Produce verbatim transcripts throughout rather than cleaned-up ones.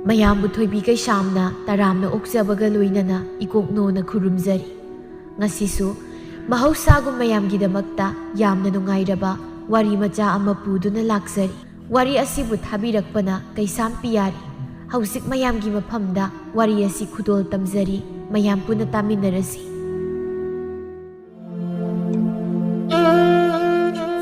ꯃꯌꯥꯝꯕꯨ ꯊꯣꯏꯕꯤ ꯀꯩꯁꯥꯝꯅ ꯇꯔꯥꯝꯅ ꯑꯣꯛꯆꯕꯒ ꯂꯣꯏꯅꯅ ꯏꯀꯣꯛꯅꯣꯅ ꯈꯨꯔꯨꯝꯖꯔꯤ꯫ ꯉꯁꯤꯁꯨ ꯃꯍꯧꯁꯥꯒꯨꯝ ꯃꯌꯥꯝꯒꯤꯗꯃꯛꯇ ꯌꯥꯝꯅ ꯅꯨꯡꯉꯥꯏꯔꯕ ꯋꯥꯔꯤ ꯃꯆꯥ ꯑꯃ ꯄꯨꯗꯨꯅ ꯂꯥꯛꯆꯔꯤ꯫ ꯋꯥꯔꯤ ꯑꯁꯤꯕꯨ ꯊꯥꯕꯤꯔꯛꯄꯅ ꯀꯩꯁꯥꯝ ꯄꯤꯌꯥꯔꯤ꯫ ꯍꯧꯖꯤꯛ ꯃꯌꯥꯝꯒꯤ ꯃꯐꯝꯗ ꯋꯥꯔꯤ ꯑꯁꯤ ꯈꯨꯗꯣꯜ ꯇꯝꯖꯔꯤ, ꯃꯌꯥꯝ ꯄꯨꯟꯅ ꯇꯥꯃꯤꯟꯅꯔꯁꯤ꯫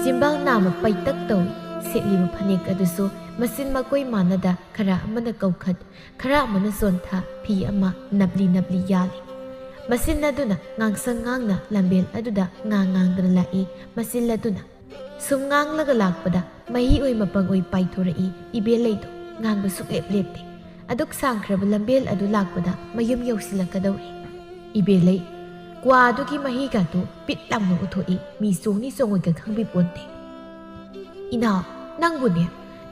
ꯆꯤꯝꯕꯥꯜ ꯅꯥꯝꯃ ꯄꯩꯇꯛ ꯇꯧꯏ꯫ ꯁꯦꯠꯂꯤꯕ ꯐꯅꯦꯛ ꯑꯗꯨꯁꯨ ꯃꯆꯤꯟ ꯃꯀꯣꯏ ꯃꯥꯟꯅꯗ, ꯈꯔ ꯑꯃꯅ ꯀꯧꯈꯠ, ꯈꯔ ꯑꯃꯅ ꯆꯣꯟꯊ, ꯐꯤ ꯑꯃ ꯅꯞꯂꯤ ꯅꯞꯂꯤ ꯌꯥꯜꯂꯤ꯫ ꯃꯆꯤꯟ ꯑꯗꯨꯅ ꯉꯥꯡꯁꯪ ꯉꯥꯡꯅ ꯂꯝꯕꯦꯜ ꯑꯗꯨꯗ ꯉꯥꯡ ꯉꯥꯡꯗꯅ ꯂꯥꯛꯏ꯫ ꯃꯆꯤꯜ ꯑꯗꯨꯅ ꯁꯨꯝ ꯉꯥꯡꯂꯒ ꯂꯥꯛꯄꯗ ꯃꯍꯤ ꯑꯣꯏ ꯃꯄꯪ ꯑꯣꯏ ꯄꯥꯏꯊꯣꯔꯛꯏ꯫ ꯏꯕꯦꯜꯂꯩꯗꯣ ꯉꯥꯡꯕ ꯁꯨꯡꯂꯦꯞ ꯂꯦꯞꯇꯦ꯫ ꯑꯗꯨꯛ ꯁꯥꯡꯈ꯭ꯔꯕ ꯂꯝꯕꯦꯜ ꯑꯗꯨ ꯂꯥꯛꯄꯗ ꯃꯌꯨꯝ ꯌꯧꯁꯤꯜꯂꯛꯀꯗꯧꯔꯦ꯫ ꯏꯕꯦꯜꯂꯩ, ꯀ꯭ꯋꯥ ꯑꯗꯨꯒꯤ ꯃꯍꯤꯒꯗꯨ ꯄꯤꯠ ꯂꯥꯎꯅ ꯎꯊꯣꯛꯏ꯫ ꯃꯤ ꯆꯣꯡꯅꯤ ꯆꯣꯡꯉꯣꯏꯒ ꯈꯪꯕꯤ ꯄꯣꯟꯇꯦ꯫ ꯏꯅꯥꯎ, ꯅꯪꯕꯨꯅꯦ,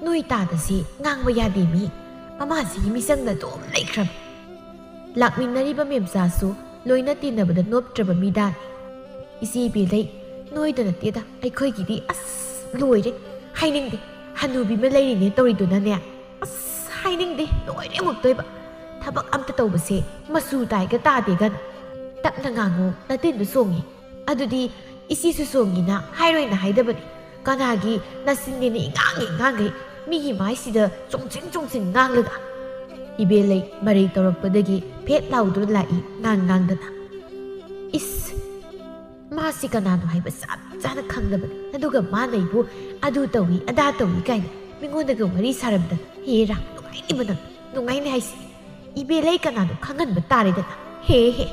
ꯅꯣꯏ ꯇꯥꯗꯁꯤ ꯉꯥꯡꯕ ꯌꯥꯗꯦ ꯃꯤ꯫ ꯃꯃꯥꯁꯤꯒꯤ ꯃꯤꯆꯪꯗ ꯑꯗꯨꯝ ꯂꯩꯈ꯭ꯔꯕ꯫ ꯂꯥꯛꯃꯤꯟꯅꯔꯤꯕ ꯃꯦꯝꯆꯥꯁꯨ ꯂꯣꯏꯅ ꯇꯤꯟꯅꯕꯗ ꯅꯣꯞꯇ꯭ꯔꯕ ꯃꯤꯗꯥꯅꯤ꯫ ꯏꯆꯦ ꯏꯕꯦꯜꯂꯩ, ꯅꯣꯏꯗ ꯅꯠꯇꯦꯗ, ꯑꯩꯈꯣꯏꯒꯤꯗꯤ ꯑꯁ ꯂꯣꯏꯔꯦ꯫ ꯍꯥꯏꯅꯤꯡꯗꯦ, ꯍꯅꯨꯕꯤ ꯑꯃ ꯂꯩꯔꯤꯅꯦ ꯇꯧꯔꯤꯗꯨꯅꯅꯦ꯫ ꯑꯁ ꯍꯥꯏꯅꯤꯡꯗꯦ, ꯂꯣꯏꯔꯦ ꯑꯃꯨꯛꯇꯣꯏꯕ꯫ ꯊꯕꯛ ꯑꯝꯇ ꯇꯧꯕꯁꯦ ꯃꯆꯨ ꯇꯥꯏꯒ ꯇꯥꯗꯦꯒꯅ꯫ ꯇꯞꯅ ꯉꯥꯡꯉꯨ, ꯅꯇꯤꯟꯗꯨ ꯆꯣꯡꯉꯤ꯫ ꯑꯗꯨꯗꯤ ꯏꯆꯦꯁꯨ ꯆꯣꯡꯉꯤꯅ ꯍꯥꯏꯔꯣꯏꯅ ꯍꯥꯏꯗꯕꯅꯤ꯫ ꯀꯅꯥꯒꯤ ꯅꯆꯤꯟꯅꯦꯅ ꯏꯉꯥꯡ ꯏꯉꯥꯡꯈꯩ ꯃꯤꯒꯤ ꯃꯥꯏꯁꯤꯗ ꯆꯣꯡꯁꯤꯟ ꯆꯣꯡꯁꯤꯟ ꯉꯥꯡꯂꯒ? ꯏꯕꯦꯜꯂꯩ ꯃꯔꯩ ꯇꯧꯔꯛꯄꯗꯒꯤ ꯐꯦꯠ ꯂꯥꯎꯗꯨꯅ ꯂꯥꯛꯏ ꯉꯥꯡ ꯉꯥꯡꯗꯅ꯫ ꯏꯁ! ꯃꯥꯁꯤ ꯀꯅꯥꯅꯣ ꯍꯥꯏꯕ ꯆꯞ ꯆꯥꯅ ꯈꯪꯗꯕꯅꯤ꯫ ꯑꯗꯨꯒ ꯃꯥꯅ ꯑꯩꯕꯨ ꯑꯗꯨ ꯇꯧꯏ ꯑꯗꯥ ꯇꯧꯏ ꯀꯥꯏꯅ ꯃꯤꯉꯣꯟꯗꯒ ꯋꯥꯔꯤ ꯁꯥꯔꯝꯗꯅ꯫ ꯍꯦꯔꯥ, ꯅꯨꯡꯉꯥꯏꯅꯤꯕ ꯅꯪ, ꯅꯨꯡꯉꯥꯏꯅꯤ ꯍꯥꯏꯁꯤ꯫ ꯏꯕꯦꯜꯂꯩ ꯀꯅꯥꯅꯣ ꯈꯪꯍꯟꯕ ꯇꯥꯔꯦꯗꯅ꯫ ꯍꯦ ꯍꯦ꯫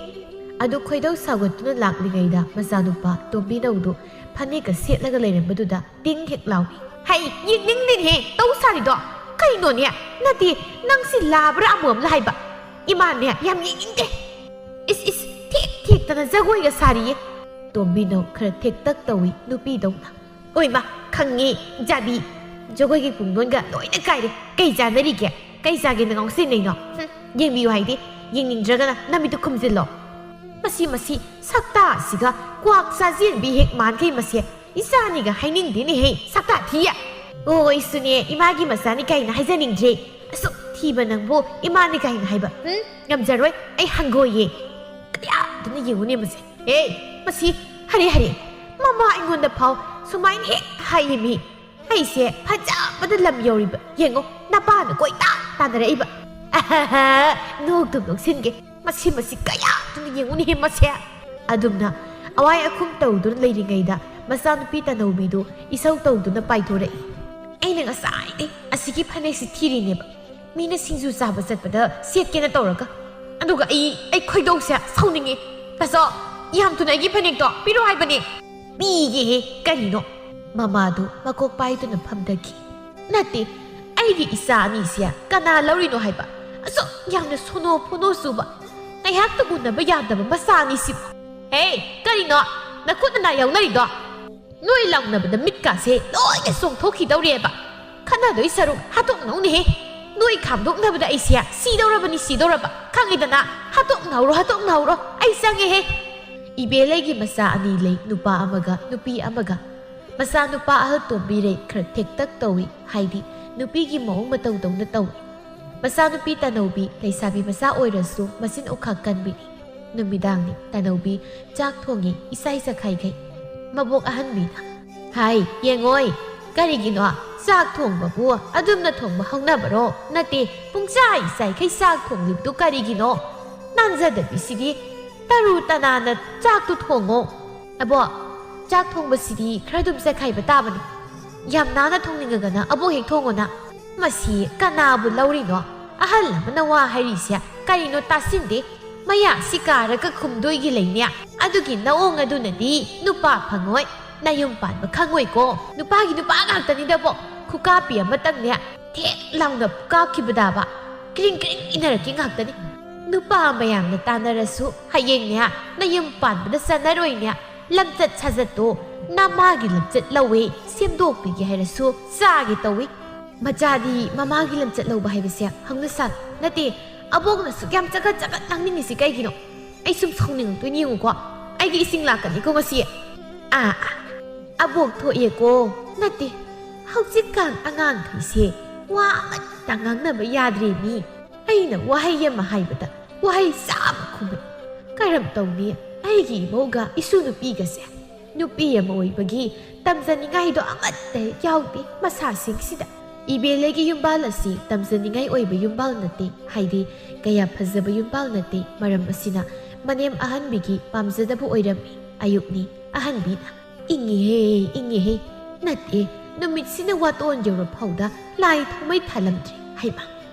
ꯑꯗꯨ ꯈꯣꯏꯗꯧ ꯁꯥꯎꯒꯠꯇꯨꯅ ꯂꯥꯛꯂꯤꯉꯩꯗ ꯃꯆꯥꯅꯨꯄꯥ ꯇꯣꯝꯕꯤꯅꯧꯗꯨ ꯐꯅꯦꯛꯀ ꯁꯦꯠꯂꯒ ꯂꯩꯔꯝꯕꯗꯨꯗ ꯇꯤꯡ ꯍꯦꯛ ꯂꯥꯎꯏ꯫ ꯍꯩ, ꯌꯦꯡꯅꯤꯡꯗꯦꯅꯦꯍꯦ ꯇꯧ ꯁꯥꯔꯤꯗꯣ꯫ ꯀꯩꯅꯣꯅꯦ? ꯅꯠꯇꯦ, ꯅꯪꯁꯤ ꯂꯥꯕ꯭ꯔꯥ ꯑꯃꯣꯝꯂꯥ ꯍꯥꯏꯕ? ꯏꯃꯥꯅꯦ, ꯌꯥꯝ ꯌꯦꯡꯅꯤꯡꯗꯦ꯫ ꯏꯁ ꯏꯁ, ꯊꯦꯛ ꯊꯦꯛꯇꯅ ꯖꯒꯣꯏꯒ ꯁꯥꯔꯤꯌꯦ꯫ ꯇꯣꯝꯕꯤꯅꯧ ꯈꯔ ꯊꯦꯛꯇꯛ ꯇꯧꯏ ꯅꯨꯄꯤꯗꯧꯅ꯫ ꯑꯣꯏꯃ, ꯈꯪꯉꯤ, ꯖꯥꯕꯤ꯫ ꯖꯒꯣꯏꯒꯤ ꯄꯨꯡꯗꯣꯟꯒ ꯂꯣꯏꯅ ꯀꯥꯏꯔꯦ꯫ ꯀꯩ ꯆꯥꯅꯔꯤꯒꯦ? ꯀꯩ ꯆꯥꯒꯦꯅ ꯉꯥꯎꯁꯤꯟꯅꯩꯅꯣ? ꯍꯨꯝ, ꯌꯦꯡꯕꯤꯌꯨ ꯍꯥꯏꯗꯤ? ꯌꯦꯡꯅꯤꯡꯗ꯭ꯔꯒꯅ ꯅꯃꯤꯠꯇꯨ ꯈꯨꯝꯖꯤꯜꯂꯣ꯫ ꯃꯁꯤ, ꯃꯁꯤ ꯁꯛꯇꯥꯁꯤꯒ ꯀ꯭ꯋꯥꯛ ꯆꯥꯖꯦꯟꯕꯤ ꯍꯦꯛ ꯃꯥꯟꯈꯩ꯫ ꯃꯁꯦ ꯏꯆꯥꯅꯤꯒ ꯍꯥꯏꯅꯤꯡꯗꯦꯅꯦꯍꯦ, ꯁꯛꯇꯥ ꯊꯤꯌꯦ꯫ ꯑꯣ, ꯑꯩꯁꯨꯅꯦ ꯏꯃꯥꯒꯤ ꯃꯆꯥꯅꯤ ꯀꯥꯏꯅ ꯍꯥꯏꯖꯅꯤꯡꯗ꯭ꯔꯦ꯫ ꯑꯁꯨꯛ ꯊꯤꯕ ꯅꯪꯕꯨ ꯏꯃꯥꯅꯤ ꯀꯥꯏꯅ ꯍꯥꯏꯕ, ꯎꯝ? ꯉꯝꯖꯔꯣꯏ, ꯑꯩ ꯍꯪꯒꯣꯏꯌꯦ꯫ ꯀꯌꯥꯗꯨꯅ ꯌꯦꯡꯉꯨꯅꯦ ꯃꯁꯦ꯫ ꯑꯦ, ꯃꯁꯤ ꯍꯔꯦ ꯍꯔꯦ꯫ ꯃꯃꯥ ꯑꯩꯉꯣꯟꯗ ꯐꯥꯎ ꯁꯨꯃꯥꯏꯅ ꯍꯦꯛ ꯍꯥꯏꯌꯦ ꯃꯤ꯫ ꯑꯩꯁꯦ ꯐꯖꯕꯗ ꯂꯝ ꯌꯧꯔꯤꯕ꯫ ꯌꯦꯡꯉꯣ, ꯅꯄꯥꯅ ꯀꯣꯏꯇꯥꯟ ꯇꯥꯟꯅꯔꯛꯏꯕ꯫ ꯑꯍꯥꯍꯥ, ꯅꯣꯛꯇꯨꯝ ꯅꯣꯛꯁꯤꯟꯒꯦ꯫ ꯃꯁꯤ, ꯃꯁꯤ ꯀꯌꯥꯗꯨꯅ ꯌꯦꯡꯉꯨꯅꯦꯍꯦ ꯃꯁꯦ꯫ ꯑꯗꯨꯝꯅ ꯑꯋꯥꯏ ꯑꯈꯨꯝ ꯇꯧꯗꯨꯅ ꯂꯩꯔꯤꯉꯩꯗ ꯃꯆꯥꯅꯨꯄꯤ ꯇꯅꯧꯕꯤꯗꯨ ꯏꯁꯧ ꯇꯧꯗꯨꯅ ꯄꯥꯏꯊꯣꯔꯛꯏ꯫ ꯑꯩꯅ ꯉꯁꯥꯏꯗꯩ ꯑꯁꯤꯒꯤ ꯐꯅꯦꯛꯁꯤ ꯊꯤꯔꯤꯅꯦꯕ꯫ ꯃꯤꯅ ꯁꯤꯡꯖꯨ ꯆꯥꯕ ꯆꯠꯄꯗ ꯁꯦꯠꯀꯦꯅ ꯇꯧꯔꯒ꯫ ꯑꯗꯨꯒ ꯑꯩ, ꯑꯩ ꯈꯣꯏꯗꯧꯁꯦ ꯁꯥꯎꯅꯤꯡꯉꯦ꯫ ꯇꯥꯆꯧ, ꯌꯥꯝ ꯊꯨꯅ ꯑꯩꯒꯤ ꯐꯅꯦꯛꯇꯣ ꯄꯤꯔꯣ ꯍꯥꯏꯕꯅꯦ꯫ ꯄꯤꯒꯦꯍꯦ, ꯀꯔꯤꯅꯣ? ꯃꯃꯥꯗꯨ ꯃꯀꯣꯛ ꯄꯥꯏꯗꯨꯅ ꯐꯝꯊꯈꯤ꯫ ꯅꯠꯇꯦ, ꯑꯩꯒꯤ ꯏꯆꯥ ꯑꯅꯤꯁꯦ ꯀꯅꯥ ꯂꯧꯔꯤꯅꯣ ꯍꯥꯏꯕ? ꯑꯁꯨꯛ ꯌꯥꯝꯅ ꯁꯣꯅꯣ ꯐꯣꯅꯣ ꯆꯨꯕ, ꯉꯥꯏꯍꯥꯛꯇ ꯎꯅꯕ ꯌꯥꯗꯕ ꯃꯆꯥ ꯑꯅꯤꯁꯤꯕꯨ꯫ ꯍꯦ, ꯀꯔꯤꯅꯣ ꯅꯈꯨꯠ ꯅꯅꯥ ꯌꯥꯎꯅꯔꯤꯗꯣ? ꯅꯣꯏ ꯂꯥꯎꯅꯕꯗ ꯃꯤꯠꯀꯥꯁꯦ ꯂꯣꯏꯅ ꯆꯣꯡꯊꯣꯛꯈꯤꯗꯧꯔꯦꯕ꯫ ꯈꯠꯅꯗꯣꯏ ꯁꯔꯨꯛ ꯍꯥꯠꯇꯣꯛꯅꯧꯅꯦꯍꯦ꯫ ꯅꯣꯏ ꯈꯥꯝꯗꯣꯛꯅꯕꯗ ꯑꯩꯁꯦ ꯁꯤꯗꯧꯔꯕꯅꯤ, ꯁꯤꯗꯧꯔꯕ꯫ ꯈꯪꯉꯤꯗꯅ? ꯍꯥꯠꯇꯣꯛꯅꯍꯧꯔꯣ, ꯍꯥꯠꯇꯣꯛꯅꯍꯧꯔꯣ꯫ ꯑꯩ ꯆꯪꯉꯦꯍꯦ꯫ ꯏꯕꯦꯂꯩꯒꯤ ꯃꯆꯥ ꯑꯅꯤ ꯂꯩ, ꯅꯨꯄꯥ ꯑꯃꯒ ꯅꯨꯄꯤ ꯑꯃꯒ꯫ ꯃꯆꯥꯅꯨꯄꯥ ꯑꯍꯜ ꯇꯣꯝꯕꯤꯔꯩ ꯈꯔ ꯊꯦꯛꯇꯛ ꯇꯧꯏ, ꯍꯥꯏꯗꯤ ꯅꯨꯄꯤꯒꯤ ꯃꯑꯣꯡ ꯃꯇꯧꯗꯧꯅ ꯇꯧꯏ꯫ ꯃꯆꯥꯅꯨꯄꯤ ꯇꯅꯧꯕꯤ ꯂꯩꯁꯥꯕꯤ ꯃꯆꯥ ꯑꯣꯏꯔꯁꯨ ꯃꯆꯤꯟ ꯎꯈꯥ ꯀꯟꯕꯤꯅꯤ꯫ ꯅꯨꯃꯤꯗꯥꯡꯅꯤ, ꯇꯅꯧꯕꯤ ꯆꯥꯛ ꯊꯣꯡꯉꯤ ꯏꯁꯥꯏ ꯁꯥꯈꯥꯏꯈꯩ꯫ ꯃꯕꯣꯛ ꯑꯍꯟꯕꯤꯅ, "ꯍꯥꯏ, ꯌꯦꯡꯉꯣꯏ, ꯀꯔꯤꯒꯤꯅꯣ? ꯆꯥꯛ ꯊꯣꯡꯕꯕꯨ ꯑꯗꯨꯝꯅ ꯊꯣꯡꯕ ꯍꯧꯅꯕꯔꯣ? ꯅꯠꯇꯦ, ꯄꯨꯡꯆꯥꯏ ꯆꯥꯏꯈꯩ ꯆꯥꯛ ꯊꯣꯡꯂꯤꯕꯗꯨ ꯀꯔꯤꯒꯤꯅꯣ? ꯅꯥꯟꯖꯗꯕꯤꯁꯤꯗꯤ, ꯇꯔꯨ ꯇꯅꯥꯟꯅ ꯆꯥꯛꯇꯨ ꯊꯣꯡꯉꯣ꯫" ꯑꯕꯣꯛ, ꯆꯥꯛ ꯊꯣꯡꯕꯁꯤꯗꯤ ꯈꯔ ꯑꯗꯨꯝ ꯆꯥꯏꯈꯥꯏꯕ ꯇꯥꯕꯅꯤ꯫ ꯌꯥꯝ ꯅꯥꯟꯅ ꯊꯣꯡꯅꯤꯡꯉꯒꯅ ꯑꯕꯣꯛ ꯍꯦꯛ ꯊꯣꯡꯉꯣꯅ꯫ ꯃꯁꯤ ꯀꯅꯥꯕꯨ ꯂꯧꯔꯤꯅꯣ? ꯑꯍꯜ ꯑꯃꯅ ꯋꯥ ꯍꯥꯏꯔꯤꯁꯦ ꯀꯔꯤꯅꯣ ꯇꯥꯁꯤꯟꯗꯦ꯫ ꯃꯌꯥꯁꯤ ꯀꯥꯔꯒ ꯈꯨꯝꯗꯣꯏꯒꯤ ꯂꯩꯅꯦ꯫ ꯑꯗꯨꯒꯤ ꯅꯑꯣꯡ ꯑꯗꯨꯅꯗꯤ ꯅꯨꯄꯥ ꯐꯪꯉꯣꯏ, ꯅꯌꯨꯝ ꯄꯥꯟꯕ ꯈꯪꯉꯣꯏꯀꯣ꯫ ꯅꯨꯄꯥꯒꯤ ꯅꯨꯄꯥ ꯉꯥꯛꯇꯅꯤꯗꯕꯣ꯫ ꯈꯨꯀꯥꯞꯄꯤ ꯑꯃꯇꯪꯅꯦ ꯊꯦꯛ ꯂꯥꯎꯅ ꯀꯥꯞꯈꯤꯕꯗꯕ ꯀ꯭ꯔꯤꯡ ꯀ꯭ꯔꯤꯡ ꯏꯟꯅꯔꯛꯀꯤ ꯉꯥꯛꯇꯅꯤ꯫ ꯅꯨꯄꯥ ꯃꯌꯥꯝꯅ ꯇꯥꯟꯅꯔꯁꯨ ꯍꯌꯦꯡꯅꯦ ꯅꯌꯨꯝ ꯄꯥꯟꯕꯗ ꯆꯟꯅꯔꯣꯏꯅꯦ꯫ ꯂꯝꯆꯠ ꯁꯥꯖꯠꯇꯣ ꯅꯃꯥꯒꯤ ꯂꯝꯆꯠ ꯂꯧꯋꯦ, ꯁꯦꯝꯗꯣꯛꯄꯤꯒꯦ ꯍꯥꯏꯔꯁꯨ ꯆꯥꯒꯦ ꯇꯧꯏ꯫ ꯃꯆꯥꯗꯤ ꯃꯃꯥꯒꯤ ꯂꯝꯆꯠ ꯂꯧꯕ ꯍꯥꯏꯕꯁꯦ ꯍꯧꯅꯁꯥ ꯅꯠꯇꯦ꯫ ꯑꯕꯣꯛꯅ ꯁꯨꯛ ꯌꯥꯝ ꯆꯒꯠ ꯆꯒꯠ ꯉꯥꯡꯅꯤꯡꯉꯤꯁꯤ ꯀꯩꯒꯤꯅꯣ? ꯑꯩ ꯁꯨꯝ ꯁꯥꯎꯅꯤꯡꯉꯛꯇꯣꯏꯅꯤ, ꯌꯦꯡꯉꯨꯀꯣ꯫ ꯑꯩꯒꯤ ꯏꯁꯤꯡ ꯂꯥꯛꯀꯅꯤꯀꯣ ꯉꯁꯤ꯫ ꯑꯥ, ꯑꯥ, ꯑꯕꯣꯛ ꯊꯣꯛꯑꯦꯀꯣ꯫ ꯅꯠꯇꯦ, ꯍꯧꯖꯤꯛꯀꯥꯟ ꯑꯉꯥꯡꯈꯩꯁꯦ ꯋꯥ ꯑꯃꯠꯇ ꯉꯥꯡꯅꯕ ꯌꯥꯗ꯭ꯔꯦ ꯃꯤ꯫ ꯑꯩꯅ ꯋꯥꯍꯩ ꯑꯃ ꯍꯥꯏꯕꯗ ꯋꯥꯍꯩ ꯆꯥꯝꯃ ꯈꯨꯝꯃꯤ꯫ ꯀꯔꯝ ꯇꯧꯅꯤ ꯑꯩꯒꯤ ꯏꯃꯧꯒ ꯏꯁꯨ ꯅꯨꯄꯤꯒꯁꯦ? ꯅꯨꯄꯤ ꯑꯃ ꯑꯣꯏꯕꯒꯤ ꯇꯝꯖꯅꯤꯡꯉꯥꯏꯗꯣ ꯑꯃꯠꯇ ꯍꯦꯛ ꯌꯥꯎꯗꯦ ꯃꯁꯥꯁꯤꯡꯁꯤꯗ꯫ ꯏꯕꯦꯂꯩꯒꯤ ꯌꯨꯝꯕꯥꯜ ꯑꯁꯤ ꯇꯝꯖꯅꯤꯡꯉꯥꯏ ꯑꯣꯏꯕ ꯌꯨꯝꯕꯥꯜ ꯅꯠꯇꯦ, ꯍꯥꯏꯗꯤ ꯀꯌꯥ ꯐꯖꯕ ꯌꯨꯝꯕꯥꯜ ꯅꯠꯇꯦ꯫ ꯃꯔꯝ ꯑꯁꯤꯅ ꯃꯅꯦꯝ ꯑꯍꯟꯕꯤꯒꯤ ꯄꯥꯝꯖꯗꯕ ꯑꯣꯏꯔꯝꯃꯤ꯫ ꯑꯌꯨꯛꯅꯤ꯫ ꯑꯍꯟꯕꯤꯅ, "ꯏꯪꯉꯤꯍꯦ, ꯏꯪꯉꯤꯍꯦ꯫ ꯅꯠꯇꯦ, ꯅꯨꯃꯤꯠꯁꯤꯅ ꯋꯥꯇꯣꯟ ꯌꯧꯔ ꯐꯥꯎꯗ ꯂꯥꯏ ꯊꯥꯎꯃꯩ ꯊꯥꯜꯂꯝꯗ꯭ꯔꯦ꯫ ꯍꯩꯃꯥ,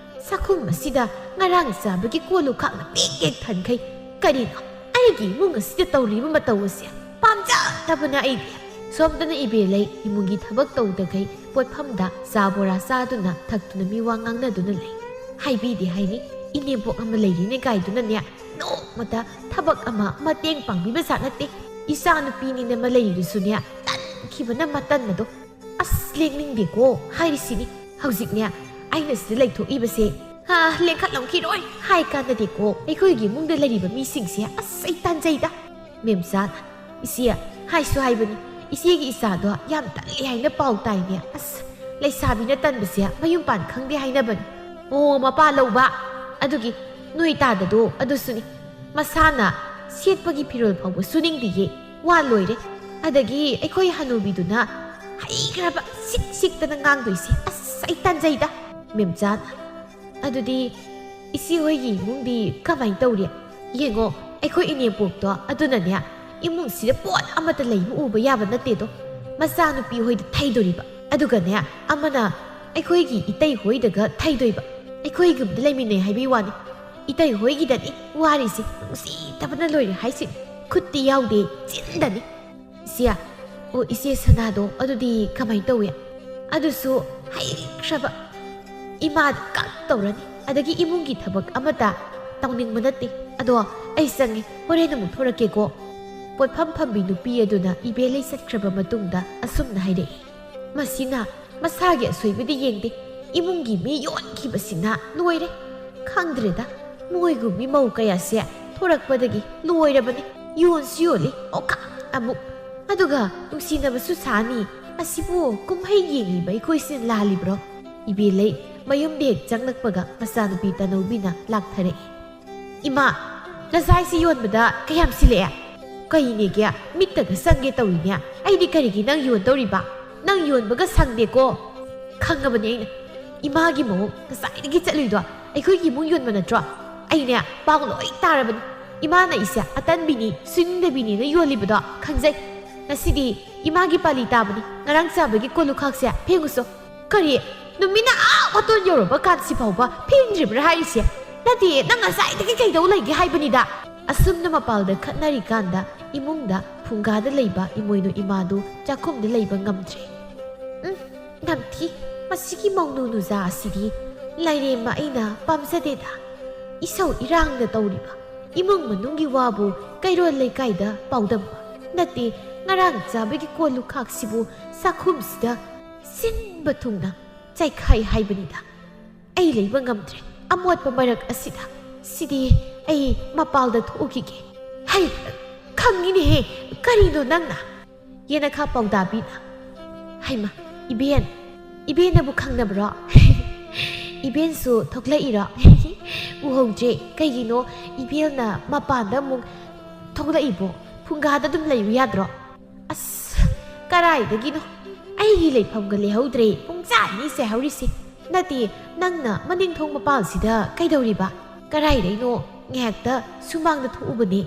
ꯆꯥꯛꯈꯨꯝ ꯑꯁꯤꯗ ꯉꯔꯥꯡ ꯆꯥꯕꯒꯤ ꯀꯣꯜ ꯂꯨꯈꯥꯛꯅ ꯄꯦꯛ ꯄꯦꯛ ꯊꯟꯈꯩ꯫ ꯀꯔꯤꯅꯣ ꯑꯩꯒꯤ ꯏꯃꯨꯡ ꯑꯁꯤꯗ ꯇꯧꯔꯤꯕ ꯃꯇꯧ ꯑꯁꯦ? ꯄꯥꯝꯖꯗꯕꯅ ꯑꯩꯗꯤ!" ꯁꯣꯝꯗꯅ ꯏꯕꯦꯂꯩ ꯏꯃꯨꯡꯒꯤ ꯊꯕꯛ ꯇꯧꯗꯈꯩ ꯄꯣꯠꯐꯝꯗ ꯆꯥ ꯕꯣꯔꯥ ꯆꯥꯗꯨꯅ ꯊꯛꯇꯨꯅ ꯃꯤꯋꯥ ꯉꯥꯡꯅꯗꯨꯅ ꯂꯩ꯫ ꯍꯥꯏꯕꯤꯗꯦ ꯍꯥꯏꯅꯤ, ꯏꯅꯦꯝꯕꯣꯛ ꯑꯃ ꯂꯩꯔꯤꯅꯦ ꯀꯥꯏꯗꯨꯅꯅꯦ ꯅꯣꯡꯃꯇ ꯊꯕꯛ ꯑꯃ ꯃꯇꯦꯡ ꯄꯥꯡꯕꯤꯕ ꯖꯥꯠ ꯅꯠꯇꯦ꯫ ꯏꯆꯥ ꯅꯨꯄꯤꯅꯤꯅ ꯃ ꯂꯩꯔꯤꯗꯨꯁꯨꯅꯦ ꯇꯟꯈꯤꯕꯅ ꯃꯇꯟ ꯑꯗꯣ꯫ ꯑꯁ, ꯂꯦꯡꯅꯤꯡꯗꯦꯀꯣ ꯍꯥꯏꯔꯤꯁꯤꯅꯤ꯫ ꯍꯧꯖꯤꯛꯅꯦ ꯑꯩꯅ ꯁꯤꯗ ꯂꯩꯊꯣꯛꯏꯕꯁꯦ, "ꯍꯥ, ꯂꯦꯡꯈꯠꯂꯝꯈꯤꯔꯣꯏ" ꯍꯥꯏ ꯀꯥꯟꯗꯗꯤꯀꯣ ꯑꯩꯈꯣꯏꯒꯤ ꯏꯃꯨꯡꯗ ꯂꯩꯔꯤꯕ ꯃꯤꯁꯤꯡꯁꯦ, ꯑꯁ, ꯑꯩ ꯇꯥꯟꯖꯩꯗ꯫ ꯃꯦꯝꯆꯥꯅ, "ꯏꯆꯦ, ꯍꯥꯏꯁꯨ ꯍꯥꯏꯕꯅꯤ, ꯏꯆꯦꯒꯤ ꯏꯆꯥꯗꯣ ꯌꯥꯝ ꯇꯜꯂꯤ ꯍꯥꯏꯅ ꯄꯥꯎ ꯇꯥꯏꯅꯦ꯫ ꯑꯁ, ꯂꯩꯁꯥꯕꯤꯅ ꯇꯟꯕꯁꯦ ꯃꯌꯨꯝ ꯄꯥꯟ ꯈꯪꯗꯦ ꯍꯥꯏꯅꯕꯅꯤ꯫ ꯑꯣ, ꯃꯄꯥ ꯂꯧꯕ, ꯑꯗꯨꯒꯤ ꯅꯣꯏ ꯇꯥꯗꯗꯣ ꯑꯗꯨꯁꯨꯅꯤ꯫ ꯃꯁꯥꯅ ꯁꯦꯠꯄꯒꯤ ꯐꯤꯔꯣꯜ ꯐꯥꯎꯕ ꯁꯨꯅꯤꯡꯗꯤꯌꯦ, ꯋꯥ ꯂꯣꯏꯔꯦ꯫ ꯑꯗꯒꯤ ꯑꯩꯈꯣꯏ ꯍꯅꯨꯕꯤꯗꯨꯅ ꯍꯩꯈ꯭ꯔꯕ ꯁꯤꯛ ꯁꯤꯛꯇꯅ ꯉꯥꯡꯗꯣꯏꯁꯦ, ꯑꯁ, ꯑꯩ ꯇꯥꯟꯖꯩꯗ꯫" ꯃꯦꯝꯆꯥꯅ, "ꯑꯗꯨꯗꯤ ꯏꯆꯦ ꯍꯣꯏꯒꯤ ꯏꯃꯨꯡꯗꯤ ꯀꯃꯥꯏꯅ ꯇꯧꯔꯤ? ꯌꯦꯡꯉꯣ, ꯑꯩꯈꯣꯏ ꯏꯅꯦꯝꯄꯣꯛꯇꯣ ꯑꯗꯨꯅꯅꯦ ꯏꯃꯨꯡꯁꯤꯗ ꯄꯣꯠ ꯑꯃꯠꯇ ꯂꯩꯕ ꯎꯕ ꯌꯥꯕ ꯅꯠꯇꯦꯗꯣ꯫ ꯃꯆꯥꯅꯨꯄꯤ ꯍꯣꯏꯗ ꯊꯩꯗꯣꯔꯤꯕ, ꯑꯗꯨꯒꯅꯦ ꯑꯃꯅ ꯑꯩꯈꯣꯏꯒꯤ ꯏꯇꯩ ꯍꯣꯏꯗꯒ ꯊꯩꯗꯣꯏꯕ꯫ ꯑꯩꯈꯣꯏ ꯌꯨꯝꯗ ꯂꯩꯃꯤꯟꯅꯩ ꯍꯥꯏꯕꯩ ꯋꯥꯅꯤ, ꯏꯇꯩ ꯍꯣꯏꯒꯤꯗꯅꯤ ꯋꯥꯔꯤꯁꯦ꯫ ꯅꯨꯡꯁꯤꯗꯕꯅ ꯂꯣꯏꯔꯦ ꯍꯥꯏꯁꯤꯅꯤ꯫ ꯈꯨꯠꯇꯤ ꯌꯥꯎꯗꯦ, ꯆꯤꯟꯗꯅꯤ꯫" "ꯏꯆꯦ, ꯑꯣ, ꯏꯆꯦ ꯁꯅꯥꯗꯣ ꯑꯗꯨꯗꯤ ꯀꯃꯥꯏꯅ ꯇꯧꯏ?" "ꯑꯗꯨꯁꯨ ꯍꯩꯈ꯭ꯔꯕ ꯏꯃꯥꯗ ꯀꯛ ꯇꯧꯔꯅꯤ꯫ ꯑꯗꯒꯤ ꯏꯃꯨꯡꯒꯤ ꯊꯕꯛ ꯑꯃꯠꯇ ꯇꯧꯅꯤꯡꯕ ꯅꯠꯇꯦ꯫ ꯑꯗꯣ ꯑꯩ ꯆꯪꯉꯦ, ꯍꯣꯔꯦꯟ ꯑꯃꯨꯛ ꯊꯣꯔꯛꯀꯦꯀꯣ꯫" ꯄꯣꯠꯐꯝ ꯐꯝꯕꯤ ꯅꯨꯄꯤ ꯑꯗꯨꯅ ꯏꯕꯦꯂꯩ ꯆꯠꯈ꯭ꯔꯕ ꯃꯇꯨꯡꯗ ꯑꯁꯨꯝꯅ ꯍꯥꯏꯔꯛꯏ, "ꯃꯁꯤꯅ ꯃꯁꯥꯒꯤ ꯑꯁꯣꯏꯕꯗꯤ ꯌꯦꯡꯗꯦ, ꯏꯃꯨꯡꯒꯤ ꯃꯤ ꯌꯣꯟꯈꯤꯕꯁꯤꯅ ꯂꯣꯏꯔꯦ꯫ ꯈꯪꯗ꯭ꯔꯦꯗ, ꯃꯣꯏꯒꯨꯝꯕꯤ ꯃꯧ ꯀꯌꯥꯁꯦ ꯄꯨꯔꯛꯄꯗꯒꯤ ꯂꯣꯏꯔꯕꯅꯤ꯫ ꯌꯣꯟꯁꯨ ꯌꯣꯜꯂꯤ, ꯑꯣꯈꯥꯛ ꯑꯃꯨꯛ꯫ ꯑꯗꯨꯒ ꯅꯨꯡꯁꯤꯅꯕꯁꯨ ꯁꯥꯅꯤ꯫ ꯑꯁꯤꯕꯨ ꯀꯨꯝꯍꯩ ꯌꯦꯡꯂꯤꯕ ꯑꯩꯈꯣꯏꯁꯤꯅ ꯂꯥꯜꯂꯤꯕ꯭ꯔꯣ? ꯏꯕꯦꯜꯂꯩ ꯃꯌꯨꯝꯗ ꯍꯦꯛ ꯆꯪꯂꯛꯄꯒ ꯃꯆꯥꯅꯨꯄꯤ ꯇꯅꯧꯕꯤꯅ ꯂꯥꯛꯊꯔꯛꯏ꯫ "ꯏꯃꯥ, ꯉꯁꯥꯏꯁꯤ ꯌꯣꯟꯕꯗ ꯀꯌꯥꯝ ꯁꯤꯜꯂꯛꯑꯦ?" "ꯀꯩꯅꯦꯒꯦ? ꯃꯤꯠꯇꯒ ꯆꯪꯒꯦ ꯇꯧꯏꯅꯦ꯫ ꯑꯩꯗꯤ ꯀꯔꯤꯒꯤ ꯅꯪ ꯌꯣꯟꯗꯧꯔꯤꯕ? ꯅꯪ ꯌꯣꯟꯕꯒ ꯁꯪꯗꯦꯀꯣ꯫" ꯈꯪꯉꯕꯅꯤ ꯑꯩꯅ꯫ ꯏꯃꯥꯒꯤ ꯃꯑꯣꯡ ꯉꯁꯥꯏꯗꯒꯤ ꯆꯠꯂꯨꯏꯗꯣ ꯑꯩꯈꯣꯏꯒꯤ ꯏꯃꯨꯡ ꯌꯣꯟꯕ ꯅꯠꯇ꯭ꯔꯣ? ꯑꯩꯅꯦ ꯄꯥꯎ ꯂꯣꯏ ꯇꯥꯔꯕꯅꯤ꯫ ꯏꯃꯥꯅ ꯑꯩꯁꯦ ꯑꯇꯟꯕꯤꯅꯤ, ꯁꯨꯅꯤꯡꯗꯕꯤꯅꯤꯅ ꯌꯣꯜꯂꯤꯕꯗꯣ ꯈꯪꯖꯩ꯫ ꯉꯁꯤꯗꯤ ꯏꯃꯥꯒꯤ ꯄꯥꯂꯤ ꯇꯥꯕꯅꯤ꯫ ꯉꯔꯥꯡ ꯆꯥꯕꯒꯤ ꯀꯣꯜ ꯂꯨꯈꯥꯛꯁꯦ ꯐꯦꯡꯉꯨꯁꯣ꯫ "ꯀꯔꯤ? ꯅꯨꯃꯤꯠꯅ ꯑꯥ ꯋꯥꯇꯣꯟ ꯌꯧꯔꯕ ꯀꯥꯟꯁꯤ ꯐꯥꯎꯕ ꯐꯦꯡꯗ꯭ꯔꯤꯕ꯭ꯔꯥ ꯍꯥꯏꯔꯤꯁꯦ? ꯅꯠꯇꯦ, ꯅꯪ ꯉꯁꯥꯏꯗꯒꯤ ꯀꯩꯗꯧ ꯂꯩꯒꯦ ꯍꯥꯏꯕꯅꯤꯗ?" ꯑꯁꯨꯝꯅ ꯃꯄꯥꯜꯗ ꯈꯠꯅꯔꯤꯀꯥꯟꯗ ꯏꯃꯨꯡꯗ ꯐꯨꯡꯒꯥꯗ ꯂꯩꯕ ꯏꯃꯣꯏꯅꯨ ꯏꯃꯥꯗꯨ ꯆꯥꯛꯈꯨꯝꯗ ꯂꯩꯕ ꯉꯝꯗ꯭ꯔꯦ꯫ "ꯎꯝ, ꯅꯝꯊꯤ꯫ ꯃꯁꯤꯒꯤ ꯃꯧꯅꯨ ꯅꯨꯖꯥ ꯑꯁꯤꯗꯤ ꯂꯥꯏꯔꯦꯝꯃ ꯑꯩꯅ ꯄꯥꯝꯖꯗꯦꯗ꯫ ꯏꯁꯧ ꯏꯔꯥꯡꯗ ꯇꯧꯔꯤꯕ ꯏꯃꯨꯡ ꯃꯅꯨꯡꯒꯤ ꯋꯥꯕꯨ ꯀꯩꯔꯣꯜ ꯂꯩꯀꯥꯏꯗ ꯄꯥꯎꯗꯝꯕ ꯅꯠꯇꯦ꯫ ꯉꯔꯥꯡ ꯆꯥꯕꯒꯤ ꯀꯣꯜ ꯂꯨꯈꯥꯛꯁꯤꯕꯨ ꯆꯥꯛꯈꯨꯝꯁꯤꯗ ꯁꯤꯟꯕ ꯊꯨꯡꯅ ꯆꯥꯏꯈꯥꯏ ꯍꯥꯏꯕꯅꯤꯗ꯫ ꯑꯩ ꯂꯩꯕ ꯉꯝꯗ꯭ꯔꯦ ꯑꯃꯣꯠꯄ ꯃꯔꯛ ꯑꯁꯤꯗ꯫ ꯁꯤꯗꯤ ꯑꯩ ꯃꯄꯥꯜꯗ ꯊꯣꯛꯎꯈꯤꯒꯦ꯫" "ꯍꯩ, ꯈꯪꯉꯤꯅꯦꯍꯦ, ꯀꯔꯤꯅꯣ ꯅꯪꯅ?" ꯌꯦꯅꯈꯥ ꯄꯥꯎꯗꯥꯕꯤꯅ꯫ "ꯍꯩꯃ, ꯏꯕꯦꯟ, ꯏꯕꯦꯟꯅꯕꯨ ꯈꯪꯅꯕ꯭ꯔꯣ?" "ꯏꯕꯦꯟꯁꯨ ꯊꯣꯛꯂꯛꯏꯔꯣ?" "ꯎꯍꯧꯗ꯭ꯔꯦ꯫ ꯀꯩꯒꯤꯅꯣ ꯏꯕꯦꯜꯅ ꯃꯄꯥꯟꯗ ꯑꯃꯨꯛ ꯊꯣꯛꯂꯛꯏꯕꯣ? ꯐꯨꯡꯒꯥꯗ ꯑꯗꯨꯝ ꯂꯩꯌꯨ ꯌꯥꯗ꯭ꯔꯣ?" "ꯑꯁ, ꯀꯔꯥꯏꯗꯒꯤꯅꯣ? ꯑꯩꯒꯤ ꯂꯩꯐꯝꯒ ꯂꯩꯍꯧꯗ꯭ꯔꯦ, ꯄꯨꯡꯆꯥꯏꯅꯤ ꯆꯥꯏꯍꯧꯔꯤꯁꯦ꯫ ꯅꯠꯇꯦ, ꯅꯪꯅ ꯃꯅꯤꯡ ꯊꯣꯡ ꯃꯄꯥꯜꯁꯤꯗ ꯀꯩꯗꯧꯔꯤꯕ? ꯀꯔꯥꯏꯗꯩꯅꯣ ꯉꯥꯏꯍꯥꯛꯇ ꯁꯨꯃꯥꯡꯗ ꯊꯣꯛꯎꯕꯅꯦ꯫"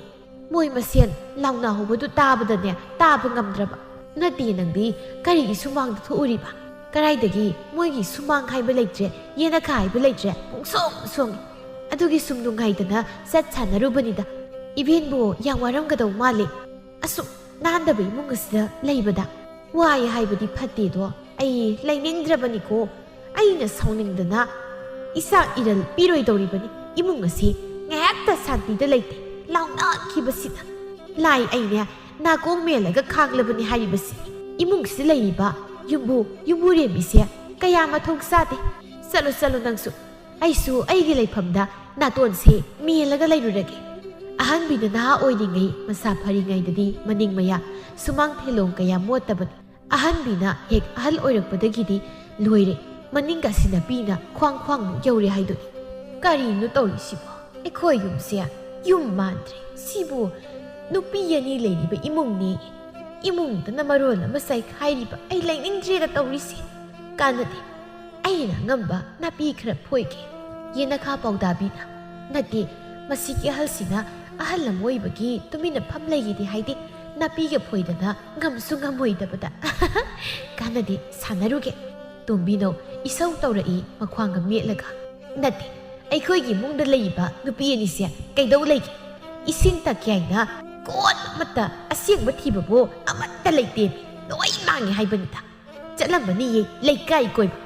ꯃꯣꯏ ꯃꯁꯦꯟ ꯂꯥꯎꯅꯍꯧꯕꯗꯨ ꯇꯥꯕꯗꯅꯦ, ꯇꯥꯕ ꯉꯝꯗ꯭ꯔꯕ꯫ "ꯅꯠꯇꯦ, ꯅꯪꯗꯤ ꯀꯔꯤꯒꯤ ꯁꯨꯃꯥꯡꯗ ꯊꯣꯛꯎꯔꯤꯕ? ꯀꯔꯥꯏꯗꯒꯤ? ꯃꯣꯏꯒꯤ ꯁꯨꯃꯥꯡ ꯍꯥꯏꯕ ꯂꯩꯇ꯭ꯔꯦ, ꯌꯦꯅꯈꯥ ꯍꯥꯏꯕ ꯂꯩꯇ꯭ꯔꯦ, ꯄꯨꯡꯁꯣꯡ ꯁꯣꯡꯉꯤ꯫ ꯑꯗꯨꯒꯤ ꯁꯨꯝ ꯅꯨꯡꯉꯥꯏꯗꯅ ꯆꯠ ꯁꯥꯟꯅꯔꯨꯕꯅꯤꯗ꯫ ꯏꯕꯦꯟꯕꯨ ꯌꯥꯝ ꯋꯥꯔꯝꯒꯗꯧ ꯃꯥꯜꯂꯤ꯫ ꯑꯁꯨꯛ ꯅꯥꯟꯗꯕ ꯏꯃꯨꯡ ꯑꯁꯤꯗ ꯂꯩꯕꯗ꯫ ꯋꯥꯏ ꯍꯥꯏꯕꯗꯤ ꯐꯠꯇꯦꯗꯣ, ꯑꯩ ꯂꯩꯅꯤꯡꯗ꯭ꯔꯕꯅꯤꯀꯣ꯫ ꯑꯩꯅ ꯁꯥꯎꯅꯤꯡꯗꯅ ꯏꯆꯥ ꯏꯔꯜ ꯄꯤꯔꯣꯏꯗꯧꯔꯤꯕꯅꯤ꯫ ꯏꯃꯨꯡ ꯑꯁꯤ ꯉꯥꯏꯍꯥꯛꯇ ꯁꯥꯟꯇꯤꯗ ꯂꯩꯇꯦ, ꯂꯥꯎꯅꯈꯤꯕꯁꯤꯗ꯫ ꯂꯥꯏ, ꯑꯩꯅꯦ ꯅꯥꯀꯣꯡ ꯃꯦꯜꯂꯒ ꯈꯥꯡꯂꯕꯅꯤ ꯍꯥꯏꯔꯤꯕꯁꯤ꯫ ꯏꯃꯨꯡꯁꯤꯗ ꯂꯩꯔꯤꯕ ꯌꯨꯝꯕꯨ ꯌꯨꯝꯕꯨꯔꯦꯝꯕꯤꯁꯦ ꯀꯌꯥ ꯃꯊꯧ ꯆꯥꯗꯦ꯫ ꯆꯠꯂꯣ, ꯆꯠꯂꯣ ꯅꯪꯁꯨ꯫ ꯑꯩꯁꯨ ꯑꯩꯒꯤ ꯂꯩꯐꯝꯗ ꯅꯥꯇꯣꯟꯁꯦ ꯃꯦꯜꯂꯒ ꯂꯩꯔꯨꯔꯒꯦ꯫ ꯑꯍꯟꯕꯤꯅ ꯅꯍꯥ ꯑꯣꯏꯔꯤꯉꯩ ꯃꯁꯥ ꯐꯔꯤꯉꯩꯗꯗꯤ ꯃꯅꯤꯡ ꯃꯌꯥ ꯁꯨꯃꯥꯡ ꯊꯦꯂꯣꯡ ꯀꯌꯥ ꯃꯣꯠꯇꯕꯅꯤ꯫ ꯑꯍꯟꯕꯤꯅ ꯍꯦꯛ ꯑꯍꯜ ꯑꯣꯏꯔꯛꯄꯗꯒꯤꯗꯤ ꯂꯣꯏꯔꯦ, ꯃꯅꯤꯡꯒꯁꯤ ꯅꯥꯄꯤꯅ ꯈ꯭ꯋꯥꯡ ꯈ꯭ꯋꯥꯡꯃꯨꯛ ꯌꯧꯔꯦ ꯍꯥꯏꯗꯨꯅꯤ꯫ ꯀꯔꯤꯅꯣ ꯇꯧꯔꯤꯁꯤꯕꯣ? ꯑꯩꯈꯣꯏ ꯌꯨꯝꯁꯦ ꯌꯨꯝ ꯃꯥꯟꯗ꯭ꯔꯦ꯫ ꯁꯤꯕꯨ ꯅꯨꯄꯤ ꯑꯅꯤ ꯂꯩꯔꯤꯕ ꯏꯃꯨꯡꯅꯤ꯫ ꯏꯃꯨꯡꯗꯅ ꯃꯔꯣꯜ ꯑꯃ ꯆꯥꯏꯈꯥꯏꯔꯤꯕ꯫ ꯑꯩ ꯂꯩꯅꯤꯡꯗ꯭ꯔꯦꯗ ꯇꯧꯔꯤꯁꯦ꯫ ꯀꯥꯟꯅꯗꯦ꯫ ꯑꯩꯅ ꯑꯉꯝꯕ ꯅꯥꯄꯤ ꯈꯔ ꯐꯣꯏꯒꯦ꯫ ꯌꯦꯅꯈꯥ ꯄꯥꯎꯗꯥꯕꯤꯅ, "ꯅꯠꯇꯦ, ꯃꯁꯤꯒꯤ ꯑꯍꯜꯁꯤꯅ ꯑꯍꯜ ꯑꯃ ꯑꯣꯏꯕꯒꯤ ꯇꯨꯃꯤꯟꯅ ꯐꯝ ꯂꯩꯒꯦꯗꯤ ꯍꯥꯏꯗꯦ, ꯅꯥꯄꯤꯒ ꯐꯣꯏꯗꯅ ꯉꯝꯁꯨ ꯉꯝꯃꯣꯏꯗꯕꯗ꯫ ꯀꯥꯟꯅꯗꯦ, ꯁꯥꯟꯅꯔꯨꯒꯦ꯫" ꯇꯣꯝꯕꯤꯅꯧ ꯏꯁꯧ ꯇꯧꯔꯛꯏ, ꯃꯈ꯭ꯋꯥꯡꯒ ꯃꯦꯠꯂꯒ꯫ "ꯅꯠꯇꯦ, ꯑꯩꯈꯣꯏꯒꯤ ꯏꯃꯨꯡꯗ ꯂꯩꯔꯤꯕ ꯅꯨꯄꯤ ꯑꯅꯤꯁꯦ ꯀꯩꯗꯧ ꯂꯩꯒꯦ? ꯏꯁꯤꯡ ꯊꯛꯀꯦ ꯍꯥꯏꯅ ꯀꯣꯟ ꯑꯃꯠꯇ ꯑꯁꯦꯡꯕ ꯊꯤꯕꯕꯨ ꯑꯃꯠꯇ ꯂꯩꯇꯦ꯫ ꯂꯣꯏ ꯃꯥꯡꯉꯦ ꯍꯥꯏꯕꯅꯤꯗ꯫ ꯆꯠꯂꯝꯃꯅꯤꯌꯦ ꯂꯩꯀꯥꯏ ꯀꯣꯏꯕ꯫"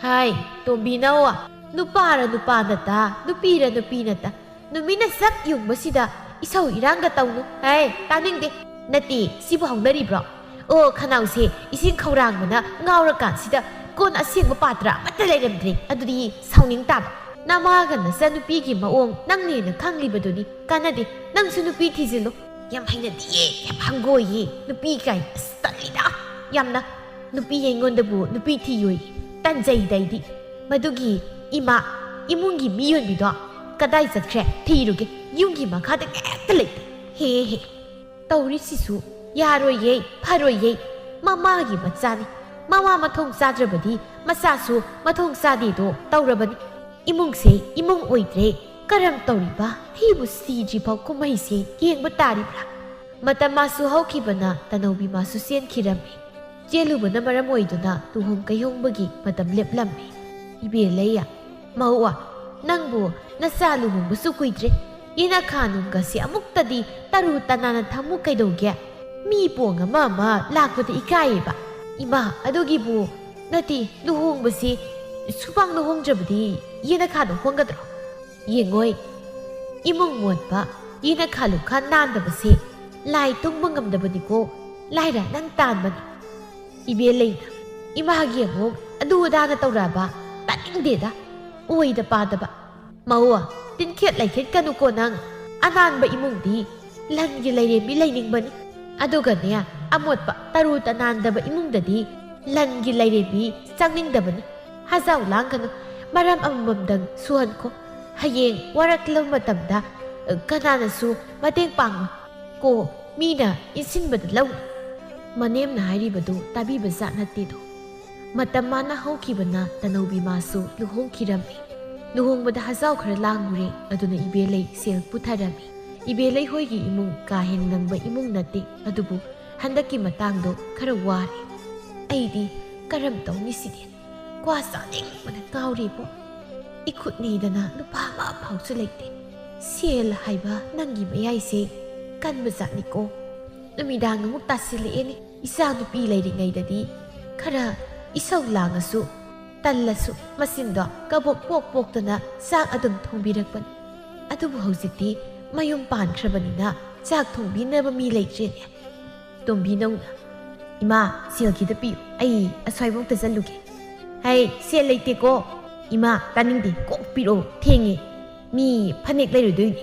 ꯍꯥꯏ, ꯇꯣꯝꯕꯤꯅꯧ, ꯅꯨꯄꯥꯔ ꯅꯨꯄꯥ ꯅꯠꯇ, ꯅꯨꯄꯤꯔ ꯅꯨꯄꯤ ꯅꯠꯇ, ꯅꯨꯃꯤꯠꯅ ꯆꯞ ꯌꯨꯡꯕꯁꯤꯗ ꯏꯁꯧ ꯏꯔꯥꯡꯒ ꯇꯧꯅꯨ꯫ ꯍꯥꯏ, ꯇꯥꯅꯤꯡꯗꯦ꯫ ꯅꯠꯇꯦ, ꯁꯤꯕꯨ ꯍꯧꯅꯔꯤꯕ꯭ꯔꯣ? ꯑꯣ, ꯈꯅꯥꯎꯁꯦ ꯏꯁꯤꯡ ꯈꯧꯔꯥꯡꯕꯅ ꯉꯥꯎꯔꯀꯥꯟꯁꯤꯗ ꯀꯣꯟ ꯑꯁꯦꯡꯕ ꯄꯥꯇ꯭ꯔ ꯑꯃꯠꯇ ꯂꯩꯔꯝꯗ꯭ꯔꯦ꯫ ꯑꯗꯨꯗꯤ ꯁꯥꯎꯅꯤꯡ ꯇꯥꯕ꯫ ꯅꯃꯥꯒ ꯅꯆꯟꯅꯨꯄꯤꯒꯤ ꯃꯑꯣꯡ ꯅꯪꯅ ꯍꯦꯟꯅ ꯈꯪꯂꯤꯕꯗꯨꯅꯤ꯫ ꯀꯥꯟꯅꯗꯦ, ꯅꯪꯁꯨ ꯅꯨꯄꯤ ꯊꯤꯖꯤꯜꯂꯨ꯫ ꯌꯥꯝ ꯍꯩꯅꯗꯤꯌꯦ, ꯌꯥꯝ ꯍꯪꯒꯣꯏꯌꯦ ꯅꯨꯄꯤ ꯀꯥꯏ꯫ ꯑꯁ, ꯇꯜꯂꯤꯗ ꯌꯥꯝꯅ꯫ ꯅꯨꯄꯤ ꯑꯩꯉꯣꯟꯗꯕꯨ ꯅꯨꯄꯤ ꯊꯤꯌꯣꯏ꯫ ꯇꯟꯖꯩꯗ ꯑꯩꯗꯤ꯫ ꯃꯗꯨꯒꯤ ꯏꯃꯥ, ꯏꯃꯨꯡꯒꯤ ꯃꯤ ꯌꯣꯟꯕꯤꯗꯣ ꯀꯗꯥꯏ ꯆꯠꯈ꯭ꯔꯦ? ꯊꯤꯔꯨꯒꯦ꯫ ꯌꯨꯝꯒꯤ ꯃꯈꯥꯗ ꯍꯦꯛꯇ ꯂꯩ꯫ ꯍꯦ ꯍꯦ꯫ ꯇꯧꯔꯤꯁꯤꯁꯨ ꯌꯥꯔꯣꯏꯌꯦ, ꯐꯔꯣꯏꯌꯦ꯫ ꯃꯃꯥꯒꯤ ꯃꯆꯥꯅꯤ꯫ ꯃꯃꯥ ꯃꯊꯣꯡ ꯆꯥꯗ꯭ꯔꯕꯗꯤ ꯃꯆꯥꯁꯨ ꯃꯊꯣꯡ ꯆꯥꯗꯦꯗꯣ ꯇꯧꯔꯕꯅꯤ꯫ ꯏꯃꯨꯡꯁꯦ ꯏꯃꯨꯡ ꯑꯣꯏꯗ꯭ꯔꯦ꯫ ꯀꯔꯝ ꯇꯧꯔꯤꯕ? ꯑꯩꯕꯨ ꯁꯤꯗ꯭ꯔꯤꯐꯥꯎ ꯀꯨꯝꯍꯩꯁꯦ ꯌꯦꯡꯕ ꯇꯥꯔꯤꯕ꯭ꯔꯥ? ꯃꯇꯝ ꯃꯥꯁꯨ ꯍꯧꯈꯤꯕꯅ ꯇꯅꯧꯕꯤ ꯃꯥꯁꯨ ꯆꯦꯟꯈꯤꯔꯝꯃꯤ꯫ ꯆꯦꯜꯂꯨꯕꯅ ꯃꯔꯝ ꯑꯣꯏꯗꯨꯅ ꯂꯨꯍꯣꯡ ꯀꯩꯍꯣꯡꯕꯒꯤ ꯃꯇꯝ ꯂꯦꯞꯂꯝꯃꯤ꯫ ꯏꯕꯦꯂꯩꯌꯥ, ꯃꯧꯋꯥ, ꯅꯪꯕꯨ ꯅꯆꯥ ꯂꯨꯍꯣꯡꯕꯁꯨ ꯀꯨꯏꯗ꯭ꯔꯦ꯫ ꯌꯦꯅꯈꯥ ꯅꯨꯡꯒꯁꯦ ꯑꯃꯨꯛꯇꯗꯤ ꯇꯔꯨ ꯇꯅꯥꯟꯅ ꯊꯝꯃꯨ ꯀꯩꯗꯧꯒꯦ? ꯃꯤ ꯄꯣꯡ ꯑꯃ ꯑꯃ ꯂꯥꯛꯄꯗ ꯏꯀꯥꯏꯌꯦꯕ꯫ ꯏꯃꯥ, ꯑꯗꯨꯒꯤꯕꯨ ꯅꯠꯇꯦ, ꯂꯨꯍꯣꯡꯕꯁꯤ ꯁꯨꯄꯥꯡꯅ ꯍꯣꯡꯗ꯭ꯔꯕꯗꯤ ꯌꯦꯅꯈꯥꯗ ꯍꯣꯡꯒꯗ꯭ꯔꯣ? ꯌꯦꯡꯉꯣꯏ, ꯏꯃꯨꯡ ꯃꯣꯠꯄ, ꯌꯦꯅꯈꯥ ꯂꯨꯈꯥ ꯅꯥꯟꯗꯕꯁꯦ ꯂꯥꯏ ꯇꯨꯡꯕ ꯉꯝꯗꯕꯅꯤꯀꯣ, ꯂꯥꯏꯔ ꯅꯪ ꯇꯥꯟꯕꯅꯤ꯫ ꯏꯕꯦꯜꯂꯩꯅ, ꯏꯃꯥꯒꯤ ꯑꯃꯨꯛ ꯑꯗꯨ ꯑꯗꯥꯅ ꯇꯧꯔꯛꯑꯕ? ꯇꯥꯅꯤꯡꯗꯦꯗ, ꯑꯣꯏꯗ ꯄꯥꯗꯕ꯫ ꯃꯧ, ꯇꯤꯟꯈꯦꯠ ꯂꯩꯈꯦꯠꯀꯅꯨꯀꯣ ꯅꯪ꯫ ꯑꯅꯥꯟꯕ ꯏꯃꯨꯡꯗꯤ ꯂꯟꯒꯤ ꯂꯩꯔꯦꯝꯕꯤ ꯂꯩꯅꯤꯡꯕꯅꯤ꯫ ꯑꯗꯨꯒꯅꯦ, ꯑꯃꯣꯠꯄ ꯇꯔꯨ ꯇꯅꯥꯟꯗꯕ ꯏꯃꯨꯡꯗꯗꯤ ꯂꯟꯒꯤ ꯂꯩꯔꯦꯝꯕꯤ ꯆꯪꯅꯤꯡꯗꯕꯅꯤ꯫ ꯍꯖꯥꯎ ꯂꯥꯡꯒꯅꯨ, ꯃꯔꯝ ꯑꯃꯃꯝꯗꯪ ꯁꯨꯍꯟꯈꯣ꯫ ꯍꯌꯦꯡ ꯋꯥꯔꯛꯂꯕ ꯃꯇꯝꯗ, ꯑ, ꯀꯅꯥꯅꯁꯨ ꯃꯇꯦꯡ ꯄꯥꯡꯉꯣꯏ꯫ ꯀꯣ, ꯃꯤꯅ ꯏꯟꯁꯤꯟꯕꯗ ꯂꯧ꯫ ꯃꯅꯦꯝꯅ ꯍꯥꯏꯔꯤꯕꯗꯨ ꯇꯥꯕꯤꯕ ꯖꯥꯠ ꯅꯠꯇꯦꯗꯣ꯫ ꯃꯇꯝ ꯃꯥꯅ ꯍꯧꯈꯤꯕꯅ ꯇꯅꯧꯕꯤ ꯃꯥꯁꯨ ꯂꯨꯍꯣꯡꯈꯤꯔꯝꯃꯤ꯫ ꯂꯨꯍꯣꯡꯕꯗ ꯍꯖꯥꯎ ꯈꯔ ꯂꯥꯡꯉꯨꯔꯦ, ꯑꯗꯨꯅ ꯏꯕꯦꯂꯩ ꯁꯦꯜ ꯄꯨꯊꯔꯝꯃꯤ꯫ ꯏꯕꯦꯂꯩ ꯍꯣꯏꯒꯤ ꯏꯃꯨꯡ ꯀꯥ ꯍꯦꯟꯅ ꯅꯪꯕ ꯏꯃꯨꯡ ꯅꯠꯇꯦ, ꯑꯗꯨꯕꯨ ꯍꯟꯗꯛꯀꯤ ꯃꯇꯥꯡꯗꯣ ꯈꯔ ꯋꯥꯔꯦ꯫ ꯑꯩꯗꯤ ꯀꯔꯝ ꯇꯧꯅꯤ ꯁꯤꯗꯤ? ꯀ꯭ꯋꯥ ꯆꯥꯅꯤꯡꯕꯅ ꯉꯥꯎꯔꯦꯕꯣ꯫ ꯏꯈꯨꯠ ꯅꯤꯗꯅ ꯂꯨꯄꯥ ꯑꯃ ꯐꯥꯎꯁꯨ ꯂꯩꯇꯦ꯫ ꯁꯦꯜ ꯍꯥꯏꯕ ꯅꯪꯒꯤ ꯃꯌꯥꯏꯁꯦ ꯀꯟꯕ ꯖꯥꯠꯅꯤꯀꯣ꯫ ꯅꯨꯃꯤꯗꯥꯡ ꯑꯃꯨꯛ ꯇꯥꯁꯤꯜꯂꯛꯑꯦꯅꯦ꯫ ꯏꯆꯥ ꯅꯨꯄꯤ ꯂꯩꯔꯤꯉꯩꯗꯗꯤ ꯈꯔ ꯏꯁꯧ ꯂꯥꯡꯉꯁꯨ, ꯇꯜꯂꯁꯨ ꯃꯆꯤꯟꯗꯣ ꯀꯕꯣꯛ ꯄꯣꯛ ꯄꯣꯛꯇꯅ ꯆꯥꯛ ꯑꯗꯨꯝ ꯊꯣꯡꯕꯤꯔꯛꯄꯅꯤ꯫ ꯑꯗꯨꯕꯨ ꯍꯧꯖꯤꯛꯇꯤ ꯃꯌꯨꯝ ꯄꯥꯟꯈ꯭ꯔꯕꯅꯤꯅ ꯆꯥꯛ ꯊꯣꯡꯕꯤꯅꯕ ꯃꯤ ꯂꯩꯇ꯭ꯔꯦꯅꯦ꯫ ꯇꯣꯝꯕꯤꯅꯧꯅ, "ꯏꯃꯥ, ꯁꯦꯜ ꯈꯤꯇ ꯄꯤꯌꯨ, ꯑꯩ ꯑꯁ꯭ꯋꯥꯏꯕꯨꯛꯇ ꯆꯠꯂꯨꯒꯦ꯫" "ꯍꯩ, ꯁꯦꯜ ꯂꯩꯇꯦꯀꯣ꯫" "ꯏꯃꯥ, ꯇꯥꯅꯤꯡꯗꯦ, ꯀꯣꯛ ꯄꯤꯔꯛꯑꯣ, ꯊꯦꯡꯉꯦ, ꯃꯤ ꯐꯅꯦꯛ ꯂꯩꯔꯨꯗꯣꯏꯅꯦ꯫"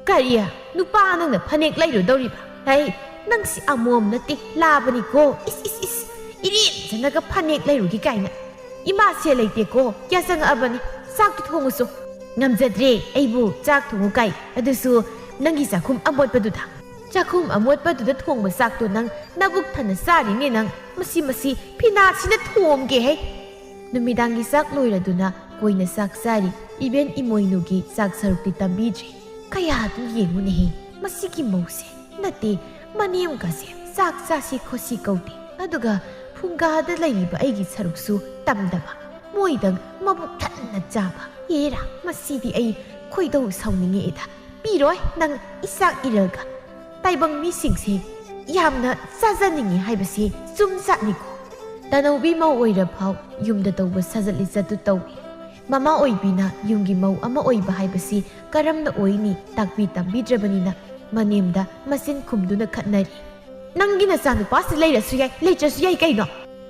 "ꯀꯔꯤ? ꯅꯨꯄꯥ ꯅꯪꯅ ꯐꯅꯦꯛ ꯂꯩꯔꯨꯗꯧꯔꯤꯕ? ꯍꯩ, ꯅꯪꯁꯤ ꯑꯃꯣꯝ ꯅꯠꯇꯦ, ꯂꯥꯕꯅꯤꯀꯣ꯫ ꯏꯁ, ꯏꯁ, ꯏꯁ, ꯏꯔꯦꯟꯖꯅꯒ ꯐꯅꯦꯛ ꯂꯩꯔꯨꯒꯦ ꯀꯥꯏꯅ꯫ ꯏꯃꯥ, ꯁꯦꯜ ꯂꯩꯇꯦꯀꯣ, ꯀꯌꯥ ꯆꯪꯉꯛꯑꯕꯅꯤ, ꯆꯥꯛꯇꯨ ꯊꯣꯡꯉꯨꯁꯨ꯫" "ꯉꯝꯖꯗ꯭ꯔꯦ, ꯑꯩꯕꯨ ꯆꯥꯛ ꯊꯣꯡꯉꯨ ꯀꯥꯏ, ꯑꯗꯨꯁꯨ ꯅꯪꯒꯤ ꯆꯥꯛꯈꯨꯝ ꯑꯃꯣꯠꯄꯗꯨꯗ꯫" "ꯆꯥꯛꯈꯨꯝ ꯑꯃꯣꯠꯄꯗꯨꯗ ꯊꯣꯡꯕ ꯆꯥꯛꯇꯣ ꯅꯪ ꯅꯕꯨꯛ ꯊꯟꯅ ꯆꯥꯔꯤꯅꯦ ꯅꯪ꯫ ꯃꯁꯤ, ꯃꯁꯤ ꯐꯤꯅꯥꯁꯤꯅ ꯊꯣꯝꯒꯦ ꯍꯩ꯫" ꯅꯨꯃꯤꯗꯥꯡꯒꯤ ꯆꯥꯛ ꯂꯣꯏꯔꯗꯨꯅ ꯀꯣꯏꯅ ꯆꯥꯛ ꯆꯥꯔꯤ꯫ ꯏꯕꯦꯟ ꯏꯃꯣꯏꯅꯨꯒꯤ ꯆꯥꯛ ꯁꯔꯨꯛꯇꯤ ꯇꯝꯕꯤꯗ꯭ꯔꯤ꯫ ꯀꯌꯥꯗꯨ ꯌꯦꯡꯉꯨꯅꯦꯍꯦ, ꯃꯁꯤꯒꯤ ꯃꯧꯁꯦ꯫ ꯅꯠꯇꯦ, ꯃꯅꯦꯝꯒꯁꯦ ꯆꯥꯛ ꯆꯥꯁꯤ ꯈꯣꯠꯁꯤ ꯀꯧꯗꯦ, ꯑꯗꯨꯒ ꯐꯨꯡꯒꯥꯗ ꯂꯩꯔꯤꯕ ꯑꯩꯒꯤ ꯁꯔꯨꯛꯁꯨ ꯇꯝꯗꯕ, ꯃꯣꯏꯗꯪ ꯃꯕꯨꯛ ꯊꯟꯅ ꯆꯥꯕ꯫ ꯍꯦꯔꯥ, ꯃꯁꯤꯗꯤ ꯑꯩ ꯈꯣꯏꯗꯧ ꯁꯥꯎꯅꯤꯡꯉꯛꯑꯦꯗ꯫ ꯄꯤꯔꯣꯏ ꯅꯪ ꯏꯆꯥꯛ ꯏꯔꯒ꯫ ꯇꯥꯏꯕꯪ ꯃꯤꯁꯤꯡꯁꯦ ꯌꯥꯝꯅ ꯆꯥꯖꯅꯤꯡꯉꯤ ꯍꯥꯏꯕꯁꯤ ꯆꯨꯝꯖꯥꯠꯅꯤꯀꯣ꯫ ꯇꯅꯧꯕꯤ ꯃꯧ ꯑꯣꯏꯔ ꯐꯥꯎ ꯌꯨꯝꯗ ꯇꯧꯕ ꯁꯥꯖꯠ ꯂꯤꯆꯠꯇꯨ ꯇꯧꯏ꯫ ꯃꯃꯥ ꯑꯣꯏꯕꯤꯅ ꯌꯨꯝꯒꯤ ꯃꯧ ꯑꯃ ꯑꯣꯏꯕ ꯍꯥꯏꯕꯁꯤ ꯀꯔꯝꯅ ꯑꯣꯏꯅꯤ ꯇꯥꯛꯄꯤ ꯇꯝꯕꯤꯗ꯭ꯔꯕꯅꯤꯅ ꯃꯅꯦꯝꯗ ꯃꯆꯤꯟ ꯈꯨꯝꯗꯨꯅ ꯈꯠꯅꯔꯤ꯫ "ꯅꯪꯒꯤ ꯅꯆꯥꯅꯨꯄꯥꯁꯤ ꯂꯩꯔꯁꯨ ꯌꯥꯏ, ꯂꯩꯇ꯭ꯔꯁꯨ ꯌꯥꯏ ꯀꯩꯅꯣ?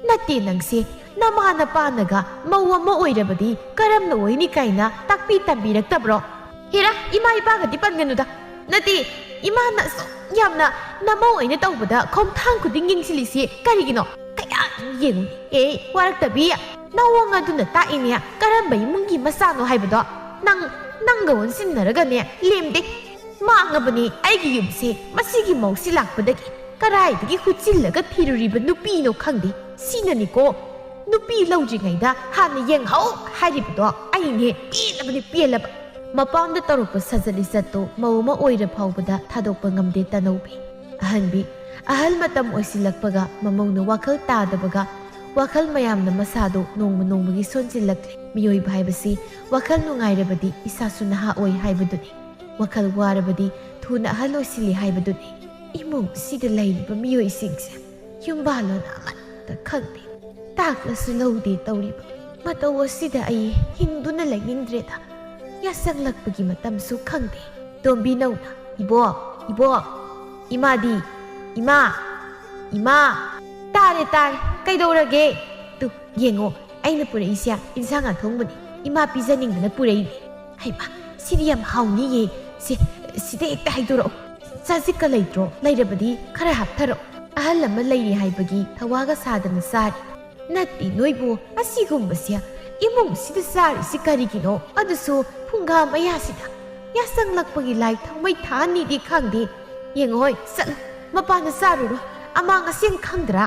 ꯅꯠꯇꯦ ꯅꯪꯁꯦ, ꯅꯃꯥ ꯅꯄꯥꯅꯒ ꯃꯧ ꯑꯃ ꯑꯣꯏꯔꯕꯗꯤ ꯀꯔꯝꯅ ꯑꯣꯏꯅꯤ ꯀꯥꯏꯅ ꯇꯥꯛꯄꯤ ꯇꯝꯕꯤꯔꯛꯇꯕ꯭ꯔꯣ?" "ꯍꯦꯔꯥ, ꯏꯃꯥ ꯏꯄꯥꯒꯗꯤ ꯄꯟꯒꯅꯨꯗ꯫ ꯅꯠꯇꯦ, ꯏꯃꯥꯅ ꯑꯁꯨꯛ ꯌꯥꯝꯅ ꯅꯃꯧ ꯑꯩꯅ ꯇꯧꯕꯗ ꯈꯣꯡꯊꯥꯡ ꯈꯨꯗꯤꯡ ꯌꯦꯡꯁꯤꯜꯂꯤꯁꯤ ꯀꯔꯤꯒꯤꯅꯣ? ꯀꯌꯥ ꯌꯦꯡꯉꯨ꯫ ꯑꯦ, ꯋꯥꯔꯛꯇꯕꯤ, ꯅꯋꯣꯡ ꯑꯗꯨꯅ ꯇꯥꯛꯏꯅꯦ ꯀꯔꯝꯕ ꯏꯃꯨꯡꯒꯤ ꯃꯆꯥꯅꯣ ꯍꯥꯏꯕꯗꯣ꯫ ꯅꯪ, ꯅꯪꯒ ꯑꯣꯟꯁꯤꯟꯅꯔꯒꯅꯦ ꯂꯦꯝꯗꯦ꯫ ꯃꯥꯡꯉꯕꯅꯤ ꯑꯩꯒꯤ ꯌꯨꯝꯁꯦ꯫ ꯃꯁꯤꯒꯤ ꯃꯧꯁꯤ ꯂꯥꯛꯄꯗꯒꯤ ꯀꯔꯥꯏꯗꯒꯤ ꯍꯨꯠꯆꯤꯜꯂꯒ ꯊꯤꯔꯨꯔꯤꯕ ꯅꯨꯄꯤꯅꯣ ꯈꯪꯗꯦ꯫ ꯁꯤꯅꯅꯤꯀꯣ ꯅꯨꯄꯤ ꯂꯧꯗ꯭ꯔꯤꯉꯩꯗ ꯍꯥꯟꯅ ꯌꯦꯡꯍꯧ ꯍꯥꯏꯔꯤꯕꯗꯣ꯫ ꯑꯩꯅꯦ ꯄꯦꯜꯂꯕꯅꯤ, ꯄꯦꯜꯂꯕ꯫ ꯃꯄꯥꯝꯗ ꯇꯧꯔꯛꯄ ꯁꯥꯖꯠ ꯂꯤꯆꯠꯇꯣ ꯃꯧ ꯑꯃ ꯑꯣꯏꯔ ꯐꯥꯎꯕꯗ ꯊꯥꯗꯣꯛꯄ ꯉꯝꯗꯦ ꯇꯅꯧꯕꯤ꯫ ꯑꯍꯟꯕꯤ, ꯑꯍꯜ ꯃꯇꯝ ꯑꯣꯏꯁꯤꯜꯂꯛꯄꯒ ꯃꯃꯧꯅ ꯋꯥꯈꯜ ꯇꯥꯗꯕꯒ ꯋꯥꯈꯜ ꯃꯌꯥꯝꯅ ꯃꯁꯥꯗꯣ ꯅꯣꯡꯃ ꯅꯣꯡꯃꯒꯤ ꯁꯣꯟꯖꯤꯜꯂꯛꯂꯦ꯫ ꯃꯤꯑꯣꯏꯕ ꯍꯥꯏꯕꯁꯤ ꯋꯥꯈꯜ ꯅꯨꯡꯉꯥꯏꯔꯕꯗꯤ ꯏꯁꯥꯁꯨ ꯅꯍꯥ ꯑꯣꯏ ꯍꯥꯏꯕꯗꯨꯅꯤ꯫ ꯋꯥꯈꯜ ꯋꯥꯔꯕꯗꯤ ꯊꯨꯅ ꯑꯍꯜ ꯑꯣꯏꯁꯤꯜꯂꯤ ꯍꯥꯏꯕꯗꯨꯅꯤ꯫ ꯏꯃꯨꯡꯁꯤꯗ ꯂꯩꯔꯤꯕ ꯃꯤꯑꯣꯏꯁꯤꯡꯁꯦ ꯌꯨꯝꯕꯥꯜꯂꯣꯟ ꯑꯃꯠꯇ ꯈꯪꯗꯦ꯫ ꯇꯥꯛꯂꯁꯨ ꯂꯧꯗꯦ ꯇꯧꯔꯤꯕ ꯃꯇꯧ ꯑꯁꯤꯗ ꯑꯩ ꯍꯤꯡꯗꯨꯅ ꯂꯩꯅꯤꯡꯗ꯭ꯔꯦꯗ꯫ ꯌꯥꯁꯪꯂꯛꯄꯒꯤ ꯃꯇꯝꯁꯨ ꯈꯪꯗꯦ꯫ ꯇꯣꯝꯕꯤ ꯅꯧꯅ, "ꯏꯕꯣꯛ, ꯏꯕꯣꯛ, ꯏꯃꯥꯗꯤ, ꯏꯃꯥ, ꯏꯃꯥ, ꯇꯥꯔꯦ, ꯇꯥꯔꯦ, ꯀꯩꯗꯧꯔꯒꯦ? ꯇꯨ, ꯌꯦꯡꯉꯣ, ꯑꯩꯅ ꯄꯨꯔꯛꯏꯁꯦ ꯏꯟꯁꯥꯡ ꯑꯊꯣꯡꯕꯅꯤ꯫ ꯏꯃꯥ ꯄꯤꯖꯅꯤꯡꯗꯅ ꯄꯨꯔꯛꯏꯅꯤ꯫ ꯍꯩꯃꯥ, ꯁꯤꯗꯤ ꯌꯥꯝ ꯍꯥꯎꯅꯤꯌꯦ꯫ ꯁꯦ, ꯁꯤꯗ ꯍꯦꯛꯇ ꯍꯩꯗꯣꯔꯛꯑꯣ꯫ ꯆꯥꯖꯤꯛꯀ ꯂꯩꯇ꯭ꯔꯣ? ꯂꯩꯔꯕꯗꯤ ꯈꯔ ꯍꯥꯞꯊꯔꯛꯑꯣ꯫ ꯑꯍꯜ ꯑꯃ ꯂꯩꯔꯤ ꯍꯥꯏꯕꯒꯤ ꯊꯋꯥꯒ ꯁꯥꯗꯅ ꯆꯥꯔꯤ꯫ ꯅꯠꯇꯦ ꯅꯣꯏꯕꯨ, ꯑꯁꯤꯒꯨꯝꯕꯁꯦ ꯏꯃꯨꯡꯁꯤꯗ ꯆꯥꯔꯤꯁꯤ ꯀꯔꯤꯒꯤꯅꯣ? ꯑꯗꯨꯁꯨ ꯐꯨꯡꯒꯥ ꯃꯌꯥꯁꯤꯗ꯫ ꯌꯥꯁꯪꯂꯛꯄꯒꯤ ꯂꯥꯏ ꯊꯥꯎꯃꯩ ꯊꯥꯍꯟꯅꯤꯗꯤ ꯈꯪꯗꯦ꯫ ꯌꯦꯡꯉꯣꯍꯣꯏ, ꯆꯠꯂꯣ, ꯃꯄꯥꯟꯗ ꯆꯥꯔꯨꯔꯣ꯫ ꯑꯃꯥꯡ ꯑꯁꯦꯡ ꯈꯪꯗ꯭ꯔꯥ?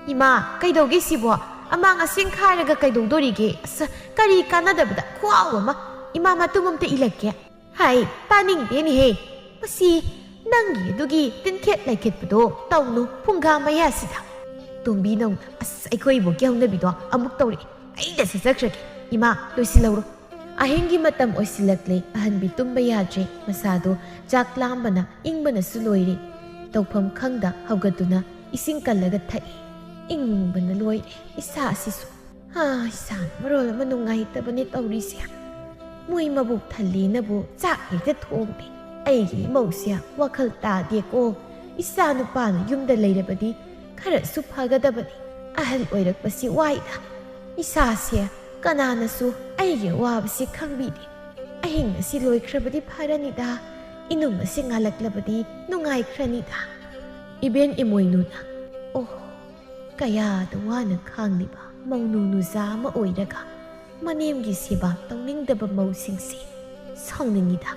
ꯏꯃꯥ, ꯀꯩꯗꯧꯒꯦ ꯁꯤꯕꯣ? ꯑꯃꯥꯡ ꯑꯁꯦꯡ ꯈꯥꯏꯔꯒ ꯀꯩꯗꯧꯗꯣꯔꯤꯒꯦ? ꯑꯁ, ꯀꯔꯤ ꯀꯥꯟꯅꯗꯕꯗ ꯈꯨꯍꯥꯎ ꯑꯃ꯫ ꯏꯃꯥ, ꯃꯇꯨꯝ ꯑꯝꯇ ꯏꯜꯂꯛꯀꯦ꯫ ꯍꯥꯏ, ꯇꯥꯅꯤꯡꯗꯦꯅꯦꯍꯦ꯫ ꯃꯁꯤ ꯅꯪꯒꯤ ꯑꯗꯨꯒꯤ ꯇꯤꯟꯈꯦꯠ ꯂꯩꯈꯦꯠꯄꯗꯣ ꯇꯧꯅꯨ ꯐꯨꯡꯒꯥ ꯃꯌꯥꯁꯤꯗ꯫ ꯇꯣꯝꯕꯤ ꯅꯧꯅ, ꯑꯁ, ꯑꯩꯈꯣꯏ ꯏꯕꯣꯛꯀꯤ ꯍꯧꯅꯕꯤꯗꯣ ꯑꯃꯨꯛ ꯇꯧꯔꯛꯑꯦ꯫ ꯑꯩꯗ ꯆꯠꯆꯈ꯭ꯔꯒꯦ꯫ ꯏꯃꯥ, ꯂꯣꯏꯁꯤꯜꯍꯧꯔꯣ꯫ ꯑꯍꯤꯡꯒꯤ ꯃꯇꯝ ꯑꯣꯏꯁꯤꯜꯂꯛꯂꯦ꯫ ꯑꯍꯟꯕꯤ ꯇꯨꯝꯕ ꯌꯥꯗ꯭ꯔꯦ꯫ ꯃꯁꯥꯗꯣ ꯆꯥꯛ ꯂꯥꯝꯕꯅ ꯏꯪꯕꯅꯁꯨ ꯂꯣꯏꯔꯦ꯫ ꯇꯧꯐꯝ ꯈꯪꯗ ꯍꯧꯒꯠꯇꯨꯅ ꯏꯁꯤꯡ ꯀꯜꯂꯒ ꯊꯛꯏ꯫ ꯏꯪꯕꯅ ꯂꯣꯏꯔꯦ ꯏꯁꯥ ꯑꯁꯤꯁꯨ꯫ ꯑꯥ, ꯏꯁꯥꯅ ꯃꯔꯣꯜ ꯑꯃ ꯅꯨꯡꯉꯥꯏꯇꯕꯅꯦ ꯇꯧꯔꯤꯁꯦ꯫ ꯃꯣꯏ ꯃꯕꯨꯛ ꯊꯜꯂꯦꯅꯕꯨ ꯆꯥꯛ ꯍꯦꯛꯇ ꯊꯣꯡꯗꯦ꯫ ꯑꯩꯒꯤ ꯏꯃꯧꯁꯦ ꯋꯥꯈꯜ ꯇꯥꯗꯦꯀꯣ꯫ ꯏꯆꯥ ꯅꯨꯄꯥꯅ ꯌꯨꯝꯗ ꯂꯩꯔꯕꯗꯤ ꯈꯔꯁꯨ ꯐꯒꯗꯕꯅꯤ꯫ ꯑꯍꯜ ꯑꯣꯏꯔꯛꯄꯁꯤ ꯋꯥꯏꯗ꯫ ꯏꯁꯥꯁꯦ ꯀꯅꯥꯅꯁꯨ ꯑꯩꯒꯤ ꯑꯋꯥꯕꯁꯤ ꯈꯪꯕꯤꯗꯦ꯫ ꯑꯍꯤꯡ ꯑꯁꯤ ꯂꯣꯏꯈ꯭ꯔꯕꯗꯤ ꯐꯔꯅꯤꯗ꯫ ꯏꯅꯨꯡ ꯑꯁꯤ ꯉꯥꯜꯂꯛꯂꯕꯗꯤ ꯅꯨꯡꯉꯥꯏꯈ꯭ꯔꯅꯤꯗ꯫ ꯏꯕꯦꯟ ꯏꯃꯣꯏꯅꯨꯅ, ꯑꯣ, ꯀꯌꯥꯗ ꯋꯥꯅ ꯈꯥꯡꯂꯤꯕ ꯃꯧꯅꯨ ꯅꯨꯖꯥ ꯑꯃ ꯑꯣꯏꯔꯒ ꯃꯅꯦꯝꯒꯤ ꯁꯦꯕꯥ ꯇꯧꯅꯤꯡꯗꯕ ꯃꯧꯁꯤꯡꯁꯦ ꯁꯥꯎꯅꯤꯡꯉꯤꯗ꯫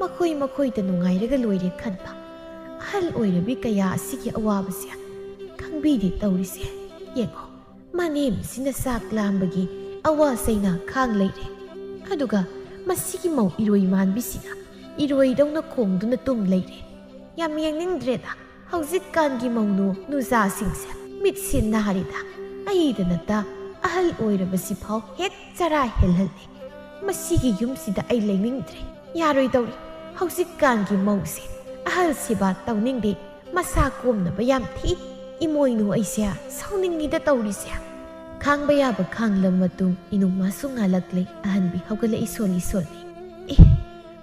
ꯃꯈꯣꯏ ꯃꯈꯣꯏꯗ ꯅꯨꯡꯉꯥꯏꯔꯒ ꯂꯣꯏꯔꯦ ꯈꯟꯕ ꯑꯍꯜ ꯑꯣꯏꯔꯕꯤ ꯀꯌꯥ ꯑꯁꯤꯒꯤ ꯑꯋꯥꯕꯁꯦ ꯈꯪꯕꯤꯗꯦ ꯇꯧꯔꯤꯁꯦ꯫ ꯌꯦꯡꯉꯣ, ꯃꯅꯦꯝꯁꯤꯅ ꯆꯥꯛ ꯂꯥꯝꯕꯒꯤ ꯑꯋꯥ ꯆꯩꯅꯥ ꯈꯥꯡ ꯂꯩꯔꯦ, ꯑꯗꯨꯒ ꯃꯁꯤꯒꯤ ꯃꯧ ꯏꯔꯣꯏ ꯃꯥꯟꯕꯤꯁꯤꯅ ꯏꯔꯣꯏꯗꯧꯅ ꯈꯣꯡꯗꯨꯅ ꯇꯨꯝ ꯂꯩꯔꯦ꯫ ꯌꯥꯝ ꯌꯦꯡꯅꯤꯡꯗ꯭ꯔꯦꯗ ꯍꯧꯖꯤꯛꯀꯥꯟꯒꯤ ꯃꯧꯅꯨ ꯅꯨꯖꯥꯁꯤꯡꯁꯦ꯫ ꯃꯤꯠꯁꯤ ꯅꯥꯔꯦꯗ꯫ ꯑꯩꯗ ꯅꯠꯇ ꯑꯍꯜ ꯑꯣꯏꯔꯕꯁꯤ ꯐꯥꯎ ꯍꯦꯛ ꯆꯔꯥ ꯍꯦꯜꯍꯜꯂꯦ꯫ ꯃꯁꯤꯒꯤ ꯌꯨꯝꯁꯤꯗ ꯑꯩ ꯂꯩꯅꯤꯡꯗ꯭ꯔꯦ꯫ ꯌꯥꯔꯣꯏꯗꯧꯔꯤ꯫ ꯍꯧꯖꯤꯛꯀꯥꯟꯒꯤ ꯃꯧꯁꯦ ꯑꯍꯜ ꯁꯦꯕꯥ ꯇꯧꯅꯤꯡꯗꯦ, ꯃꯁꯥ ꯀꯣꯝꯅꯕ ꯌꯥꯝ ꯊꯤ꯫ ꯏꯃꯣꯏꯅꯨ, ꯑꯩꯁꯦ ꯁꯥꯎꯅꯤꯡꯉꯤꯗ ꯇꯧꯔꯤꯁꯦ꯫ ꯈꯥꯡꯕ ꯌꯥꯕ ꯈꯥꯡꯂ ꯃꯇꯨꯡ ꯏꯅꯨꯃꯥꯁꯨ ꯉꯥꯜꯂꯛꯂꯦ꯫ ꯑꯍꯟꯕꯤ ꯍꯧꯒꯠꯂꯛꯏ ꯁꯣꯜꯂꯤ ꯁꯣꯜꯂꯤ꯫ ꯑꯦ,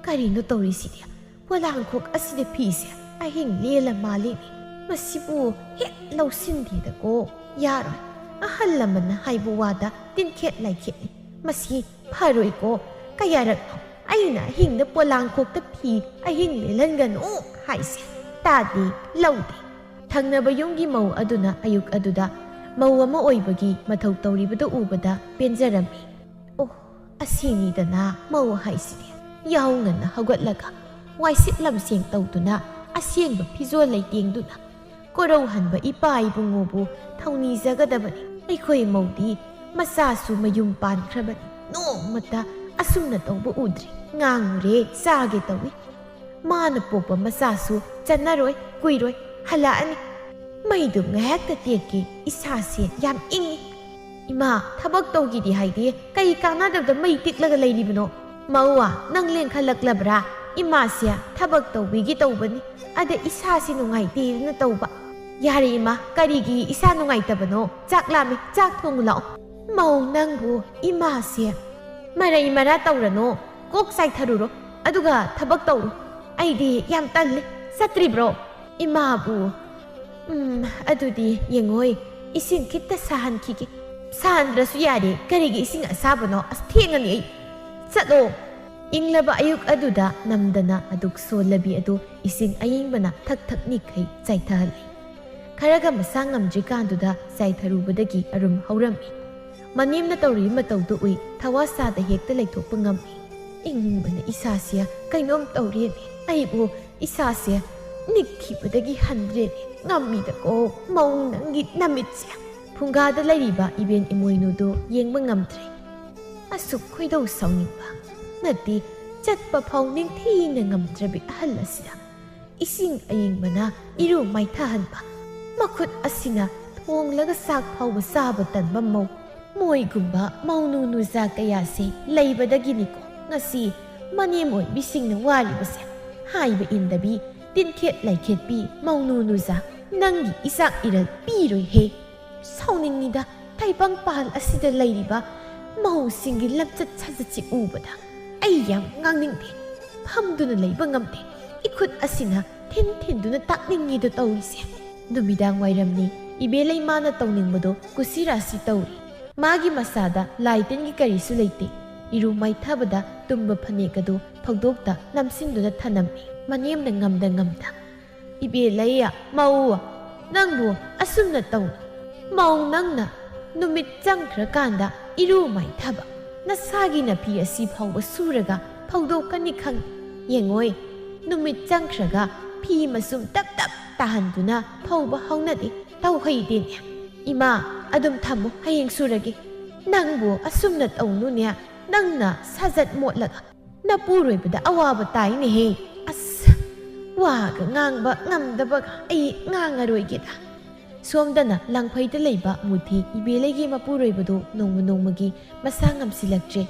ꯀꯔꯤꯅꯣ ꯇꯧꯔꯤꯁꯤꯗꯤ? ꯄꯣꯂꯥꯡꯈꯣꯛ ꯑꯁꯤꯗ ꯐꯤꯁꯦ ꯑꯍꯤꯡ ꯂꯦꯜꯂ ꯃꯥꯜꯂꯤꯅꯦ꯫ ꯃꯁꯤꯕꯨ ꯍꯦꯛ ꯂꯧꯁꯤꯟꯗꯦꯗꯀꯣ꯫ ꯌꯥꯔꯣꯏ꯫ ꯑꯍꯜ ꯂꯃꯟꯅ ꯍꯥꯏꯕ ꯋꯥꯗ ꯇꯤꯟꯈꯦꯠ ꯂꯥꯏꯈꯦꯠꯅꯤ꯫ ꯃꯁꯤ ꯐꯔꯣꯏꯀꯣ꯫ ꯀꯌꯥꯔꯛꯅꯣ ꯑꯩꯅ ꯑꯍꯤꯡꯗ ꯄꯣꯂꯥꯡꯈꯣꯛꯇ ꯐꯤ ꯑꯍꯤꯡ ꯂꯦꯜꯍꯟꯒꯅꯨ ꯍꯥꯏꯁꯦ? ꯇꯥꯗꯦ, ꯂꯧꯗꯦ꯫ ꯊꯪꯅꯕ ꯌꯨꯝꯒꯤ ꯃꯧ ꯑꯗꯨꯅ ꯑꯌꯨꯛ ꯑꯗꯨꯗ ꯃꯧ ꯑꯃ ꯑꯣꯏꯕꯒꯤ ꯃꯊꯧ ꯇꯧꯔꯤꯕꯗꯨ ꯎꯕꯗ ꯄꯦꯟꯖꯔꯝꯃꯤ꯫ ꯑꯣ, ꯑꯁꯤꯅꯤꯗꯅ ꯃꯧ ꯍꯥꯏꯁꯤꯗꯤ꯫ ꯌꯥꯍꯧ ꯉꯟꯅ ꯍꯧꯒꯠꯂꯒ ꯋꯥꯏꯁꯤꯠ ꯂꯝꯁꯦꯡ ꯇꯧꯗꯨꯅ, ꯑꯁꯦꯡꯕ ꯐꯤꯖꯣꯜ ꯂꯩꯇꯦꯡꯗꯨꯅ, ꯀꯣꯔꯧꯍꯟꯕ ꯏꯄꯥ ꯏꯕꯨꯡꯉꯣꯕꯨ ꯊꯧꯅꯤꯖꯒꯗꯕꯅꯤ꯫ ꯑꯩꯈꯣꯏ ꯃꯧꯗꯤ ꯃꯆꯥꯁꯨ ꯃꯌꯨꯝ ꯄꯥꯟꯈ꯭ꯔꯕꯅꯤ꯫ ꯅꯣꯡꯃꯇ ꯑꯁꯨꯝꯅ ꯇꯧꯕ ꯎꯗ꯭ꯔꯤ꯫ ꯉꯥꯡꯉꯨꯔꯦ ꯆꯥꯒꯦ ꯇꯧꯏ꯫ ꯃꯥꯅ ꯄꯣꯛꯄ ꯃꯆꯥꯁꯨ ꯆꯟꯅꯔꯣꯏ, ꯀꯨꯏꯔꯣꯏ ꯍꯜꯂꯛꯑꯅꯤ꯫ ꯃꯩꯗꯨ ꯉꯥꯏꯍꯥꯛꯇ ꯇꯦꯛꯀꯦ, ꯏꯁꯥꯁꯦ ꯌꯥꯝ ꯏꯪꯉꯤ꯫ ꯏꯃꯥ, ꯊꯕꯛ ꯇꯧꯈꯤꯗꯦ ꯍꯥꯏꯗꯤ ꯀꯩ ꯀꯥꯟꯅꯗꯕꯗ ꯃꯩ ꯇꯤꯛꯂꯒ ꯂꯩꯔꯤꯕꯅꯣ? ꯃꯧꯋꯥ, ꯅꯪ ꯂꯦꯡꯈꯠꯂꯛꯂꯕ꯭ꯔꯥ? ꯏꯃꯥꯁꯦ ꯊꯕꯛ ꯇꯧꯕꯤꯒꯦ ꯇꯧꯕꯅꯤ, ꯑꯗ ꯏꯁꯥꯁꯦ ꯅꯨꯡꯉꯥꯏꯇꯦꯅ ꯇꯧꯕ꯫ ꯌꯥꯔꯦ ꯏꯃꯥ, ꯀꯔꯤꯒꯤ ꯏꯁꯥ ꯅꯨꯡꯉꯥꯏꯇꯕꯅꯣ? ꯆꯥꯛ ꯂꯥꯝꯃꯦ, ꯆꯥꯛ ꯊꯣꯡꯉꯨ ꯂꯥꯛꯑꯣ꯫ ꯃꯧ, ꯅꯪꯕꯨ ꯏꯃꯥꯁꯦ ꯃꯔꯩ ꯃꯔꯥ ꯇꯧꯔꯅꯣ, ꯀꯣꯛ ꯆꯥꯏꯊꯔꯨꯔꯣ, ꯑꯗꯨꯒ ꯊꯕꯛ ꯇꯧꯔꯣ꯫ ꯑꯩꯗꯤ ꯌꯥꯝ ꯇꯜꯂꯦ꯫ ꯆꯠꯇ꯭ꯔꯤꯕ꯭ꯔꯣ? ꯏꯃꯥꯕꯨ, ꯎꯝ, ꯑꯗꯨꯗꯤ ꯌꯦꯡꯉꯣꯏ, ꯏꯁꯤꯡ ꯈꯤꯠꯇ ꯁꯥꯍꯟꯈꯤꯒꯦ꯫ ꯁꯥꯍꯟꯗ꯭ꯔꯁꯨ ꯌꯥꯔꯦ, ꯀꯔꯤꯒꯤ ꯏꯁꯤꯡ ꯑꯁꯥꯕꯅꯣ? ꯑꯁ, ꯊꯦꯡꯉꯅꯤ ꯑꯩ꯫ ꯆꯠꯂꯣ꯫ ꯏꯪꯂꯕ ꯑꯌꯨꯛ ꯑꯗꯨꯗ ꯅꯝꯗꯅ ꯑꯗꯨꯛ ꯁꯣꯜꯂꯕꯤ ꯑꯗꯨ ꯏꯁꯤꯡ ꯑꯌꯤꯡꯕꯅ ꯊꯛ ꯊꯛ ꯅꯤꯛꯈꯩ ꯆꯥꯏꯊꯍꯜꯂꯤ꯫ ꯈꯔꯒ ꯃꯁꯥ ꯉꯝꯗ꯭ꯔꯤꯀꯥꯟꯗꯨꯗ ꯆꯥꯏꯊꯔꯨꯕꯗꯒꯤ ꯑꯔꯨꯝ ꯍꯧꯔꯝꯃꯤ꯫ ꯃꯅꯦꯝꯅ ꯇꯧꯔꯤꯕ ꯃꯇꯧꯗꯨ ꯎꯏ, ꯊꯋꯥ ꯁꯥꯗ ꯍꯦꯛꯇ ꯂꯩꯊꯣꯛꯄ ꯉꯝꯃꯤ꯫ ꯏꯪꯕꯅ ꯏꯁꯥꯁꯦ ꯀꯩꯅꯣꯝ ꯇꯧꯔꯦꯅꯦ꯫ ꯑꯩꯕꯨ ꯏꯁꯥꯁꯦ ꯅꯤꯛꯈꯤꯕꯗꯒꯤ ꯍꯟꯗ꯭ꯔꯦꯅꯦ꯫ ꯉꯝꯃꯤꯗꯀꯣ ꯃꯧ ꯅꯪꯒꯤ ꯅꯃꯤꯠꯁꯦ꯫ ꯐꯨꯡꯒꯥꯗ ꯂꯩꯔꯤꯕ ꯏꯕꯦꯟ ꯏꯃꯣꯏꯅꯨꯗꯨ ꯌꯦꯡꯕ ꯉꯝꯗ꯭ꯔꯦ꯫ ꯑꯁꯨꯛ ꯈꯣꯏꯗꯧ ꯁꯥꯎꯅꯤꯡꯕ ꯅꯠꯇꯦ, ꯆꯠꯄ ꯐꯥꯎ ꯅꯤꯡꯊꯤꯅ ꯉꯝꯗ꯭ꯔꯕꯤ ꯑꯍꯜ ꯑꯁꯤꯗ ꯏꯁꯤꯡ ꯑꯏꯪꯕꯅ ꯏꯔꯨ ꯃꯥꯏꯊꯍꯟꯕ, ꯃꯈꯨꯠ ꯑꯁꯤꯅ ꯊꯣꯡꯂꯒ ꯆꯥꯛ ꯐꯥꯎꯕ ꯆꯥꯕ ꯇꯟꯕ ꯃꯧ, ꯃꯣꯏꯒꯨꯝꯕ ꯃꯧꯅꯨ ꯅꯨꯖꯥ ꯀꯌꯥꯁꯦ ꯂꯩꯕꯗꯒꯤꯅꯤꯀꯣ ꯉꯁꯤ ꯃꯅꯦꯝ ꯑꯣꯏꯕꯤꯁꯤꯡꯅ ꯋꯥꯔꯤꯕꯁꯦ꯫ ꯍꯥꯏꯕ ꯏꯟꯗꯕꯤ, ꯇꯤꯟꯈꯦꯠ ꯂꯥꯏꯈꯦꯠꯄꯤ ꯃꯧꯅꯨ ꯅꯨꯖꯥ, ꯅꯪꯒꯤ ꯏꯆꯥꯛ ꯏꯔꯜ ꯄꯤꯔꯣꯏꯍꯦ꯫ ꯁꯥꯎꯅꯤꯡꯉꯤꯗ, ꯇꯥꯏꯕꯪꯄꯥꯟ ꯑꯁꯤꯗ ꯂꯩꯔꯤꯕ ꯃꯧꯁꯤꯡꯒꯤ ꯂꯝꯆꯠ ꯁꯥꯖꯠꯁꯤ ꯎꯕꯗ ꯑꯩ ꯌꯥꯝ ꯉꯥꯡꯅꯤꯡꯗꯦ꯫ ꯐꯝꯗꯨꯅ ꯂꯩꯕ ꯉꯝꯗꯦ꯫ ꯏꯈꯨꯠ ꯑꯁꯤꯅ ꯊꯤꯟ ꯊꯤꯟꯗꯨꯅ ꯇꯥꯛꯅꯤꯡꯉꯤꯗꯣ ꯇꯧꯔꯤꯁꯦ꯫ ꯅꯨꯃꯤꯗꯥꯡ ꯋꯥꯏꯔꯝꯅꯤ, ꯏꯕꯦꯂꯩꯃꯥꯅ ꯇꯧꯅꯤꯡꯕꯗꯣ ꯀꯨꯁꯤꯔꯥꯁꯤ ꯇꯧꯔꯤ꯫ ꯃꯥꯒꯤ ꯃꯁꯥꯗ ꯂꯥꯏ ꯇꯤꯟꯒꯤ ꯀꯔꯤꯁꯨ ꯂꯩꯇꯦ꯫ ꯏꯔꯨ ꯃꯥꯏꯊꯕꯗ ꯇꯨꯝꯕ ꯐꯅꯦꯛ ꯑꯗꯨ ꯐꯧꯗꯣꯛꯇ ꯅꯝꯁꯤꯟꯗꯨꯅ ꯊꯅꯝꯃꯤ꯫ ꯃꯅꯦꯝꯅ ꯉꯝꯗ ꯉꯝꯗ, "ꯏꯕꯦꯂꯩ, ꯃꯧ, ꯅꯪꯕꯨ ꯑꯁꯨꯝꯅ ꯇꯧꯅꯨ꯫ ꯃꯧ ꯅꯪꯅ ꯅꯨꯃꯤꯠ ꯆꯪꯈ꯭ꯔꯀꯥꯟꯗ ꯏꯔꯨ ꯃꯥꯏꯊꯕ, ꯅꯁꯥꯒꯤ ꯅꯐꯤ ꯑꯁꯤ ꯐꯥꯎꯕ ꯁꯨꯔꯒ ꯐꯧꯗꯣꯛꯀꯅꯤ ꯈꯪꯏ꯫ ꯌꯦꯡꯉꯣꯏ, ꯅꯨꯃꯤꯠ ꯆꯪꯈ꯭ꯔꯒ ꯐꯤ ꯃꯆꯨꯝ ꯇꯞ ꯇꯞ ꯇꯥꯍꯟꯗꯨꯅ ꯐꯧꯕ ꯍꯧꯅꯗꯦ, ꯇꯧꯍꯩꯗꯦꯅꯦ꯫ ꯏꯃꯥ, ꯑꯗꯨꯝ ꯊꯝꯃꯨ, ꯍꯌꯦꯡ ꯁꯨꯔꯒꯦ꯫ ꯅꯪꯕꯨ ꯑꯁꯨꯝꯅ ꯇꯧꯅꯨꯅꯦ, ꯅꯪꯅ ꯁꯥꯖꯠ ꯃꯣꯠꯂꯒ ꯅꯄꯨꯔꯣꯏꯕꯗ ꯑꯋꯥꯕ ꯇꯥꯏꯅꯦꯍꯦ꯫ ꯑꯁ, ꯋꯥꯒ ꯉꯥꯡꯕ ꯉꯝꯗꯕꯒ ꯑꯩ ꯉꯥꯡꯉꯔꯣꯏꯒꯦꯗ꯫" ꯁꯣꯝꯗꯅ ꯂꯪꯐꯩꯗ ꯂꯩꯕ ꯃꯨꯊꯤ ꯏꯕꯦꯂꯩꯒꯤ ꯃꯄꯨꯔꯣꯏꯕꯗꯨ ꯅꯣꯡꯃ ꯅꯣꯡꯃꯒꯤ ꯃꯁꯥ ꯉꯝꯁꯤꯜꯂꯛꯇ꯭ꯔꯦ,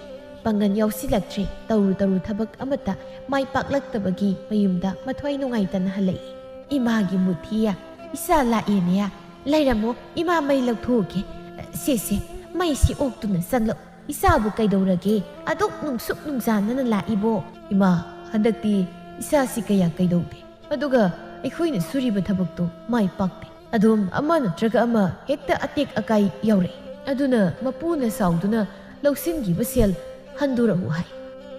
ꯄꯥꯡꯒꯜ ꯌꯥꯎꯁꯤꯜꯂꯛꯇ꯭ꯔꯦ, ꯇꯧꯔꯨ ꯇꯧꯔꯨ ꯊꯕꯛ ꯑꯃꯠꯇ ꯃꯥꯏ ꯄꯥꯛꯂꯛꯇꯕꯒꯤ ꯃꯌꯨꯝꯗ ꯃꯊ꯭ꯋꯥꯏ ꯅꯨꯡꯉꯥꯏꯇꯅ ꯍꯜꯂꯛꯏ꯫ "ꯏꯃꯥꯒꯤ ꯃꯨꯊꯤꯌꯦ, ꯏꯆꯥ ꯂꯥꯛꯑꯦꯅꯦ, ꯂꯩꯔꯝꯃꯣ, ꯏꯃꯥ ꯃꯩ ꯂꯧꯊꯣꯛꯎꯒꯦ꯫ ꯁꯦ, ꯁꯦ, ꯃꯩꯁꯤ ꯑꯣꯛꯇꯨꯅ ꯆꯪꯂꯛꯎ꯫ ꯏꯆꯥꯕꯨ ꯀꯩꯗꯧꯔꯒꯦ? ꯑꯗꯨꯛ ꯅꯨꯡꯁꯨꯛ ꯅꯨꯡꯖꯥꯅꯅ ꯂꯥꯛꯏꯕꯣ?" "ꯏꯃꯥ, ꯍꯟꯗꯛꯇꯤ ꯏꯆꯥꯁꯤ ꯀꯌꯥ ꯀꯩꯗꯧꯗꯦ꯫ ꯑꯗꯨꯒ ꯑꯩꯈꯣꯏꯅ ꯁꯨꯔꯤꯕ ꯊꯕꯛꯇꯨ ꯃꯥꯏ ꯄꯥꯛꯇꯦ꯫ ꯑꯗꯨꯝ ꯑꯃ ꯅꯠꯇ꯭ꯔꯒ ꯑꯃ ꯍꯦꯛꯇ ꯑꯇꯦꯛ ꯑꯀꯥꯏ ꯌꯥꯎꯔꯛꯏ꯫ ꯑꯗꯨꯅ ꯃꯄꯨꯅ ꯁꯥꯎꯗꯨꯅ ꯂꯧꯁꯤꯟꯈꯤꯕ ꯁꯦꯜ ꯍꯟꯗꯣꯔꯛꯎ ꯍꯥꯏ꯫"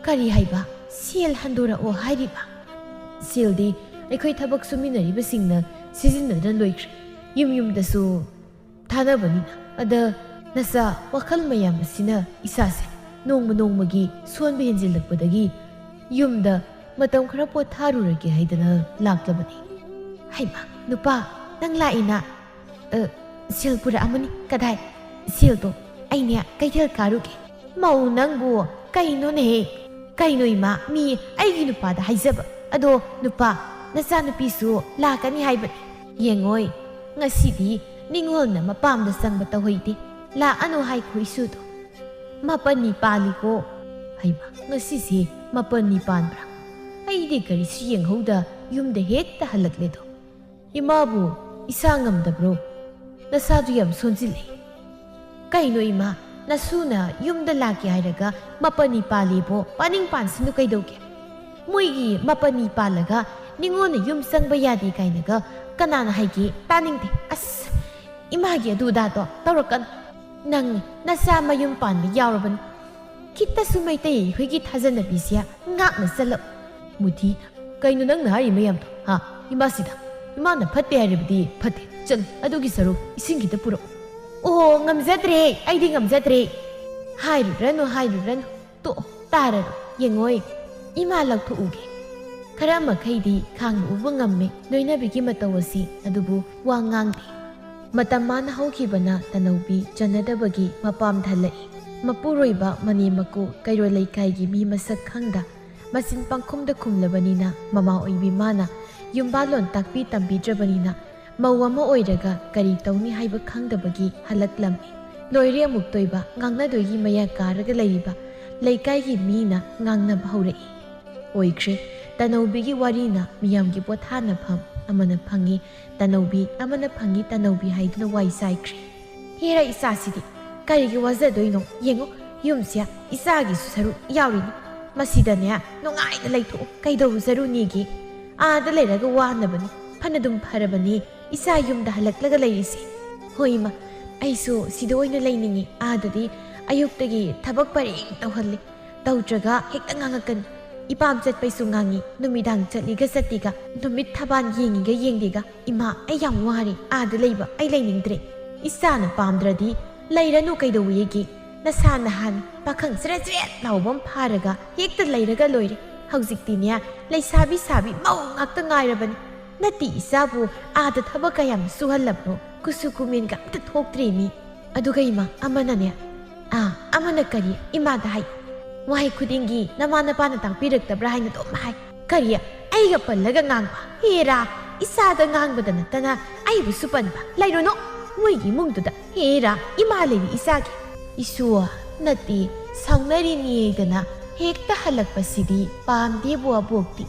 "ꯀꯔꯤ ꯍꯥꯏꯕ? ꯁꯦꯜ ꯍꯟꯗꯣꯔꯛꯑꯣ ꯍꯥꯏꯔꯤꯕ?" "ꯁꯦꯜꯗꯤ ꯑꯩꯈꯣꯏ ꯊꯕꯛ ꯁꯨꯃꯤꯟꯅꯔꯤꯕꯁꯤꯡꯅ ꯁꯤꯖꯤꯟꯅꯗꯨꯅ ꯂꯣꯏꯈ꯭ꯔꯦ꯫ ꯌꯨꯝ ꯌꯨꯝꯗꯁꯨ ꯊꯥꯅꯕꯅꯤꯅ꯫ ꯑꯗ ꯅꯆꯥ ꯋꯥꯈꯜ ꯃꯌꯥꯝ ꯑꯁꯤꯅ ꯏꯁꯥꯁꯦ ꯅꯣꯡꯃ ꯅꯣꯡꯃꯒꯤ ꯁꯣꯟꯕ ꯍꯦꯟꯖꯤꯜꯂꯛꯄꯗꯒꯤ ꯌꯨꯝꯗ ꯃꯇꯝ ꯈꯔ ꯄꯣꯊꯥꯔꯨꯔꯒꯦ ꯍꯥꯏꯗꯅ ꯂꯥꯛꯂꯕꯅꯤ꯫" "ꯍꯩꯃꯥ, ꯅꯨꯄꯥ, ꯅꯪ ꯂꯥꯛꯏꯅ?" "ꯑ, ꯁꯦꯜ ꯄꯨꯔꯛꯑꯃꯅꯤ꯫" "ꯀꯗꯥꯏ?" "ꯁꯦꯜꯗꯣ ꯑꯩꯅꯦ ꯀꯩꯊꯦꯜ ꯀꯥꯔꯨꯒꯦ꯫" "ꯃꯧ ꯅꯪꯕꯨ ꯀꯩꯅꯣꯅꯦꯍꯦ?" "ꯀꯩꯅꯣ ꯏꯃꯥ, ꯃꯤ ꯑꯩꯒꯤ ꯅꯨꯄꯥꯗ ꯍꯥꯏꯖꯕ꯫ ꯑꯗꯣ ꯅꯨꯄꯥ, ꯅꯆꯥꯅꯨꯄꯤꯁꯨ ꯂꯥꯛꯀꯅꯤ ꯍꯥꯏꯕꯅꯤ꯫ ꯌꯦꯡꯉꯣꯏ, ꯉꯁꯤꯗꯤ ꯅꯤꯉꯣꯜꯅ ꯃꯄꯥꯝꯗ ꯆꯪꯕ ꯇꯧꯍꯩꯗꯦ꯫ ꯂꯥꯛꯑꯅꯨ ꯍꯥꯏꯈꯣ ꯏꯁꯨꯗꯣ꯫ ꯃꯥꯄꯟꯅꯤ ꯄꯥꯜꯂꯤꯀꯣ꯫" "ꯍꯩꯃꯥ, ꯉꯁꯤꯁꯦ ꯃꯥꯄꯟꯅꯤ ꯄꯥꯟꯕ꯭ꯔꯥ? ꯑꯩꯗꯤ ꯀꯔꯤꯁꯨ ꯌꯦꯡꯍꯧꯗ ꯌꯨꯝꯗ ꯍꯦꯛꯇ ꯍꯜꯂꯛꯂꯦꯗꯣ꯫ ꯏꯃꯥꯕꯨ ꯏꯁꯥ ꯉꯝꯗꯕ꯭ꯔꯣ? ꯅꯁꯥꯗꯨ ꯌꯥꯝ ꯁꯣꯟꯖꯤꯜꯂꯦ꯫" "ꯀꯩꯅꯣ ꯏꯃꯥ, ꯅꯁꯨꯅ ꯌꯨꯝꯗ ꯂꯥꯛꯀꯦ ꯍꯥꯏꯔꯒ ꯃꯥꯄꯟꯅꯤ ꯄꯥꯜꯂꯤꯕꯣ? ꯄꯥꯅꯤꯡ ꯄꯥꯟꯁꯤꯅꯨ ꯀꯩꯗꯧꯒꯦ? ꯃꯣꯏꯒꯤ ꯃꯥꯄꯟꯅꯤ ꯄꯥꯜꯂꯒ ꯅꯤꯉꯣꯜꯅ ꯌꯨꯝ ꯆꯪꯕ ꯌꯥꯗꯦ ꯀꯥꯏꯅꯒ ꯀꯅꯥꯅ ꯍꯥꯏꯒꯦ? ꯇꯥꯅꯤꯡꯗꯦ꯫ ꯑꯁ, ꯏꯃꯥꯒꯤ ꯑꯗꯨ ꯑꯗꯥꯗꯣ ꯇꯧꯔꯛꯀꯅꯨ꯫ ꯅꯪ ꯅꯆꯥ ꯃꯌꯨꯝ ꯄꯥꯟꯕ ꯌꯥꯎꯔꯕꯅꯤ꯫ ꯈꯤꯇꯁꯨ ꯃꯩꯇꯩ ꯑꯩꯈꯣꯏꯒꯤ ꯊꯥꯖꯅꯕꯤꯁꯦ ꯉꯥꯛꯅ ꯆꯠꯂꯝ꯫" "ꯃꯨꯊꯤ, ꯀꯩꯅꯣ ꯅꯪꯅ ꯍꯥꯏꯔꯤ ꯃꯌꯥꯝꯗꯣ, ꯍꯥ? ꯏꯃꯥꯁꯤꯗ, ꯏꯃꯥꯅ ꯐꯠꯇꯦ ꯍꯥꯏꯔꯕꯗꯤ ꯐꯠꯇꯦ꯫ ꯆꯠꯂꯨ, ꯑꯗꯨꯒꯤ ꯁꯔꯨꯛ ꯏꯁꯤꯡ ꯈꯤꯇ ꯄꯨꯔꯛꯎ꯫" "ꯑꯣ, ꯉꯝꯖꯗ꯭ꯔꯦ, ꯑꯩꯗꯤ ꯉꯝꯖꯗ꯭ꯔꯦ꯫" "ꯍꯥꯏꯔꯨꯔꯅꯨ, ꯍꯥꯏꯔꯨꯔꯅꯨ꯫ ꯇꯣꯛꯑꯣ, ꯇꯥꯔꯔꯣꯏ꯫ ꯌꯦꯡꯉꯣꯏ, ꯏꯃꯥ ꯂꯧꯊꯣꯛꯎꯒꯦ꯫" ꯈꯔ ꯃꯈꯩꯗꯤ ꯈꯥꯡꯕ ꯎꯕ ꯉꯝꯃꯦ ꯂꯣꯏꯅꯕꯤꯒꯤ ꯃꯇꯧ ꯑꯁꯤ, ꯑꯗꯨꯕꯨ ꯋꯥ ꯉꯥꯡꯗꯦ꯫ ꯃꯇꯝ ꯃꯥꯅ ꯍꯧꯈꯤꯕꯅ ꯇꯅꯧꯕꯤ ꯆꯟꯅꯗꯕꯒꯤ ꯃꯄꯥꯝ ꯊꯜꯂꯛꯏ꯫ ꯃꯄꯨꯔꯣꯏꯕ ꯃꯅꯦꯝ ꯃꯀꯨ ꯀꯩꯔꯣꯜ ꯂꯩꯀꯥꯏꯒꯤ ꯃꯤ ꯃꯁꯛ ꯈꯪꯗ ꯃꯆꯤꯟ ꯄꯪꯈꯨꯝꯗ ꯈꯨꯝꯂꯕꯅꯤꯅ ꯃꯃꯥ ꯑꯣꯏꯕꯤ ꯃꯥꯅ ꯌꯨꯝꯕꯥꯜꯂꯣꯟ ꯇꯥꯛꯄꯤ ꯇꯝꯕꯤꯗ꯭ꯔꯕꯅꯤꯅ ꯃꯧ ꯑꯃ ꯑꯣꯏꯔꯒ ꯀꯔꯤ ꯇꯧꯅꯤ ꯍꯥꯏꯕ ꯈꯪꯗꯕꯒꯤ ꯍꯜꯂꯛꯂꯝꯃꯤ꯫ ꯂꯣꯏꯔꯦ ꯑꯃꯨꯛꯇꯣꯏꯕ ꯉꯥꯡꯅꯗꯣꯏꯒꯤ ꯃꯌꯥ ꯀꯥꯔꯒ ꯂꯩꯔꯤꯕ ꯂꯩꯀꯥꯏꯒꯤ ꯃꯤꯅ ꯉꯥꯡꯅꯕ ꯍꯧꯔꯛꯏ꯫ ꯑꯣꯏꯈ꯭ꯔꯦ, ꯇꯅꯧꯕꯤꯒꯤ ꯋꯥꯔꯤꯅ ꯃꯤꯌꯥꯝꯒꯤ ꯄꯣꯊꯥꯅꯐꯝ ꯑꯃꯅ ꯐꯪꯉꯤ ꯇꯅꯧꯕꯤ, ꯑꯃꯅ ꯐꯪꯉꯤ ꯇꯅꯧꯕꯤ ꯍꯥꯏꯗꯨꯅ ꯋꯥꯏ ꯆꯥꯏꯈ꯭ꯔꯦ꯫ ꯍꯦꯔꯥ ꯏꯆꯥꯁꯤꯗꯤ ꯀꯔꯤꯒꯤ ꯋꯥꯖꯗꯣꯏꯅꯣ? ꯌꯦꯡꯉꯨ, ꯌꯨꯝꯁꯦ ꯏꯆꯥꯒꯤꯁꯨ ꯁꯔꯨꯛ ꯌꯥꯎꯔꯤꯅꯤ꯫ ꯃꯁꯤꯗꯅꯦ ꯅꯨꯡꯉꯥꯏꯅ ꯂꯩꯊꯣꯛꯎ, ꯀꯩꯗꯧꯖꯔꯨꯅꯤꯒꯦ? ꯑꯥꯗ ꯂꯩꯔꯒ ꯋꯥꯅꯕꯅꯤ, ꯐꯅꯗꯨꯝ ꯐꯔꯕꯅꯤ ꯏꯆꯥ ꯌꯨꯝꯗ ꯍꯜꯂꯛꯂꯒ ꯂꯩꯔꯤꯁꯦ꯫ ꯍꯣꯏ ꯏꯃꯥ, ꯑꯩꯁꯨ ꯁꯤꯗ ꯑꯣꯏꯅ ꯂꯩꯅꯤꯡꯉꯤ꯫ ꯑꯥꯗꯗꯤ ꯑꯌꯨꯛꯇꯒꯤ ꯊꯕꯛ ꯄꯔꯦꯡ ꯇꯧꯍꯜꯂꯤ꯫ ꯇꯧꯗ꯭ꯔꯒ ꯍꯦꯛꯇ ꯉꯥꯡꯉꯛꯀꯅꯤ꯫ ꯏꯄꯥꯝ ꯆꯠꯄꯩꯁꯨ ꯉꯥꯡꯉꯤ, ꯅꯨꯃꯤꯗꯥꯡ ꯆꯠꯂꯤꯒ ꯆꯠꯇꯦꯒ, ꯅꯨꯃꯤꯠ ꯊꯕꯥꯟ ꯌꯦꯡꯉꯤꯒ ꯌꯦꯡꯗꯦꯒ꯫ "ꯏꯃꯥ, ꯑꯩ ꯌꯥꯝ ꯋꯥꯔꯦ, ꯑꯥꯗ ꯂꯩꯕ ꯑꯩ ꯂꯩꯅꯤꯡꯗ꯭ꯔꯦ꯫ ꯏꯆꯥꯅ ꯄꯥꯝꯗ꯭ꯔꯗꯤ ꯂꯩꯔꯅꯨ ꯀꯩꯗꯧꯋꯦꯒꯦ? ꯅꯁꯥ ꯅꯍꯥꯟ ꯄꯥꯈꯪ ꯆ꯭ꯔꯦꯠ ꯆ꯭ꯔꯦꯠ ꯂꯥꯎꯕ ꯑꯃ ꯐꯥꯔꯒ ꯍꯦꯛꯇ ꯂꯩꯔꯒ ꯂꯣꯏꯔꯦ꯫ ꯍꯧꯖꯤꯛꯇꯤꯅꯦ, ꯂꯩꯁꯥꯕꯤ ꯁꯥꯕꯤ ꯃꯧ ꯉꯥꯛꯇ ꯉꯥꯏꯔꯕꯅꯤ꯫ ꯅꯠꯇꯦ, ꯏꯆꯥꯕꯨ ꯑꯥꯗ ꯊꯕꯛ ꯀꯌꯥꯝ ꯁꯨꯍꯜꯂꯕꯅꯣ? ꯀꯨꯆꯨ ꯀꯨꯃꯦꯟꯒ ꯑꯝꯇ ꯊꯣꯛꯇ꯭ꯔꯦ ꯃꯤ꯫ ꯑꯗꯨꯒ ꯏꯃꯥ, ꯑꯃꯅꯅꯦ, ꯑꯥ, ꯑꯃꯅ ꯀꯔꯤ ꯏꯃꯥꯗ ꯍꯥꯏ? ꯋꯥꯍꯩ ꯈꯨꯗꯤꯡꯒꯤ ꯅꯃꯥ ꯅꯄꯥꯅ ꯇꯥꯛꯄꯤꯔꯛꯇꯕ꯭ꯔꯥ ꯍꯥꯏꯅ ꯑꯗꯨꯝ ꯍꯥꯏ꯫ ꯀꯔꯤ? ꯑꯩꯒ ꯄꯜꯂꯒ ꯉꯥꯡꯕ? ꯍꯦꯔꯥ, ꯏꯆꯥꯗ ꯉꯥꯡꯕꯗ ꯅꯠꯇꯅ ꯑꯩꯕꯨꯁꯨ ꯄꯟꯕ? ꯂꯩꯔꯨꯅꯨ ꯃꯣꯏꯒꯤ ꯏꯃꯨꯡꯗꯨꯗ꯫ ꯍꯦꯔꯥ, ꯏꯃꯥ ꯂꯩꯔꯤ ꯏꯆꯥꯒꯤ꯫ ꯏꯁꯨ, ꯅꯠꯇꯦ, ꯁꯥꯎꯅꯔꯤꯅꯦꯗꯅ ꯍꯦꯛꯇ ꯍꯜꯂꯛꯄꯁꯤꯗꯤ ꯄꯥꯝꯗꯦꯕꯨ ꯑꯕꯣꯛꯇꯤ꯫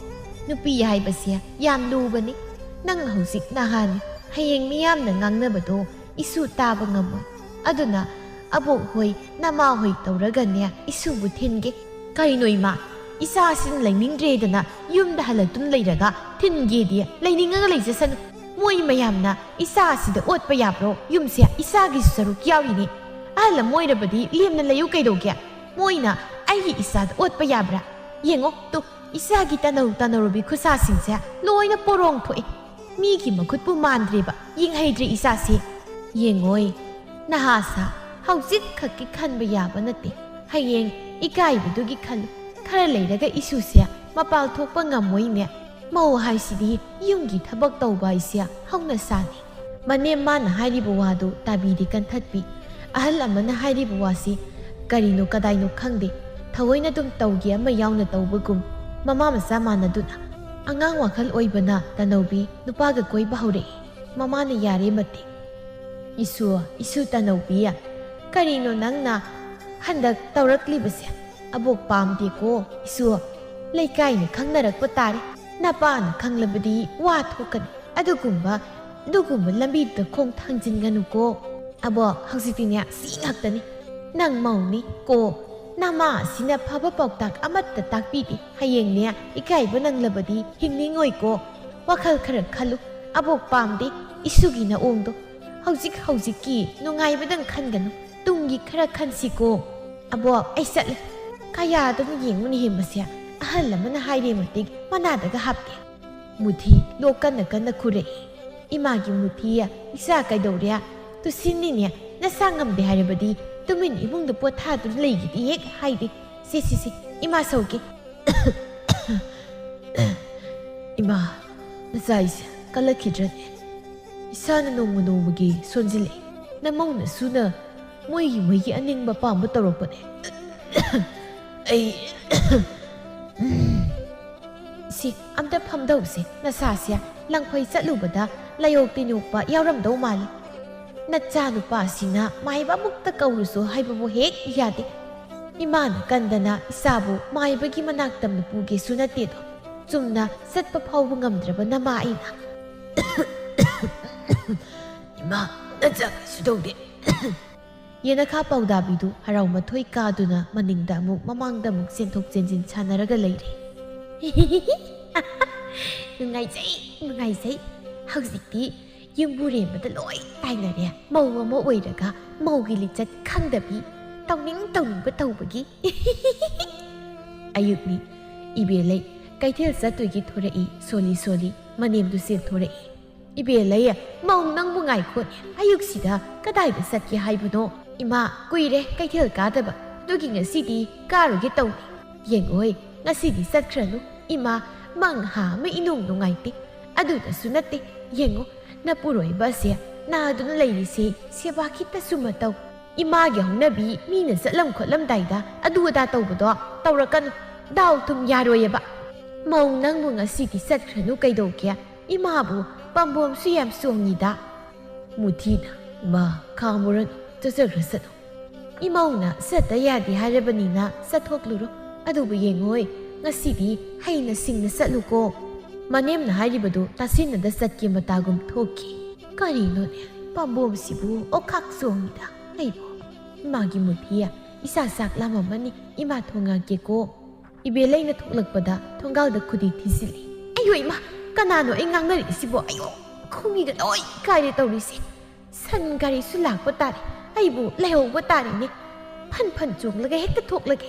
ꯅꯨꯄꯤ ꯍꯥꯏꯕꯁꯦ ꯌꯥꯝ ꯂꯨꯕꯅꯤ꯫ ꯅꯪ ꯍꯧꯖꯤꯛ ꯅꯍꯥꯅꯤ, ꯍꯌꯦꯡ ꯃꯤꯌꯥꯝꯅ ꯉꯥꯡꯅꯕꯗꯣ ꯏꯁꯨ ꯇꯥꯕ ꯉꯝꯃꯣꯏ꯫ ꯑꯗꯨꯅ ꯑꯕꯣꯛ ꯍꯣꯏ, ꯅꯃꯥ ꯍꯣꯏ ꯇꯧꯔꯒꯅꯦ ꯏꯁꯨꯕꯨ ꯊꯤꯟꯒꯦ꯫ ꯀꯩꯅꯣ ꯏꯃꯥ, ꯏꯆꯥꯁꯤꯅ ꯂꯩꯅꯤꯡꯗ꯭ꯔꯦꯗꯅ ꯌꯨꯝꯗ ꯍꯜꯂꯛꯇꯨꯅ ꯂꯩꯔꯒ ꯊꯤꯟꯒꯦꯗꯤ ꯂꯩꯅꯤꯡꯉꯒ ꯂꯩꯖꯁꯅꯨ꯫ ꯃꯣꯏ ꯃꯌꯥꯝꯅ ꯏꯆꯥ ꯑꯁꯤꯗ ꯑꯣꯠꯄ ꯌꯥꯕ꯭ꯔꯣ? ꯌꯨꯝꯁꯦ ꯏꯆꯥꯒꯤꯁꯨ ꯁꯔꯨꯛ ꯌꯥꯎꯔꯤꯅꯦ꯫ ꯑꯍꯜ ꯑꯃ ꯑꯣꯏꯔꯕꯗꯤ ꯂꯦꯝꯅ ꯂꯩꯌꯨ ꯀꯩꯗꯧꯒꯦ? ꯃꯣꯏꯅ ꯑꯩꯒꯤ ꯏꯆꯥꯗ ꯑꯣꯠꯄ ꯌꯥꯕ꯭ꯔꯥ? ꯌꯦꯡꯉꯣ ꯇꯨ, ꯏꯆꯥꯒꯤ ꯇꯅꯧ ꯇꯅꯧꯔꯨꯕꯤ ꯈꯨꯠꯁꯥꯁꯤꯡꯁꯦ ꯂꯣꯏꯅ ꯄꯣꯔꯣꯡ ꯊꯣꯛꯑꯦ꯫ ꯃꯤꯒꯤ ꯃꯈꯨꯠꯄꯨ ꯃꯥꯟꯗ꯭ꯔꯦꯕ, ꯌꯦꯡꯍꯩꯗ꯭ꯔꯦ ꯏꯆꯥꯁꯦ꯫ ꯌꯦꯡꯉꯣꯏ, ꯅꯍꯥꯁꯥ ꯍꯧꯖꯤꯛ ꯈꯛꯀꯤ ꯈꯟꯕ ꯌꯥꯕ ꯅꯠꯇꯦ꯫ ꯍꯌꯦꯡ ꯏꯀꯥꯏꯕꯗꯨꯒꯤ ꯈꯜꯂꯨ꯫ ꯈꯔ ꯂꯩꯔꯒ ꯏꯁꯨꯁꯦ ꯃꯄꯥꯜ ꯊꯣꯛꯄ ꯉꯝꯃꯣꯏꯅꯦ꯫ ꯃꯧ ꯍꯥꯏꯁꯤꯗꯤ ꯌꯨꯝꯒꯤ ꯊꯕꯛ ꯇꯧꯕ ꯍꯥꯏꯁꯦ ꯍꯧꯅ ꯁꯥꯅꯤ꯫ ꯃꯅꯦꯝ ꯃꯥꯅ ꯍꯥꯏꯔꯤꯕ ꯋꯥꯗꯨ ꯇꯥꯕꯤꯗꯤ ꯀꯟꯊꯠꯄꯤ꯫ ꯑꯍꯜ ꯑꯃꯅ ꯍꯥꯏꯔꯤꯕ ꯋꯥꯁꯤ ꯀꯔꯤꯅꯣ ꯀꯗꯥꯏꯅꯣ ꯈꯪꯗꯦ, ꯊꯑꯣꯏꯅ ꯑꯗꯨꯝ ꯇꯧꯒꯦ ꯑꯃ ꯌꯥꯎꯅ ꯇꯧꯕꯒꯨꯝ꯫ ꯃꯃꯥ ꯃꯆꯥ ꯃꯥꯟꯅꯗꯨꯅ꯫ ꯑꯉꯥꯡ ꯋꯥꯈꯜ ꯑꯣꯏꯕꯅ ꯇꯅꯧꯕꯤ ꯅꯨꯄꯥꯒ ꯀꯣꯏꯕ ꯍꯧꯔꯛꯏ꯫ ꯃꯃꯥꯅ ꯌꯥꯔꯦ ꯃꯇꯤꯛ꯫ ꯏꯁꯨ, ꯏꯁꯨ ꯇꯅꯧꯕꯤ, ꯀꯔꯤꯅꯣ ꯅꯪꯅ ꯍꯟꯗꯛ ꯇꯧꯔꯛꯂꯤꯕꯁꯦ? ꯑꯕꯣꯛ ꯄꯥꯝꯗꯦꯀꯣ ꯏꯁꯨ꯫ ꯂꯩꯀꯥꯏꯅ ꯈꯪꯅꯔꯛꯄ ꯇꯥꯔꯦ꯫ ꯅꯄꯥꯅ ꯈꯪꯂꯕꯗꯤ ꯋꯥ ꯊꯣꯛꯀꯅꯤ꯫ ꯑꯗꯨꯒꯨꯝꯕ, ꯑꯗꯨꯒꯨꯝꯕ ꯂꯝꯕꯤꯗ ꯈꯣꯡ ꯊꯥꯡꯖꯤꯟꯒꯅꯨꯀꯣ꯫ ꯑꯕꯣꯛ, ꯍꯧꯖꯤꯛꯇꯤꯅꯦ ꯁꯤ ꯉꯥꯛꯇꯅꯤ꯫ ꯅꯪ ꯃꯧꯅꯤ ꯀꯣ꯫ ꯅꯃꯥ ꯑꯁꯤꯅ ꯐꯕ ꯄꯥꯎꯇꯥꯛ ꯑꯃꯠꯇ ꯇꯥꯛꯄꯤꯗꯦ꯫ ꯍꯌꯦꯡꯅꯦ ꯏꯀꯥꯏꯕ ꯅꯪꯂꯕꯗꯤ ꯍꯤꯡꯅꯤꯡꯉꯣꯏꯀꯣ꯫ ꯋꯥꯈꯜ ꯈꯔ ꯈꯜꯂꯨ꯫ ꯑꯕꯣꯛ ꯄꯥꯝꯗꯦ ꯏꯁꯨꯒꯤ ꯅꯑꯣꯡꯗꯣ꯫ ꯍꯧꯖꯤꯛ ꯍꯧꯖꯤꯛꯀꯤ ꯅꯨꯡꯉꯥꯏꯕꯗꯪ ꯈꯟꯒꯅꯨ꯫ ꯇꯨꯡꯒꯤ ꯈꯔ ꯈꯟꯁꯤꯀꯣ꯫ ꯑꯕꯣꯛ, ꯑꯩ ꯆꯠꯂꯦ꯫ ꯀꯌꯥꯗꯅ ꯌꯦꯡꯉꯨꯅꯤ ꯍꯦ ꯃꯁꯦ, ꯑꯍꯜ ꯑꯃꯅ ꯍꯥꯏꯔꯦ ꯃꯇꯤꯛ ꯃꯅꯥꯗꯒ ꯍꯥꯞꯀꯦ꯫ ꯃꯨꯊꯤ ꯂꯣꯛ ꯀꯟꯅ ꯀꯟꯅ ꯈꯨꯔꯛꯏ꯫ ꯏꯃꯥꯒꯤ ꯃꯨꯊꯤ, ꯏꯆꯥ ꯀꯩꯗꯧꯔꯦ? ꯇꯨꯁꯤꯟꯅꯤꯅꯦ, ꯅꯁꯥ ꯉꯝꯗꯦ ꯍꯥꯏꯔꯕꯗꯤ ꯇꯨꯃꯤꯟ ꯏꯃꯨꯡꯗ ꯄꯣꯊꯥꯗꯨꯅ ꯂꯩꯒꯦꯗꯤ ꯍꯦꯛ ꯍꯥꯏꯗꯦ꯫ ꯁꯤ, ꯁꯤ, ꯁꯤ, ꯏꯃꯥ ꯁꯧꯒꯦ꯫ ꯏꯃꯥ, ꯅꯆꯥ ꯑꯩꯁꯦ ꯀꯜꯂꯛꯈꯤꯗ꯭ꯔꯅꯦ? ꯏꯁꯥꯅ ꯅꯣꯡꯃ ꯅꯣꯡꯃꯒꯤ ꯁꯣꯟꯖꯤꯜꯂꯛꯏ꯫ ꯅꯃꯧꯅꯁꯨꯅ ꯃꯣꯏꯒꯤ ꯃꯣꯏꯒꯤ ꯑꯅꯤꯡꯕ ꯄꯥꯝꯕ ꯇꯧꯔꯛꯄꯅꯦ꯫ ꯑꯩ ꯁꯤ ꯑꯝꯇ ꯐꯝꯗꯧꯁꯦ, ꯅꯁꯥꯁꯦ ꯂꯪꯐꯩ ꯆꯠꯂꯨꯕꯗ ꯂꯥꯏꯑꯣꯛ ꯇꯤꯟꯌꯣꯛꯄ ꯌꯥꯎꯔꯝꯗꯧ ꯃꯥꯜꯂꯤ꯫ ꯅꯆꯥꯅꯨꯄꯥꯁꯤꯅ ꯃꯥꯏꯕ ꯑꯃꯨꯛꯇ ꯀꯧꯔꯨꯁꯣ ꯍꯥꯏꯕꯕꯨ ꯍꯦꯛ ꯌꯥꯗꯦ꯫ ꯏꯃꯥꯅ ꯀꯟꯗꯅ ꯏꯆꯥꯕꯨ ꯃꯥꯏꯕꯒꯤ ꯃꯅꯥꯛꯇ ꯄꯨꯒꯦꯁꯨ ꯅꯠꯇꯦꯗꯣ꯫ ꯆꯨꯝꯅ ꯆꯠꯄ ꯐꯥꯎꯕ ꯉꯝꯗ꯭ꯔꯕ ꯅꯃꯥ ꯑꯩꯅ꯫ ꯏꯃꯥ, ꯅꯆꯥ ꯀꯩꯁꯨ ꯇꯧꯗꯦ꯫ ꯌꯦꯅꯈꯥ ꯄꯥꯎꯗꯥꯕꯤꯗꯨ ꯍꯔꯥꯎ ꯃꯊꯣꯏ ꯀꯥꯗꯨꯅ ꯃꯅꯤꯡꯗ ꯑꯃꯨꯛ ꯃꯃꯥꯡꯗ ꯑꯃꯨꯛ ꯆꯦꯟꯊꯣꯛ ꯆꯦꯟꯁꯤꯟ ꯁꯥꯟꯅꯔꯒ ꯂꯩꯔꯦ꯫ ꯅꯨꯡꯉꯥꯏꯖꯩ, ꯅꯨꯡꯉꯥꯏꯖꯩ꯫ ꯍꯧꯖꯤꯛꯇꯤ ꯌꯨꯝꯕꯨꯔꯦꯝꯕꯗ ꯂꯣꯏ ꯇꯥꯏꯅꯔꯦ꯫ ꯃꯧ ꯑꯃ ꯑꯣꯏꯔꯒ ꯃꯧꯒꯤ ꯂꯤꯆꯠ ꯈꯪꯗꯕꯤ, ꯇꯧꯅꯤꯡ ꯇꯧꯅꯤꯡꯕ ꯇꯧꯕꯒꯤ꯫ ꯑꯌꯨꯛꯅꯤ꯫ ꯏꯕꯦꯂꯩ ꯀꯩꯊꯦꯜ ꯆꯠꯇꯣꯏꯒꯤ ꯊꯣꯔꯛꯏ ꯁꯣꯜꯂꯤ ꯁꯣꯜꯂꯤ꯫ ꯃꯅꯦꯝꯗꯨ ꯆꯦꯟꯊꯣꯔꯛꯏ꯫ ꯏꯕꯦꯂꯩ, ꯃꯧ ꯅꯪꯕꯨ ꯉꯥꯏꯈꯣꯅꯦ꯫ ꯑꯌꯨꯛꯁꯤꯗ ꯀꯗꯥꯏꯗ ꯆꯠꯀꯦ ꯍꯥꯏꯕꯅꯣ? ꯏꯃꯥ, ꯀꯨꯏꯔꯦ ꯀꯩꯊꯦꯜ ꯀꯥꯗꯕ꯫ ꯑꯗꯨꯒꯤ ꯉꯁꯤꯗꯤ ꯀꯥꯔꯨꯒꯦ ꯇꯧꯅꯤ꯫ ꯌꯦꯡꯉꯣꯏ, ꯉꯁꯤꯗꯤ ꯆꯠꯈ꯭ꯔꯅꯨ꯫ ꯏꯃꯥ, ꯃꯪꯍꯥ ꯑꯃ ꯏꯅꯨꯡ ꯅꯨꯡꯉꯥꯏꯇꯦ꯫ ꯑꯗꯨꯗꯁꯨ ꯅꯠꯇꯦ, ꯌꯦꯡꯉꯣ, ꯅꯄꯨꯔꯣꯏꯕ ꯑꯁꯦ ꯅꯥꯗꯨꯅ ꯂꯩꯔꯤꯁꯦ ꯁꯦꯕꯥ ꯈꯤꯇꯁꯨ ꯃꯇꯧ꯫ ꯏꯃꯥꯒꯤ ꯍꯧꯅꯕꯤ ꯃꯤꯅ ꯆꯠꯂꯝ ꯈꯣꯠꯂꯝꯗꯥꯏꯗ ꯑꯗꯨ ꯑꯗꯥ ꯇꯧꯕꯗꯣ ꯇꯧꯔꯛꯀꯅꯨ꯫ ꯗꯥꯎ ꯊꯨꯝ ꯌꯥꯔꯣꯏꯌꯦꯕ꯫ ꯃꯧ ꯅꯪꯕꯨ ꯉꯁꯤꯗꯤ ꯆꯠꯈ꯭ꯔꯅꯨ ꯀꯩꯗꯧꯒꯦ? ꯏꯃꯥꯕꯨ ꯄꯥꯝꯕꯣꯝꯁꯨ ꯌꯥꯝ ꯆꯣꯡꯉꯤꯗ꯫ ꯃꯨꯊꯤꯅ, ꯏꯃꯥ, ꯈꯥꯝꯃꯨꯔꯅꯨ, ꯆꯠꯆꯈ꯭ꯔꯁꯅꯨ꯫ ꯏꯃꯧꯅ ꯆꯠꯇ ꯌꯥꯗꯦ ꯍꯥꯏꯔꯕꯅꯤꯅ ꯆꯠꯊꯣꯛꯂꯨꯔꯣ꯫ ꯑꯗꯨꯕꯨ ꯌꯦꯡꯉꯣꯏ, ꯉꯁꯤꯗꯤ ꯍꯩꯅ ꯁꯤꯡꯅ ꯆꯠꯂꯨꯀꯣ꯫ ꯃꯅꯦꯝꯅ ꯍꯥꯏꯔꯤꯕꯗꯨ ꯇꯥꯁꯤꯟꯅꯗ ꯆꯠꯀꯦ ꯃꯇꯥꯒꯨꯝ ꯊꯣꯛꯈꯤ꯫ ꯀꯔꯤꯅꯣꯅꯦ, ꯄꯥꯝꯕꯣꯝꯁꯤꯕꯨ ꯑꯣꯈꯥꯛ ꯆꯣꯡꯉꯤꯗ ꯑꯩꯕꯨ? ꯏꯃꯥꯒꯤ ꯃꯨꯊꯤ, ꯏꯁꯥ ꯆꯥꯛ ꯂꯥꯝꯃꯝꯃꯅꯤ, ꯏꯃꯥ ꯊꯣꯡ ꯉꯥꯛꯀꯦꯀꯣ꯫ ꯏꯕꯦꯂꯩꯅ ꯊꯣꯛꯂꯛꯄꯗ ꯊꯣꯡꯒꯥꯜꯗ ꯈꯨꯗꯤ ꯊꯤꯖꯤꯜꯂꯤ꯫ ꯑꯌꯣ ꯏꯃꯥ, ꯀꯅꯥꯅꯣ ꯑꯩ ꯉꯥꯡꯅꯔꯛꯏꯁꯤꯕꯣ? ꯑꯌꯣ, ꯈꯣꯡꯕꯤꯒ ꯂꯣꯏ ꯀꯥꯏꯔꯦ ꯇꯧꯔꯤꯁꯦ꯫ ꯁꯟ ꯒꯥꯔꯤꯁꯨ ꯂꯥꯛꯄ ꯇꯥꯔꯦ, ꯑꯩꯕꯨ ꯂꯩꯍꯧꯕ ꯇꯥꯔꯦꯅꯦ꯫ ꯐꯟ ꯐꯟ ꯆꯣꯡꯂꯒ ꯍꯦꯛꯇ ꯊꯣꯛꯂꯒꯦ꯫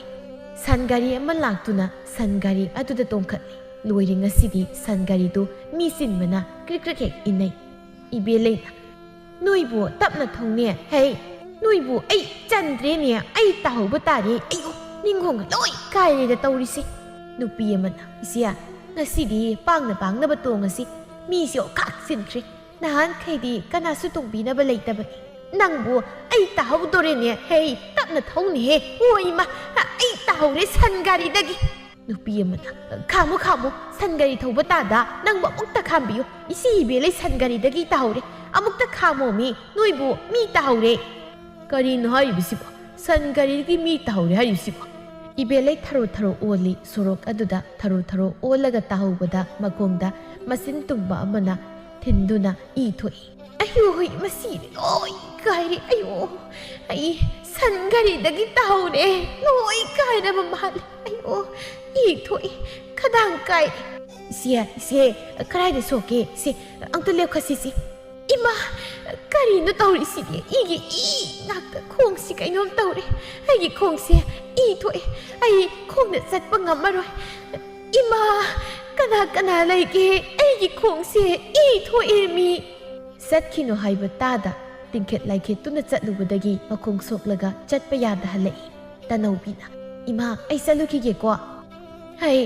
ꯁꯟ ꯒꯥꯔꯤ ꯑꯃ ꯂꯥꯛꯇꯨꯅ ꯁꯟ ꯒꯥꯔꯤ ꯑꯗꯨꯗ ꯇꯣꯡꯈꯠꯂꯤ꯫ ꯂꯣꯏꯔꯦ, ꯉꯁꯤꯗꯤ ꯁꯟ ꯒꯥꯔꯤꯗꯨ ꯃꯤ ꯆꯤꯟꯕꯅ ꯀ꯭ꯔꯤꯛ ꯀ꯭ꯔꯤꯛ ꯍꯦꯛ ꯏꯟꯅꯩ꯫ ꯏꯕꯦꯂꯩꯅ, "ꯅꯣꯏꯕꯨ ꯇꯞꯅ ꯊꯧꯅꯦ꯫ ꯍꯩ, ꯅꯣꯏꯕꯨ ꯑꯩ ꯆꯟꯗ꯭ꯔꯦꯅꯦ, ꯑꯩ ꯇꯥꯍꯧꯕ ꯇꯥꯔꯦ꯫ ꯑꯩꯌꯣ, ꯅꯤꯡꯈꯣꯡꯒ ꯂꯣꯏ ꯀꯥꯏꯔꯦꯗ ꯇꯧꯔꯤꯁꯦ꯫" ꯅꯨꯄꯤ ꯑꯃꯅ, "ꯏꯆꯦ, ꯉꯁꯤꯗꯤ ꯄꯥꯡꯅ ꯄꯥꯡꯅꯕ ꯇꯣꯡꯉꯁꯤ꯫ ꯃꯤꯁꯦ ꯑꯣꯈꯥꯛ ꯆꯤꯟꯈ꯭ꯔꯦ꯫ ꯅꯍꯥꯟꯈꯩꯗꯤ ꯀꯅꯥꯁꯨ ꯇꯣꯡꯕꯤꯅꯕ ꯂꯩꯇꯕꯅꯤ꯫ ꯅꯪꯕꯨ ꯑꯩ ꯇꯥꯍꯧꯗꯣꯔꯦꯅꯦ꯫ ꯍꯩ, ꯇꯞꯅ ꯊꯧꯅꯦꯍꯦ꯫ ꯑꯣ ꯏꯃꯥ, ꯑꯩ ꯇꯥꯍꯧꯔꯦ ꯁꯟ ꯒꯥꯔꯤꯗꯒꯤ꯫" ꯅꯨꯄꯤ ꯑꯃꯅ, "ꯈꯥꯝꯃꯨ, ꯈꯥꯝꯃꯨ, ꯁꯟ ꯒꯥꯔꯤ ꯊꯧꯕ ꯇꯥꯗ, ꯅꯪꯕꯨ ꯑꯃꯨꯛꯇ ꯈꯥꯝꯕꯤꯌꯨ꯫ ꯏꯆꯦ ꯏꯕꯦꯂꯩ ꯁꯟ ꯒꯥꯔꯤꯗꯒꯤ ꯇꯥꯍꯧꯔꯦ꯫ ꯑꯃꯨꯛꯇ ꯈꯥꯝꯃꯣ ꯃꯤ, ꯅꯣꯏꯕꯨ ꯃꯤ ꯇꯥꯍꯧꯔꯦ꯫" "ꯀꯔꯤꯅꯣ ꯍꯥꯏꯔꯤꯕꯁꯤꯕꯣ? ꯁꯟ ꯒꯥꯔꯤꯒꯤ ꯃꯤ ꯇꯥꯍꯧꯔꯦ ꯍꯥꯏꯔꯤꯕꯁꯤꯕꯣ?" ꯏꯕꯦꯂꯩ ꯊꯔꯣ ꯊꯔꯣ ꯑꯣꯜꯂꯤ꯫ ꯁꯣꯔꯣꯛ ꯑꯗꯨꯗ ꯊꯔꯣ ꯊꯔꯣ ꯑꯣꯜꯂꯒ ꯇꯥꯍꯧꯕꯗ ꯃꯈꯣꯡꯗ ꯃꯆꯤꯟ ꯇꯨꯝꯕ ꯑꯃꯅ ꯊꯤꯟꯗꯨꯅ ꯏ ꯊꯣꯛꯏ꯫ "ꯑꯌꯣ, ꯍꯣꯏ, ꯃꯁꯤꯗꯤ ꯂꯣꯏ ꯀꯥꯏꯔꯦ꯫ ꯑꯌꯣ, ꯑꯩ ꯁꯟ ꯒꯥꯔꯤꯗꯒꯤ ꯇꯥꯍꯧꯔꯦ꯫ ꯂꯣꯏ ꯀꯥꯏꯔꯕ ꯃꯥꯜꯂꯦ꯫ ꯑꯌꯣ, ꯏ ꯊꯣꯛꯏ꯫ ꯈꯗꯥꯡ ꯀꯥꯏꯔꯦ꯫" "ꯏꯆꯦ, ꯏꯆꯦ, ꯀꯗꯥꯏꯗ ꯁꯣꯛꯀꯦ? ꯏꯆꯦ, ꯑꯝꯇ ꯂꯦꯞꯈꯠꯁꯤꯁꯦ꯫" "ꯏꯃꯥ, ꯀꯔꯤꯅꯣ ꯇꯧꯔꯤꯁꯤꯗꯤ? ꯑꯩꯒꯤ ꯏ ꯉꯥꯛꯇ, ꯈꯣꯡꯁꯤ ꯀꯩꯅꯣꯝ ꯇꯧꯔꯦ꯫ ꯑꯩꯒꯤ ꯈꯣꯡꯁꯦ ꯏ ꯊꯣꯛꯑꯦ꯫ ꯑꯩ ꯈꯣꯡꯅ ꯆꯠꯄ ꯉꯝꯃꯔꯣꯏ꯫ ꯏꯃꯥ, ꯀꯅꯥ ꯀꯅꯥ ꯂꯩꯒꯦ? ꯑꯩꯒꯤ ꯈꯣꯡꯁꯦ ꯏ ꯊꯣꯛꯑꯦ ꯃꯤ꯫" ꯆꯠꯈꯤꯅꯨ ꯍꯥꯏꯕ ꯇꯥꯗ ꯇꯤꯡꯈꯦꯠ ꯂꯥꯏꯈꯦꯠꯇꯨꯅ ꯆꯠꯂꯨꯕꯗꯒꯤ ꯃꯈꯣꯡ ꯁꯣꯛꯂꯒ ꯆꯠꯄ ꯌꯥꯗ ꯍꯜꯂꯛꯏ꯫ ꯇꯅꯧꯕꯤꯅ, "ꯏꯃꯥ, ꯑꯩ ꯆꯠꯂꯨꯈꯤꯒꯦꯀꯣ꯫" "ꯍꯩ,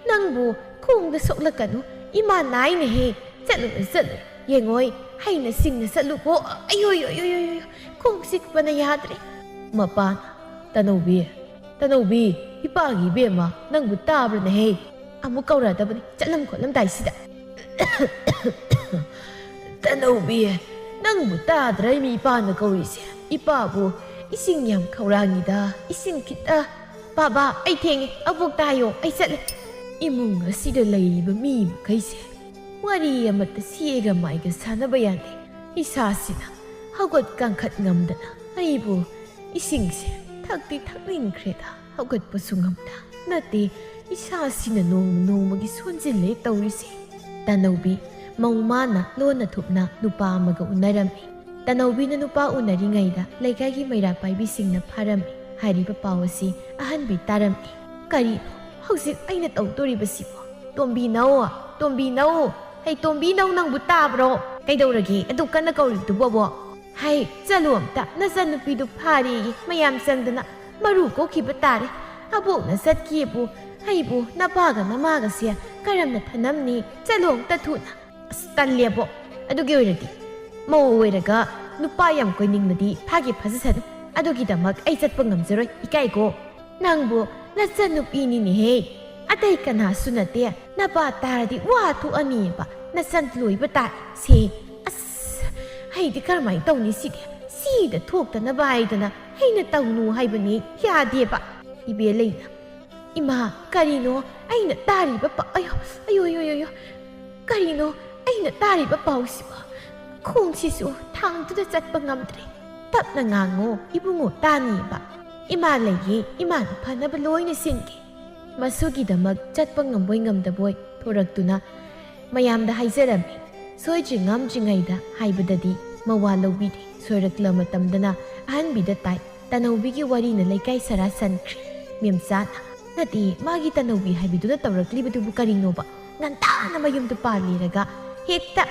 ꯅꯪꯕꯨ ꯈꯣꯡꯗ ꯁꯣꯛꯂꯛꯀꯅꯨ꯫ ꯏꯃꯥ ꯅꯥꯏꯅꯦꯍꯦ꯫ ꯆꯠꯂꯨ, ꯆꯠꯂꯨ꯫ ꯌꯦꯡꯉꯣꯏ, ꯍꯩꯅ ꯁꯤꯡꯅ ꯆꯠꯂꯨꯀꯣ꯫ ꯑꯌꯣ, ꯑꯌꯣ, ꯑꯌꯣ, ꯑꯌꯣ, ꯑꯌꯣ, ꯈꯣꯡ ꯆꯤꯛꯄꯅ ꯌꯥꯗ꯭ꯔꯦ꯫" ꯃꯄꯥꯅ, "ꯇꯅꯧꯕꯤ, ꯇꯅꯧꯕꯤ, ꯏꯄꯥꯒꯤ ꯏꯕꯦꯝꯃ, ꯅꯪꯕꯨ ꯇꯥꯕ꯭ꯔꯅꯦꯍꯦ? ꯑꯃꯨꯛ ꯀꯧꯔꯛꯑꯗꯕꯅꯤ ꯆꯠꯂꯝ ꯈꯣꯠꯂꯝꯗꯥꯏꯁꯤꯗ꯫" "ꯇꯅꯧꯕꯤ, ꯅꯪꯕꯨ ꯇꯥꯗ꯭ꯔꯥ ꯏꯃꯤ ꯏꯄꯥꯅ ꯀꯧꯔꯤꯁꯦ? ꯏꯄꯥꯕꯨ ꯏꯁꯤꯡ ꯌꯥꯝ ꯈꯧꯔꯥꯡꯉꯤꯗ, ꯏꯁꯤꯡ ꯈꯤꯇ꯫ ꯕꯥꯕꯥ, ꯑꯩ ꯊꯦꯡꯉꯦ, ꯑꯕꯣꯛꯇ ꯍꯥꯏꯌꯣ, ꯑꯩ ꯆꯠꯂꯦ꯫" ꯏꯃꯨꯡ ꯑꯁꯤꯗ ꯂꯩꯔꯤꯕ ꯃꯤ ꯃꯈꯩꯁꯦ ꯋꯥꯔꯤ ꯑꯃꯠꯇ ꯁꯦꯒ ꯃꯥꯏꯒ ꯁꯥꯟꯅꯕ ꯌꯥꯗꯦ꯫ ꯏꯁꯥꯁꯤꯅ ꯍꯧꯒꯠ ꯀꯥꯡꯈꯠ ꯉꯝꯗꯅ ꯑꯩꯕꯨ ꯏꯁꯤꯡꯁꯦ ꯊꯛꯇꯤ ꯊꯛꯅꯤꯡꯈ꯭ꯔꯦꯗ, ꯍꯧꯒꯠꯄꯁꯨ ꯉꯝꯗ꯫ ꯅꯠꯇꯦ, ꯏꯁꯥꯁꯤꯅ ꯅꯣꯡꯃ ꯅꯣꯡꯃꯒꯤ ꯁꯣꯟꯖꯤꯜꯂꯦ ꯇꯧꯔꯤꯁꯦ꯫ ꯇꯅꯧꯕꯤ, ꯃꯧ ꯃꯥꯅ ꯂꯣꯟꯅ ꯊꯨꯞꯅ ꯅꯨꯄꯥ ꯑꯃꯒ ꯎꯅꯔꯝꯃꯤ꯫ ꯇꯅꯧꯕꯤꯅ ꯅꯨꯄꯥ ꯎꯅꯔꯤꯉꯩꯗ ꯂꯩꯀꯥꯏꯒꯤ ꯃꯩꯔꯥ ꯄꯥꯏꯕꯤꯁꯤꯡꯅ ꯐꯥꯔꯝꯃꯤ꯫ ꯍꯥꯏꯔꯤꯕ ꯄꯥꯎ ꯑꯁꯤ ꯑꯍꯟꯕꯤ ꯇꯥꯔꯝꯃꯤ꯫ "ꯀꯔꯤꯅꯣ ꯍꯧꯖꯤꯛ ꯑꯩꯅ ꯇꯧꯗꯣꯔꯤꯕꯁꯤꯕꯣ? ꯇꯣꯝꯕꯤꯅꯧ, ꯇꯣꯝꯕꯤꯅꯧ, ꯍꯩ ꯇꯣꯝꯕꯤꯅꯧ, ꯅꯪꯕꯨ ꯇꯥꯕ꯭ꯔꯣ? ꯀꯩꯗꯧꯔꯒꯦ ꯑꯗꯨ ꯀꯟꯅ ꯀꯧꯔꯤꯗꯨꯕꯣ? ꯍꯩ, ꯆꯠꯂꯣ ꯑꯝꯇ, ꯅꯆꯟꯅꯨꯄꯤꯗꯨ ꯐꯥꯔꯦꯌꯦ, ꯃꯌꯥꯝ ꯆꯪꯗꯅ ꯃꯔꯨ ꯀꯣꯛꯈꯤꯕ ꯇꯥꯔꯦ꯫ ꯑꯕꯣꯛꯅ ꯆꯠꯀꯦꯕꯨ, ꯍꯩꯕꯨ ꯅꯄꯥꯒ ꯅꯃꯥꯒꯁꯦ ꯀꯔꯝꯅ ꯊꯅꯝꯅꯤ? ꯆꯠꯂꯣ ꯑꯝꯇ ꯊꯨꯅ꯫" "ꯑꯁ, ꯇꯜꯂꯦꯕꯣ꯫ ꯑꯗꯨꯒꯤ ꯑꯣꯏꯔꯗꯤ ꯃꯧ ꯑꯣꯏꯔꯒ ꯅꯨꯄꯥ ꯌꯥꯝ ꯀꯣꯏꯅꯤꯡꯕꯗꯤ ꯐꯥꯒꯦ ꯐꯥꯖꯁꯅꯨ꯫ ꯑꯗꯨꯒꯤꯗꯃꯛ ꯑꯩ ꯆꯠꯄ ꯉꯝꯖꯔꯣꯏ, ꯏꯀꯥꯏꯀꯣ꯫" "ꯅꯪꯕꯨ ꯅꯆꯟꯅꯨꯄꯤꯅꯤꯅꯦꯍꯦ, ꯑꯇꯩ ꯀꯅꯥꯁꯨ ꯅꯠꯇꯦ꯫ ꯅꯄꯥ ꯇꯥꯔꯗꯤ ꯋꯥ ꯊꯣꯛꯑꯅꯤꯕ, ꯅꯆꯟ ꯂꯣꯏꯕ ꯇꯥꯔꯦ꯫ ꯁꯦ, ꯑꯁ, ꯑꯩꯗꯤ ꯀꯔꯝꯍꯥꯏꯅ ꯇꯧꯅꯤ ꯁꯤꯗꯤ? ꯁꯤꯗ ꯊꯣꯛꯇꯅꯕ ꯍꯥꯏꯗꯅ ꯑꯩꯅ ꯇꯧꯅꯨ ꯍꯥꯏꯕꯅꯤ, ꯌꯥꯗꯦꯕ꯫" ꯏꯕꯦꯂꯩꯅ, "ꯏꯃꯥ, ꯀꯔꯤꯅꯣ ꯑꯩꯅ ꯇꯥꯔꯤꯕ ꯄꯥꯎ? ꯑꯌꯣ, ꯑꯌꯣ, ꯑꯌꯣ, ꯑꯌꯣ, ꯑꯌꯣ, ꯀꯔꯤꯅꯣ ꯑꯩꯅ ꯇꯥꯔꯤꯕ ꯄꯥꯎꯁꯤꯕꯣ? ꯈꯣꯡꯁꯤꯁꯨ ꯊꯥꯡꯗꯨꯗ ꯆꯠꯄ ꯉꯝꯗ꯭ꯔꯦ꯫ ꯇꯞꯅ ꯉꯥꯡꯉꯣ, ꯏꯕꯨꯡꯉꯣ ꯇꯥꯅꯤꯕ꯫" "ꯏꯃꯥ ꯂꯩꯌꯦ, ꯏꯃꯥꯅ ꯐꯅꯕ ꯂꯣꯏꯅ ꯁꯤꯟꯒꯦ꯫" ꯃꯁꯨꯒꯤꯗꯃꯛ ꯆꯠꯄ ꯉꯝꯕꯣꯏ ꯉꯝꯗꯕꯣꯏ ꯊꯣꯔꯛꯇꯨꯅ ꯃꯌꯥꯝꯗ ꯍꯥꯏꯖꯔꯝꯃꯤ꯫ ꯁꯣꯏꯗ꯭ꯔꯤ ꯉꯥꯝꯗ꯭ꯔꯤꯉꯩꯗ ꯍꯥꯏꯕꯗꯗꯤ ꯃꯋꯥ ꯂꯧꯕꯤꯗꯦ꯫ ꯁꯣꯏꯔꯛꯂ ꯃꯇꯝꯗꯅ ꯑꯍꯟꯕꯤꯗ ꯇꯥꯏ꯫ ꯇꯅꯧꯕꯤꯒꯤ ꯋꯥꯔꯤꯅ ꯂꯩꯀꯥꯏ ꯁꯥꯔꯥ ꯁꯟꯈ꯭ꯔꯦ꯫ ꯃꯦꯝꯆꯥꯅ, "ꯅꯠꯇꯦ, ꯃꯥꯒꯤ ꯇꯅꯧꯕꯤ ꯍꯥꯏꯕꯤꯗꯨꯅ ꯇꯧꯔꯛꯂꯤꯕꯗꯨꯕꯨ ꯀꯔꯤꯅꯣꯕ? ꯉꯟꯇꯥꯅ ꯃꯌꯨꯝꯗ ꯄꯥꯜꯂꯤꯔꯒ ꯍꯦꯛꯇ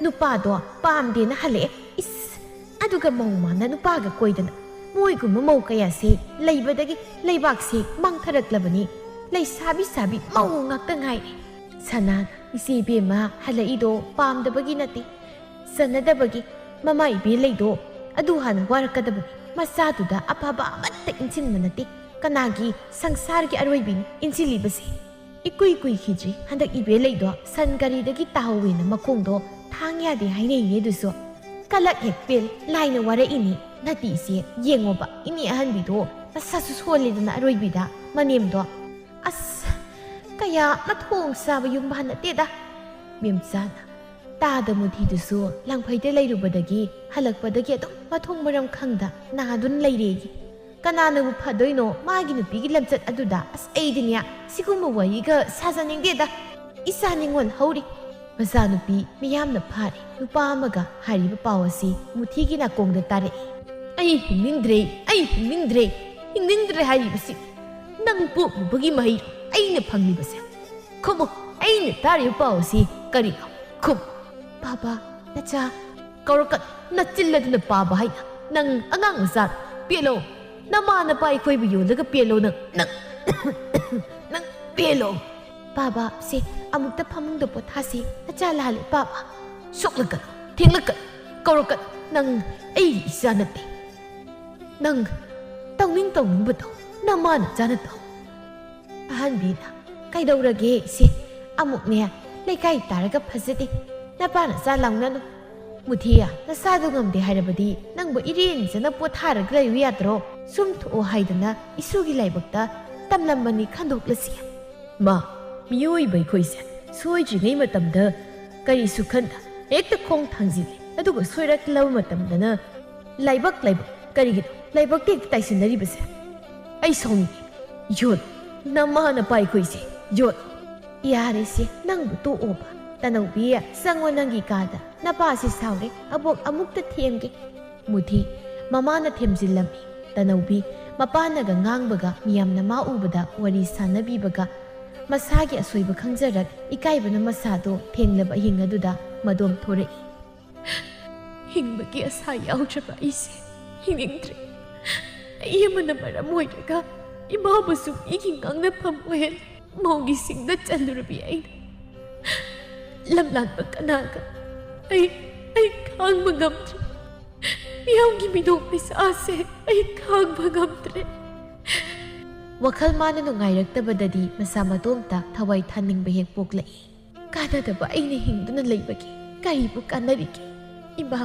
ꯅꯨꯄꯥꯗꯣ ꯄꯥꯝꯗꯦꯅ ꯍꯜꯂꯛꯑꯦ꯫ ꯏꯁ! ꯑꯗꯨꯒ ꯃꯧ ꯃꯥꯅ ꯅꯨꯄꯥꯒ ꯀꯣꯏꯗꯅ, ꯃꯣꯏꯒꯨꯝꯕ ꯃꯧ ꯀꯌꯥꯁꯦ ꯂꯩꯕꯗꯒꯤ ꯂꯩꯕꯥꯛꯁꯦ ꯃꯥꯡꯊꯔꯛꯂꯕꯅꯤ꯫ ꯂꯩꯁꯥꯕꯤ ꯁꯥꯕꯤ ꯃꯧ ꯉꯥꯛꯇ ꯉꯥꯏꯔꯦ꯫" ꯁꯅꯥꯅ, "ꯏꯆꯦ ꯏꯕꯦꯝꯃ, ꯍꯜꯂꯛꯏꯗꯣ ꯄꯥꯝꯗꯕꯒꯤ ꯅꯠꯇꯦ, ꯆꯟꯅꯗꯕꯒꯤ꯫ ꯃꯃꯥ ꯏꯕꯦꯂꯩꯗꯣ ꯑꯗꯨ ꯍꯥꯟꯅ ꯋꯥꯔꯛꯀꯗꯕꯅꯤ꯫ ꯃꯆꯥꯗꯨꯗ ꯑꯐꯕ ꯑꯃꯠꯇ ꯏꯟꯁꯤꯟꯕ ꯅꯠꯇꯦ꯫ ꯀꯅꯥꯒꯤ ꯁꯪꯁꯥꯔꯒꯤ ꯑꯔꯣꯏꯕꯤꯅꯤ ꯏꯟꯁꯤꯜꯂꯤꯕꯁꯦ?" ꯏꯀꯨꯏ ꯀꯨꯏꯈꯤꯗ꯭ꯔꯤ, ꯍꯟꯗꯛ ꯏꯕꯦꯂꯩꯗꯣ ꯁꯟ ꯒꯥꯔꯤꯗꯒꯤ ꯇꯥꯍꯧꯋꯦꯅ ꯃꯈꯣꯡꯗꯣ ꯊꯥꯡ ꯌꯥꯗꯦ ꯍꯥꯏꯅꯩꯌꯦ꯫ ꯑꯗꯨꯁꯨ ꯀꯂꯛ ꯍꯦꯛ ꯄꯦꯜ, ꯂꯥꯏꯅ ꯋꯥꯔꯛꯏꯅꯤ꯫ ꯅꯠꯇꯦ ꯏꯆꯦ, ꯌꯦꯡꯉꯣꯕ, ꯏꯅꯦ ꯑꯍꯟꯕꯤꯗꯣ ꯃꯁꯥꯁꯨ ꯁꯣꯜꯂꯦꯗꯅ ꯑꯔꯣꯏꯕꯤꯗ꯫ ꯃꯅꯦꯝꯗꯣ, ꯑꯁ, ꯀꯌꯥ ꯃꯊꯣꯡ ꯆꯥꯕ ꯌꯨꯝꯕꯥꯟ ꯅꯠꯇꯦꯗ꯫ ꯃꯦꯝꯆꯥꯅ, ꯇꯥꯗ ꯃꯨꯊꯤꯗꯨꯁꯨ ꯂꯪꯐꯩꯗ ꯂꯩꯔꯨꯕꯗꯒꯤ ꯍꯜꯂꯛꯄꯗꯒꯤ ꯑꯗꯨꯝ ꯃꯊꯣꯡ ꯃꯔꯝ ꯈꯪꯗ ꯅꯥꯗꯨꯅ ꯂꯩꯔꯦꯌꯦ꯫ ꯀꯅꯥꯅꯕꯨ ꯐꯗꯣꯏꯅꯣ ꯃꯥꯒꯤ ꯅꯨꯄꯤꯒꯤ ꯂꯝꯆꯠ ꯑꯗꯨꯗ? ꯑꯁ, ꯑꯩꯗꯤꯅꯦ ꯁꯤꯒꯨꯝꯕ ꯋꯥꯔꯤꯒ ꯁꯥꯖꯅꯤꯡꯗꯦꯗ꯫ ꯏꯆꯥ ꯅꯤꯉꯣꯜ ꯍꯧꯔꯤ꯫ ꯃꯆꯥꯅꯨꯄꯤ ꯃꯤꯌꯥꯝꯅ ꯐꯥꯔꯦ꯫ ꯅꯨꯄꯥ ꯑꯃꯒ ꯍꯥꯏꯔꯤꯕ ꯄꯥꯎ ꯑꯁꯤ ꯃꯨꯊꯤꯒꯤ ꯅꯥꯀꯣꯡꯗ ꯇꯥꯔꯛꯏ꯫ "ꯑꯩ ꯍꯤꯡꯅꯤꯡꯗ꯭ꯔꯦ, ꯑꯩ ꯍꯤꯡꯅꯤꯡꯗ꯭ꯔꯦ꯫ ꯍꯤꯡꯅꯤꯡꯗ꯭ꯔꯦ ꯍꯥꯏꯔꯤꯕꯁꯤ ꯅꯪ ꯄꯣꯛꯂꯨꯕꯒꯤ ꯃꯍꯩ ꯑꯩꯅ ꯐꯪꯂꯤꯕꯁꯦ꯫ ꯈꯨꯝꯃꯨ, ꯑꯩꯅ ꯇꯥꯔꯤꯕ ꯄꯥꯎ ꯑꯁꯤ ꯀꯔꯤꯅꯣ? ꯈꯨꯝ꯫ ꯄꯥꯕ, ꯅꯆꯥ꯫ ꯀꯧꯔꯛꯀꯅꯨ, ꯅꯆꯤꯜ ꯑꯗꯨꯅ ꯄꯥꯕ ꯍꯥꯏꯅ꯫ ꯅꯪ ꯑꯉꯥꯡ ꯃꯆꯥ꯫ ꯄꯦꯜꯂꯣ꯫ ꯅꯃꯥ ꯅꯄꯥ ꯑꯩꯈꯣꯏꯕꯨ ꯌꯣꯜꯂꯒ ꯄꯦꯜꯂꯣ ꯅꯪ꯫ ꯅꯪ, ꯅꯪ ꯄꯦꯜꯂꯣ꯫ ꯄꯥꯕ, ꯁꯦ, ꯑꯃꯨꯛꯇ ꯐꯃꯨꯡꯗ ꯄꯣꯊꯥꯁꯤ꯫ ꯅꯆꯥ ꯂꯥꯜꯂꯦ, ꯄꯥꯕ꯫ ꯁꯣꯛꯂꯛꯀꯅꯨ, ꯊꯦꯡꯂꯛꯀꯅꯨ, ꯀꯧꯔꯛꯀꯅꯨ꯫ ꯅꯪ ꯑꯩꯒꯤ ꯏꯆꯥ ꯅꯠꯇꯦ꯫ ꯅꯪ ꯇꯧꯅꯤꯡ ꯇꯧꯅꯤꯡꯕ ꯇꯧ, ꯅꯃꯥ ꯅꯆꯥꯅ ꯇꯧ꯫ ꯑꯍꯟꯕꯤꯅ, ꯀꯩꯗꯧꯔꯒꯦ ꯏꯆꯦ? ꯑꯃꯨꯛꯅꯦ, ꯂꯩꯀꯥꯏ ꯇꯥꯔꯒ ꯐꯖꯗꯦ꯫ ꯅꯄꯥ ꯅꯆꯥ ꯂꯥꯎꯅꯅꯨ꯫ ꯃꯨꯊꯤꯌꯥ, ꯅꯁꯥꯗꯣ ꯉꯝꯗꯦ ꯍꯥꯏꯔꯕꯗꯤ ꯅꯪꯕꯨ ꯏꯔꯦꯟꯖꯅ ꯄꯣꯊꯥꯔꯒ ꯂꯩꯌꯨ ꯌꯥꯗ꯭ꯔꯣ? ꯁꯨꯝ ꯊꯣꯛꯑꯣ ꯍꯥꯏꯗꯅ ꯏꯁꯨꯒꯤ ꯂꯥꯏꯕꯛꯇ ꯇꯝꯂꯝꯕꯅꯤ, ꯈꯟꯗꯣꯛꯂꯁꯤ꯫ ꯃꯥ, ꯃꯤꯑꯣꯏꯕ ꯑꯩꯈꯣꯏꯁꯦ ꯁꯣꯏꯗ꯭ꯔꯤꯉꯩ ꯃꯇꯝꯗ ꯀꯔꯤꯁꯨ ꯈꯟꯗ ꯍꯦꯛꯇ ꯈꯣꯡ ꯊꯥꯡꯖꯤꯜꯂꯤ, ꯑꯗꯨꯒ ꯁꯣꯏꯔꯛꯂꯕ ꯃꯇꯝꯗꯅ ꯂꯥꯏꯕꯛ, ꯂꯥꯏꯕꯛ, ꯀꯔꯤꯒꯤꯅꯣ ꯂꯥꯏꯕꯛꯇ ꯍꯦꯛꯇ ꯇꯥꯏꯁꯤꯟꯅꯔꯤꯕꯁꯦ? ꯑꯩ ꯁꯥꯎꯅꯤꯡꯉꯤ꯫ ꯌꯣꯠ, ꯅꯃꯥ ꯅꯄꯥ ꯑꯩꯈꯣꯏꯁꯦ ꯌꯣꯠ꯫ ꯌꯥꯔꯦꯁꯦ, ꯅꯪꯕꯨ ꯇꯣꯛꯑꯣꯕ꯫ ꯇꯅꯧꯕꯤ, ꯆꯪꯉꯣ ꯅꯪꯒꯤ ꯀꯥꯗ꯫ ꯅꯄꯥꯁꯤ ꯁꯥꯎꯔꯦ, ꯑꯕꯣꯛ ꯑꯃꯨꯛꯇ ꯊꯦꯝꯒꯦ꯫ ꯃꯨꯊꯤ, ꯃꯃꯥꯅ ꯊꯦꯝꯖꯤꯜꯂꯝꯃꯤ꯫ ꯇꯅꯧꯕꯤ, ꯃꯄꯥꯅꯒ ꯉꯥꯡꯕꯒ ꯃꯤꯌꯥꯝꯅ ꯃꯥ ꯎꯕꯗ ꯋꯥꯔꯤ ꯁꯥꯟꯅꯕꯤꯕꯒ ꯃꯁꯥꯒꯤ ꯑꯁꯣꯏꯕ ꯈꯪꯖꯔꯛ ꯏꯀꯥꯏꯕꯅ ꯃꯁꯥꯗꯣ ꯊꯦꯡꯂꯕ ꯑꯍꯤꯡ ꯑꯗꯨꯗ ꯃꯗꯣꯝ ꯊꯣꯔꯛꯏ꯫ ꯍꯤꯡꯕꯒꯤ ꯑꯁꯥ ꯌꯥꯎꯗ꯭ꯔꯕ ꯑꯩꯁꯦ ꯍꯤꯡꯅꯤꯡꯗ꯭ꯔꯦ꯫ ꯑꯩ ꯑꯃꯅ ꯃꯔꯝ ꯑꯣꯏꯔꯒ ꯏꯃꯥꯕꯨꯁꯨ ꯃꯤꯒꯤ ꯉꯥꯡꯅꯐꯝ ꯑꯣꯏꯍꯜꯂꯤ꯫ ꯃꯧꯒꯤ ꯁꯤꯡꯗ ꯆꯜꯂꯨꯔꯕꯤ ꯑꯩꯅ ꯂꯝꯂꯥꯟꯕ ꯀꯅꯥꯒ? ꯑꯩ, ꯑꯩ ꯈꯥꯡꯕ ꯉꯝꯗ꯭ꯔꯦ꯫ ꯃꯤꯌꯥꯝꯒꯤ ꯃꯤꯅꯣꯛ ꯃꯩꯁꯥꯁꯦ ꯑꯩ ꯈꯥꯡꯕ ꯉꯝꯗ꯭ꯔꯦ꯫ ꯋꯥꯈꯜ ꯃꯥꯅ ꯅꯨꯡꯉꯥꯏꯔꯛꯇꯕꯗꯗꯤ ꯃꯁꯥ ꯃꯇꯣꯝꯇ ꯊꯋꯥꯏ ꯊꯥꯅꯤꯡꯕ ꯍꯦꯛ ꯄꯣꯛꯂꯛꯏ꯫ ꯀꯥꯟꯅꯗꯕ ꯑꯩꯅ ꯍꯤꯡꯗꯨꯅ ꯂꯩꯕꯒꯤ ꯀꯔꯤꯕꯨ ꯀꯥꯟꯅꯔꯤꯒꯦ? ꯏꯃꯥ,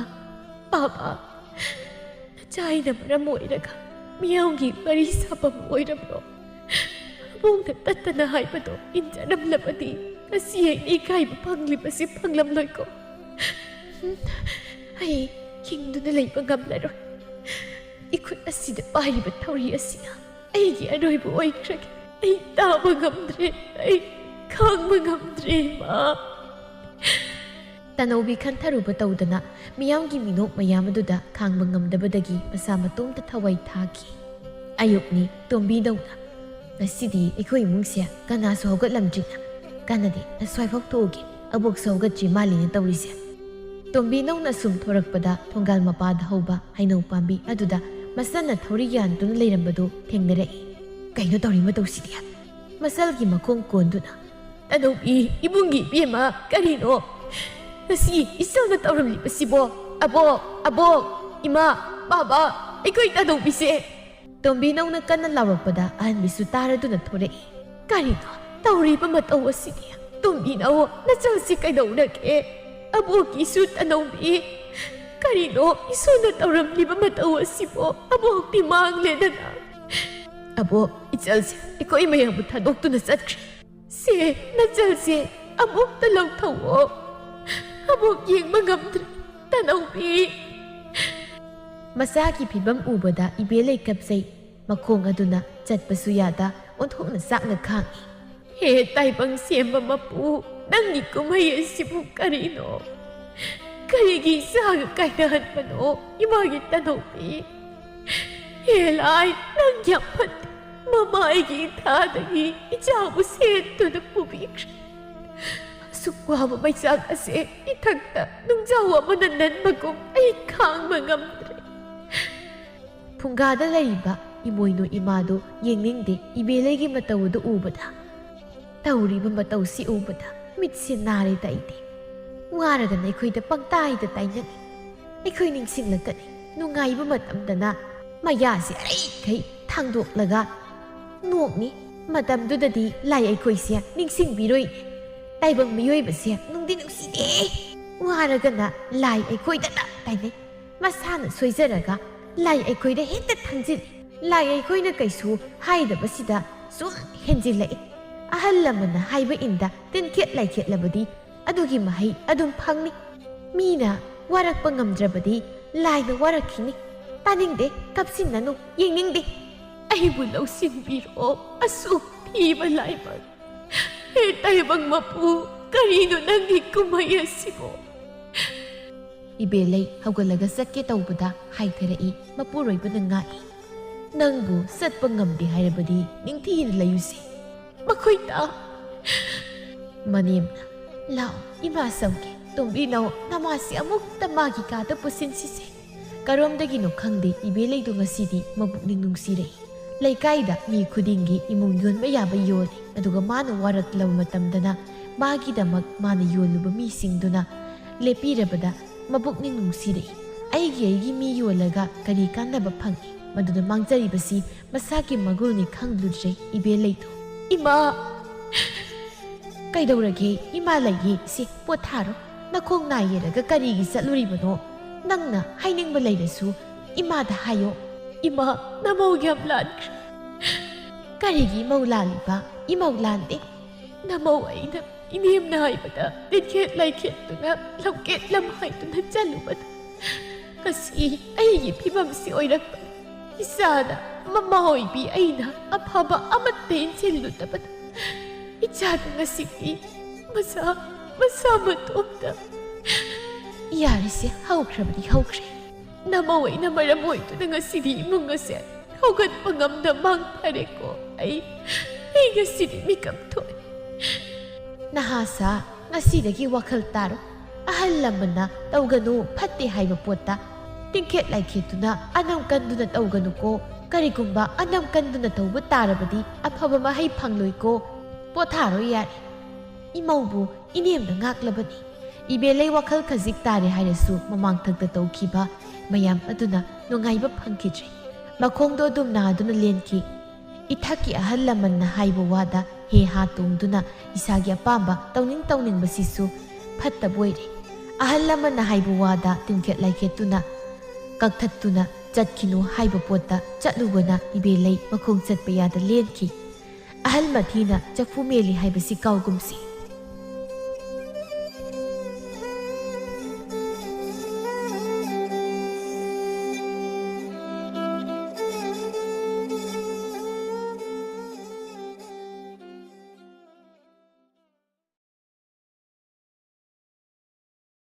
ꯄꯥꯕ, ꯅꯆꯥ ꯑꯩꯅ ꯃꯔꯝ ꯑꯣꯏꯔꯒ ꯃꯤꯌꯥꯝꯒꯤ ꯋꯥꯔꯤ ꯁꯥꯐꯝ ꯑꯣꯏꯔꯕ꯭ꯔꯣ? ꯑꯕꯣꯛꯅ ꯇꯠꯇꯅ ꯍꯥꯏꯕꯗꯣ ꯏꯟꯖꯔꯝꯂꯕꯗꯤ ꯉꯁꯤ ꯑꯩꯅ ꯏꯀꯥꯏꯕ ꯐꯪꯂꯤꯕꯁꯤ ꯐꯪꯂꯝꯂꯣꯏꯀꯣ꯫ ꯑꯩ ꯍꯤꯡꯗꯨꯅ ꯂꯩꯕ ꯉꯝꯂꯔꯣꯏ꯫ ꯏꯈꯨꯠ ꯑꯁꯤꯗ ꯄꯥꯏꯔꯤꯕ ꯊꯧꯔꯤ ꯑꯁꯤꯅ ꯑꯩꯒꯤ ꯑꯔꯣꯏꯕ ꯑꯣꯏꯈ꯭ꯔꯒꯦ꯫ ꯑꯩ ꯇꯥꯕ ꯉꯝꯗ꯭ꯔꯦ꯫ ꯑꯩ ꯈꯥꯡꯕ ꯉꯝꯗ꯭ꯔꯦ, ꯏꯃꯥ꯫ ꯇꯅꯧꯕꯤ ꯈꯟꯊꯔꯨꯕ ꯇꯧꯗꯅ ꯃꯤꯌꯥꯝꯒꯤ ꯃꯤꯅꯣꯛ ꯃꯌꯥꯝ ꯑꯗꯨꯗ ꯈꯥꯡꯕ ꯉꯝꯗꯕꯗꯒꯤ ꯃꯁꯥ ꯃꯇꯣꯝꯇ ꯊꯋꯥꯏ ꯊꯥꯈꯤ꯫ ꯑꯌꯨꯛꯅꯤ ꯇꯣꯝꯕꯤꯗꯧꯅ꯫ ꯉꯁꯤꯗꯤ ꯑꯩꯈꯣꯏ ꯏꯃꯨꯡꯁꯦ ꯀꯅꯥꯁꯨ ꯍꯧꯒꯠꯂꯝꯗ꯭ꯔꯤꯅ꯫ ꯀꯥꯟꯅꯗꯦ, ꯑꯁ꯭ꯋꯥꯏꯐꯥꯎ ꯊꯣꯛꯎꯒꯦ꯫ ꯑꯕꯣꯛꯁꯨ ꯍꯧꯒꯠꯇ꯭ꯔꯤ ꯃꯥꯜꯂꯤꯅꯦ ꯇꯧꯔꯤꯁꯦ꯫ ꯇꯣꯝꯕꯤꯅꯧꯅ ꯁꯨꯝ ꯊꯣꯔꯛꯄꯗ ꯊꯣꯡꯒꯥꯜ ꯃꯄꯥꯗ ꯍꯧꯕ ꯍꯩꯅꯧ ꯄꯥꯝꯕꯤ ꯑꯗꯨꯗ ꯃꯆꯟꯅ ꯊꯧꯔꯤ ꯌꯥꯟꯗꯨꯅ ꯂꯩꯔꯝꯕꯗꯣ ꯊꯦꯡꯅꯔꯛꯏ꯫ ꯀꯩꯅꯣ ꯇꯧꯔꯤ ꯃꯇꯧꯁꯤꯗꯤ? ꯃꯆꯜꯒꯤ ꯃꯈꯣꯡ ꯀꯣꯟꯗꯨꯅ, "ꯇꯥꯗꯧꯕꯤ, ꯏꯕꯨꯡꯒꯤ ꯏꯕꯦꯝꯃ, ꯀꯔꯤꯅꯣ ꯉꯁꯤ ꯏꯆꯜꯅ ꯇꯧꯔꯝꯂꯤꯕꯁꯤꯕꯣ? ꯑꯕꯣꯛ, ꯑꯕꯣꯛ, ꯏꯃꯥ, ꯕꯥꯕꯥ, ꯑꯩꯈꯣꯏ ꯇꯥꯗꯧꯕꯤꯁꯦ!" ꯇꯣꯝꯕꯤꯅꯧꯅ ꯀꯟꯅ ꯂꯥꯎꯔꯛꯄꯗ ꯑꯍꯟꯕꯤꯁꯨ ꯇꯥꯔꯗꯨꯅ ꯊꯣꯔꯛꯏ꯫ "ꯀꯔꯤꯅꯣ ꯇꯧꯔꯤꯕ ꯃꯇꯧ ꯑꯁꯤꯗꯤ? ꯇꯣꯝꯕꯤꯅꯧ, ꯅꯆꯜꯁꯤ ꯀꯩꯗꯧꯔꯒꯦ? ꯑꯕꯣꯛꯀꯤꯁꯨ ꯇꯥꯗꯧꯕꯤ, ꯀꯔꯤꯅꯣ ꯏꯁꯣꯔꯅ ꯇꯧꯔꯝꯂꯤꯕ ꯃꯇꯧ ꯑꯁꯤꯕꯣ? ꯑꯕꯣꯛꯇꯤ ꯃꯥꯡꯂꯦꯗꯅ!" "ꯑꯕꯣꯛ, ꯏꯆꯜꯁꯦ ꯑꯩꯈꯣꯏ ꯃꯌꯥꯝꯕꯨ ꯊꯥꯗꯣꯛꯇꯨꯅ ꯆꯠꯈ꯭ꯔꯦ꯫ ꯁꯦ, ꯅꯆꯜꯁꯦ ꯑꯃꯨꯛꯇ ꯂꯧꯊꯧꯑꯣ꯫ ꯑꯃꯨꯛ ꯌꯦꯡꯕ ꯉꯝꯗ꯭ꯔꯦ, ꯇꯥꯗꯧꯕꯤ!" ꯃꯆꯥꯒꯤ ꯐꯤꯕꯝ ꯎꯕꯗ ꯏꯕꯦꯂꯩ ꯀꯞꯆꯩ꯫ ꯃꯈꯣꯡ ꯑꯗꯨꯅ ꯆꯠꯄꯁꯨ ꯌꯥꯗ ꯑꯣꯟꯊꯣꯛꯅ ꯆꯥꯛꯅ ꯈꯥꯡꯏ꯫ "ꯍꯦ ꯇꯥꯏꯕꯪ ꯁꯦꯝꯕ ꯃꯄꯨ, ꯅꯪꯒꯤ ꯀꯨꯝꯍꯩ ꯑꯁꯤꯕꯨ ꯀꯔꯤꯅꯣ? ꯀꯔꯤꯒꯤ ꯏꯆꯥꯒ ꯀꯥꯏꯅꯍꯟꯕꯅꯣ ꯏꯃꯥꯒꯤ ꯇꯥꯗꯧꯕꯤ? ꯍꯦ ꯂꯥꯏ, ꯅꯪ ꯌꯥꯝ ꯐꯠꯇꯦ꯫ ꯃꯃꯥꯏꯒꯤ ꯏꯊꯥꯗꯒꯤ ꯏꯆꯥꯕꯨ ꯁꯦꯠꯇꯨꯅ ꯄꯨꯕꯤꯈ꯭ꯔꯦ꯫ ꯑꯁꯨꯛ ꯋꯥꯕ ꯃꯩꯆꯥꯛ ꯑꯁꯦ ꯏꯊꯛꯇ ꯅꯨꯡꯖꯥꯎ ꯑꯃꯅ ꯅꯟꯕꯒꯨꯝ ꯑꯩ ꯈꯥꯡꯕ ꯉꯝꯗ꯭ꯔꯦ꯫" ꯐꯨꯡꯒꯥꯗ ꯂꯩꯔꯤꯕ ꯏꯃꯣꯏꯅꯨ ꯏꯃꯥꯗꯨ ꯌꯦꯡꯅꯤꯡꯗꯦ ꯏꯕꯦꯂꯩꯒꯤ ꯃꯇꯧ ꯑꯗꯨ ꯎꯕꯗ꯫ ꯇꯧꯔꯤꯕ ꯃꯇꯧꯁꯤ ꯎꯕꯗ ꯃꯤꯠꯁꯦ ꯅꯥꯔꯦꯗ ꯑꯩꯗꯤ꯫ ꯋꯥꯔꯒꯅ ꯑꯩꯈꯣꯏꯗ ꯄꯪꯇꯥꯏꯗ ꯇꯥꯏꯅꯅꯤ꯫ ꯑꯩꯈꯣꯏ ꯅꯤꯡꯁꯤꯡꯂꯛꯀꯅꯤ ꯅꯨꯡꯉꯥꯏꯕ ꯃꯇꯝꯗꯅ ꯃꯌꯥꯁꯦ ꯑꯔꯩꯈꯩ ꯊꯥꯡꯗꯣꯛꯂꯒ ꯅꯣꯛꯅꯤ꯫ ꯃꯇꯝꯗꯨꯗꯗꯤ ꯂꯥꯏ ꯑꯩꯈꯣꯏꯁꯦ ꯅꯤꯡꯁꯤꯡꯕꯤꯔꯣꯏ꯫ ꯇꯥꯏꯕꯪ ꯃꯤꯑꯣꯏꯕꯁꯦ ꯅꯨꯡꯗꯤ ꯅꯨꯡꯁꯤꯗꯦ꯫ ꯋꯥꯔꯒꯅ ꯂꯥꯏ ꯑꯩꯈꯣꯏꯗꯇ ꯇꯥꯏꯅꯩ꯫ ꯃꯁꯥꯅ ꯁꯣꯏꯖꯔꯒ ꯂꯥꯏ ꯑꯩꯈꯣꯏꯗ ꯍꯦꯛꯇ ꯊꯥꯡꯖꯤꯜꯂꯤ꯫ ꯂꯥꯏ ꯑꯩꯈꯣꯏꯅ ꯀꯩꯁꯨ ꯍꯥꯏꯗꯕꯁꯤꯗ ꯁꯨꯝ ꯍꯦꯟꯖꯤꯜꯂꯛꯏ꯫ ꯑꯍꯜ ꯂꯃꯟꯅ ꯍꯥꯏꯕ ꯏꯟꯗ ꯇꯤꯟꯈꯦꯠ ꯂꯥꯏꯈꯦꯠꯂꯕꯗꯤ ꯑꯗꯨꯒꯤ ꯃꯍꯩ ꯑꯗꯨꯝ ꯐꯪꯅꯤ꯫ ꯃꯤꯅ ꯋꯥꯔꯛꯄ ꯉꯝꯗ꯭ꯔꯕꯗꯤ ꯂꯥꯏꯅ ꯋꯥꯔꯛꯈꯤꯅꯤ꯫ ꯇꯥꯅꯤꯡꯗꯦ, ꯀꯞꯁꯤꯟꯅꯅꯨ, ꯌꯦꯡꯅꯤꯡꯗꯦ꯫ ꯑꯩꯕꯨ ꯂꯧꯁꯤꯟꯕꯤꯔꯣ, ꯑꯁꯨꯛ ꯊꯤꯕ ꯂꯥꯏꯕꯛ꯫ ꯍꯦ ꯇꯥꯏꯕꯪ ꯃꯄꯨ, ꯀꯔꯤꯅꯣ ꯅꯪꯒꯤ ꯀꯨꯝꯍꯩ ꯑꯁꯤꯕꯣ? ꯏꯕꯦꯂꯩ ꯍꯧꯒꯠꯂꯒ ꯆꯠꯀꯦ ꯇꯧꯕꯗ ꯍꯥꯏꯊꯔꯛꯏ꯫ ꯃꯄꯨꯔꯣꯏꯕꯅ ꯉꯥꯛꯏ꯫ ꯅꯪꯕꯨ ꯆꯠꯄ ꯉꯝꯗꯦ ꯍꯥꯏꯔꯕꯗꯤ ꯅꯤꯡꯊꯤꯅ ꯂꯩꯌꯨꯁꯦ꯫ ꯃꯈꯣꯏ ꯇꯥ꯫ ꯃꯅꯦꯝꯅ, "ꯂꯥꯛꯑꯣ, ꯏꯃꯥ ꯆꯪꯒꯦ꯫ ꯇꯣꯝꯕꯤꯅꯧ ꯅꯃꯥꯁꯤ ꯑꯃꯨꯛꯇ ꯃꯥꯒꯤ ꯀꯥꯗ ꯄꯨꯁꯤꯟꯁꯤꯁꯦ꯫" ꯀꯔꯣꯝꯗꯒꯤꯅꯣ ꯈꯪꯗꯦ, ꯏꯕꯦꯂꯩꯗꯨ ꯉꯁꯤꯗꯤ ꯃꯕꯨꯛꯅꯤꯡ ꯅꯨꯡꯁꯤꯔꯛꯏ꯫ ꯂꯩꯀꯥꯏꯗ ꯃꯤ ꯈꯨꯗꯤꯡꯒꯤ ꯏꯃꯨꯡ ꯌꯣꯟꯕ ꯌꯥꯕ ꯌꯣꯜꯂꯤ, ꯑꯗꯨꯒ ꯃꯥꯅ ꯋꯥꯔꯛꯂꯕ ꯃꯇꯝꯗꯅ ꯃꯥꯒꯤꯗꯃꯛ ꯃꯥꯅ ꯌꯣꯜꯂꯨꯕ ꯃꯤꯁꯤꯡꯗꯨꯅ ꯂꯦꯞꯄꯤꯔꯕꯗ ꯃꯕꯨꯛꯅꯤꯡ ꯅꯨꯡꯁꯤꯔꯛꯏ꯫ "ꯑꯩꯒꯤ, ꯑꯩꯒꯤ ꯃꯤ ꯌꯣꯜꯂꯒ ꯀꯔꯤ ꯀꯥꯟꯅꯕ ꯐꯪꯏ? ꯃꯗꯨꯗ ꯃꯥꯡꯖꯔꯤꯕꯁꯤ ꯃꯁꯥꯒꯤ ꯃꯒꯨꯟꯅꯤ ꯈꯪꯂꯨꯗ꯭ꯔꯦ ꯏꯕꯦꯂꯩꯗꯨ꯫" "ꯏꯃꯥ!" "ꯀꯩꯗꯧꯔꯒꯦ? ꯏꯃꯥ ꯂꯩꯌꯦ, ꯁꯤ ꯄꯣꯊꯥꯔꯣ꯫ ꯅꯈꯣꯡ ꯅꯥ ꯌꯦꯔꯒ ꯀꯔꯤꯒꯤ ꯆꯠꯂꯨꯔꯤꯕꯅꯣ? ꯅꯪꯅ ꯍꯥꯏꯅꯤꯡꯕ ꯂꯩꯔꯁꯨ ꯏꯃꯥꯗ ꯍꯥꯏꯌꯣ꯫" "ꯏꯃꯥ, ꯅꯃꯧ ꯌꯥꯝ ꯂꯥꯟꯈ꯭ꯔꯦ꯫" "ꯀꯔꯤꯒꯤ ꯏꯃꯧ ꯂꯥꯜꯂꯤꯕ? ꯏꯃꯧ ꯂꯥꯟꯗꯦ꯫ ꯅꯃꯧ ꯑꯩꯅ ꯏꯅꯦꯝꯅ ꯍꯥꯏꯕꯗ ꯇꯤꯟꯈꯦꯠ ꯂꯥꯏꯈꯦꯠꯇꯨꯅ ꯂꯝꯀꯦꯠ ꯂꯝꯍꯥꯏꯗꯨꯅ ꯆꯠꯂꯨꯕꯗ ꯉꯁꯤ ꯑꯩꯒꯤ ꯐꯤꯕꯝꯁꯤ ꯑꯣꯏꯔꯛꯄꯅꯤ꯫ ꯏꯆꯥꯗ ꯃꯃꯥ ꯑꯣꯏꯕꯤ ꯑꯩꯅ ꯑꯐꯕ ꯑꯃꯠꯇ ꯏꯟꯁꯤꯜꯂꯨꯗꯕꯗ ꯏꯆꯥꯗ ꯉꯁꯤꯗꯤ ꯃꯁꯥ, ꯃꯁꯥ ꯃꯇꯣꯝꯇ꯫" "ꯌꯥꯔꯦꯁꯦ, ꯍꯧꯈ꯭ꯔꯕꯗꯤ ꯍꯧꯈ꯭ꯔꯦ꯫ ꯅꯃꯧ ꯑꯩꯅ ꯃꯔꯝ ꯑꯣꯏꯗꯨꯅ ꯉꯁꯤꯗꯤ ꯏꯃꯨꯡ ꯑꯁꯦ ꯍꯧꯒꯠꯄ ꯉꯝꯗ ꯃꯥꯡ ꯊꯥꯔꯦꯀꯣ꯫ ꯑꯩ, ꯑꯩ ꯉꯁꯤꯗꯤ ꯃꯤꯀꯞ ꯊꯣꯛꯑꯦ꯫" "ꯅꯍꯥꯁꯥ, ꯉꯁꯤꯗꯒꯤ ꯋꯥꯈꯜ ꯇꯥꯔꯣ꯫ ꯑꯍꯜ ꯂꯃꯟꯅ ꯇꯧꯒꯅꯨ, ꯐꯠꯇꯦ ꯍꯥꯏꯕ ꯄꯣꯠꯇ ꯇꯤꯡꯈꯦꯠ ꯂꯥꯏꯈꯦꯠꯇꯨꯅ ꯑꯅꯝ ꯀꯟꯗꯨꯅ ꯇꯧꯒꯅꯨꯀꯣ꯫ ꯀꯔꯤꯒꯨꯝꯕ ꯑꯅꯝ ꯀꯟꯗꯨꯅ ꯇꯧꯕ ꯇꯥꯔꯕꯗꯤ ꯑꯐꯕ ꯃꯍꯩ ꯐꯪꯂꯣꯏꯀꯣ꯫ ꯄꯣꯊꯥꯔꯣ ꯌꯥꯔꯦ꯫" ꯏꯃꯧꯕꯨ ꯏꯅꯦꯝꯅ ꯉꯥꯛꯂꯕꯅꯤ꯫ ꯏꯕꯦꯂꯩ ꯋꯥꯈꯜ ꯈꯖꯤꯛ ꯇꯥꯔꯦ ꯍꯥꯏꯔꯁꯨ ꯃꯃꯥꯡꯊꯛꯇ ꯇꯧꯈꯤꯕ ꯃꯌꯥꯝ ꯑꯗꯨꯅ ꯅꯨꯡꯉꯥꯏꯕ ꯐꯪꯈꯤꯗ꯭ꯔꯦ꯫ ꯃꯈꯣꯡꯗꯣ ꯑꯗꯨꯝ ꯅꯥꯗꯨꯅ ꯂꯦꯟꯈꯤ꯫ ꯏꯊꯛꯀꯤ ꯑꯍꯜ ꯂꯃꯟꯅ ꯍꯥꯏꯕ ꯋꯥꯗ ꯍꯦ ꯍꯥ ꯇꯣꯡꯗꯨꯅ ꯏꯁꯥꯒꯤ ꯑꯄꯥꯝꯕ ꯇꯧꯅꯤꯡ ꯇꯧꯅꯤꯡꯕꯁꯤꯁꯨ ꯐꯠꯇꯕ ꯑꯣꯏꯔꯦ꯫ ꯑꯍꯜ ꯂꯃꯟꯅ ꯍꯥꯏꯕ ꯋꯥꯗ ꯇꯤꯡꯈꯦꯠ ꯂꯥꯏꯈꯦꯠꯇꯨꯅ ꯀꯛꯊꯠꯇꯨꯅ ꯆꯠꯈꯤꯅꯨ ꯍꯥꯏꯕ ꯄꯣꯠꯇ ꯆꯠꯂꯨꯕꯅ ꯏꯕꯦꯂꯩ ꯃꯈꯣꯡ ꯆꯠꯄ ꯌꯥꯗ ꯂꯦꯟꯈꯤ꯫ ꯑꯍꯜ ꯃꯊꯤꯅ ꯆꯐꯨ ꯃꯦꯜꯂꯤ ꯍꯥꯏꯕꯁꯤ ꯀꯥꯎꯒꯨꯝꯁꯤ꯫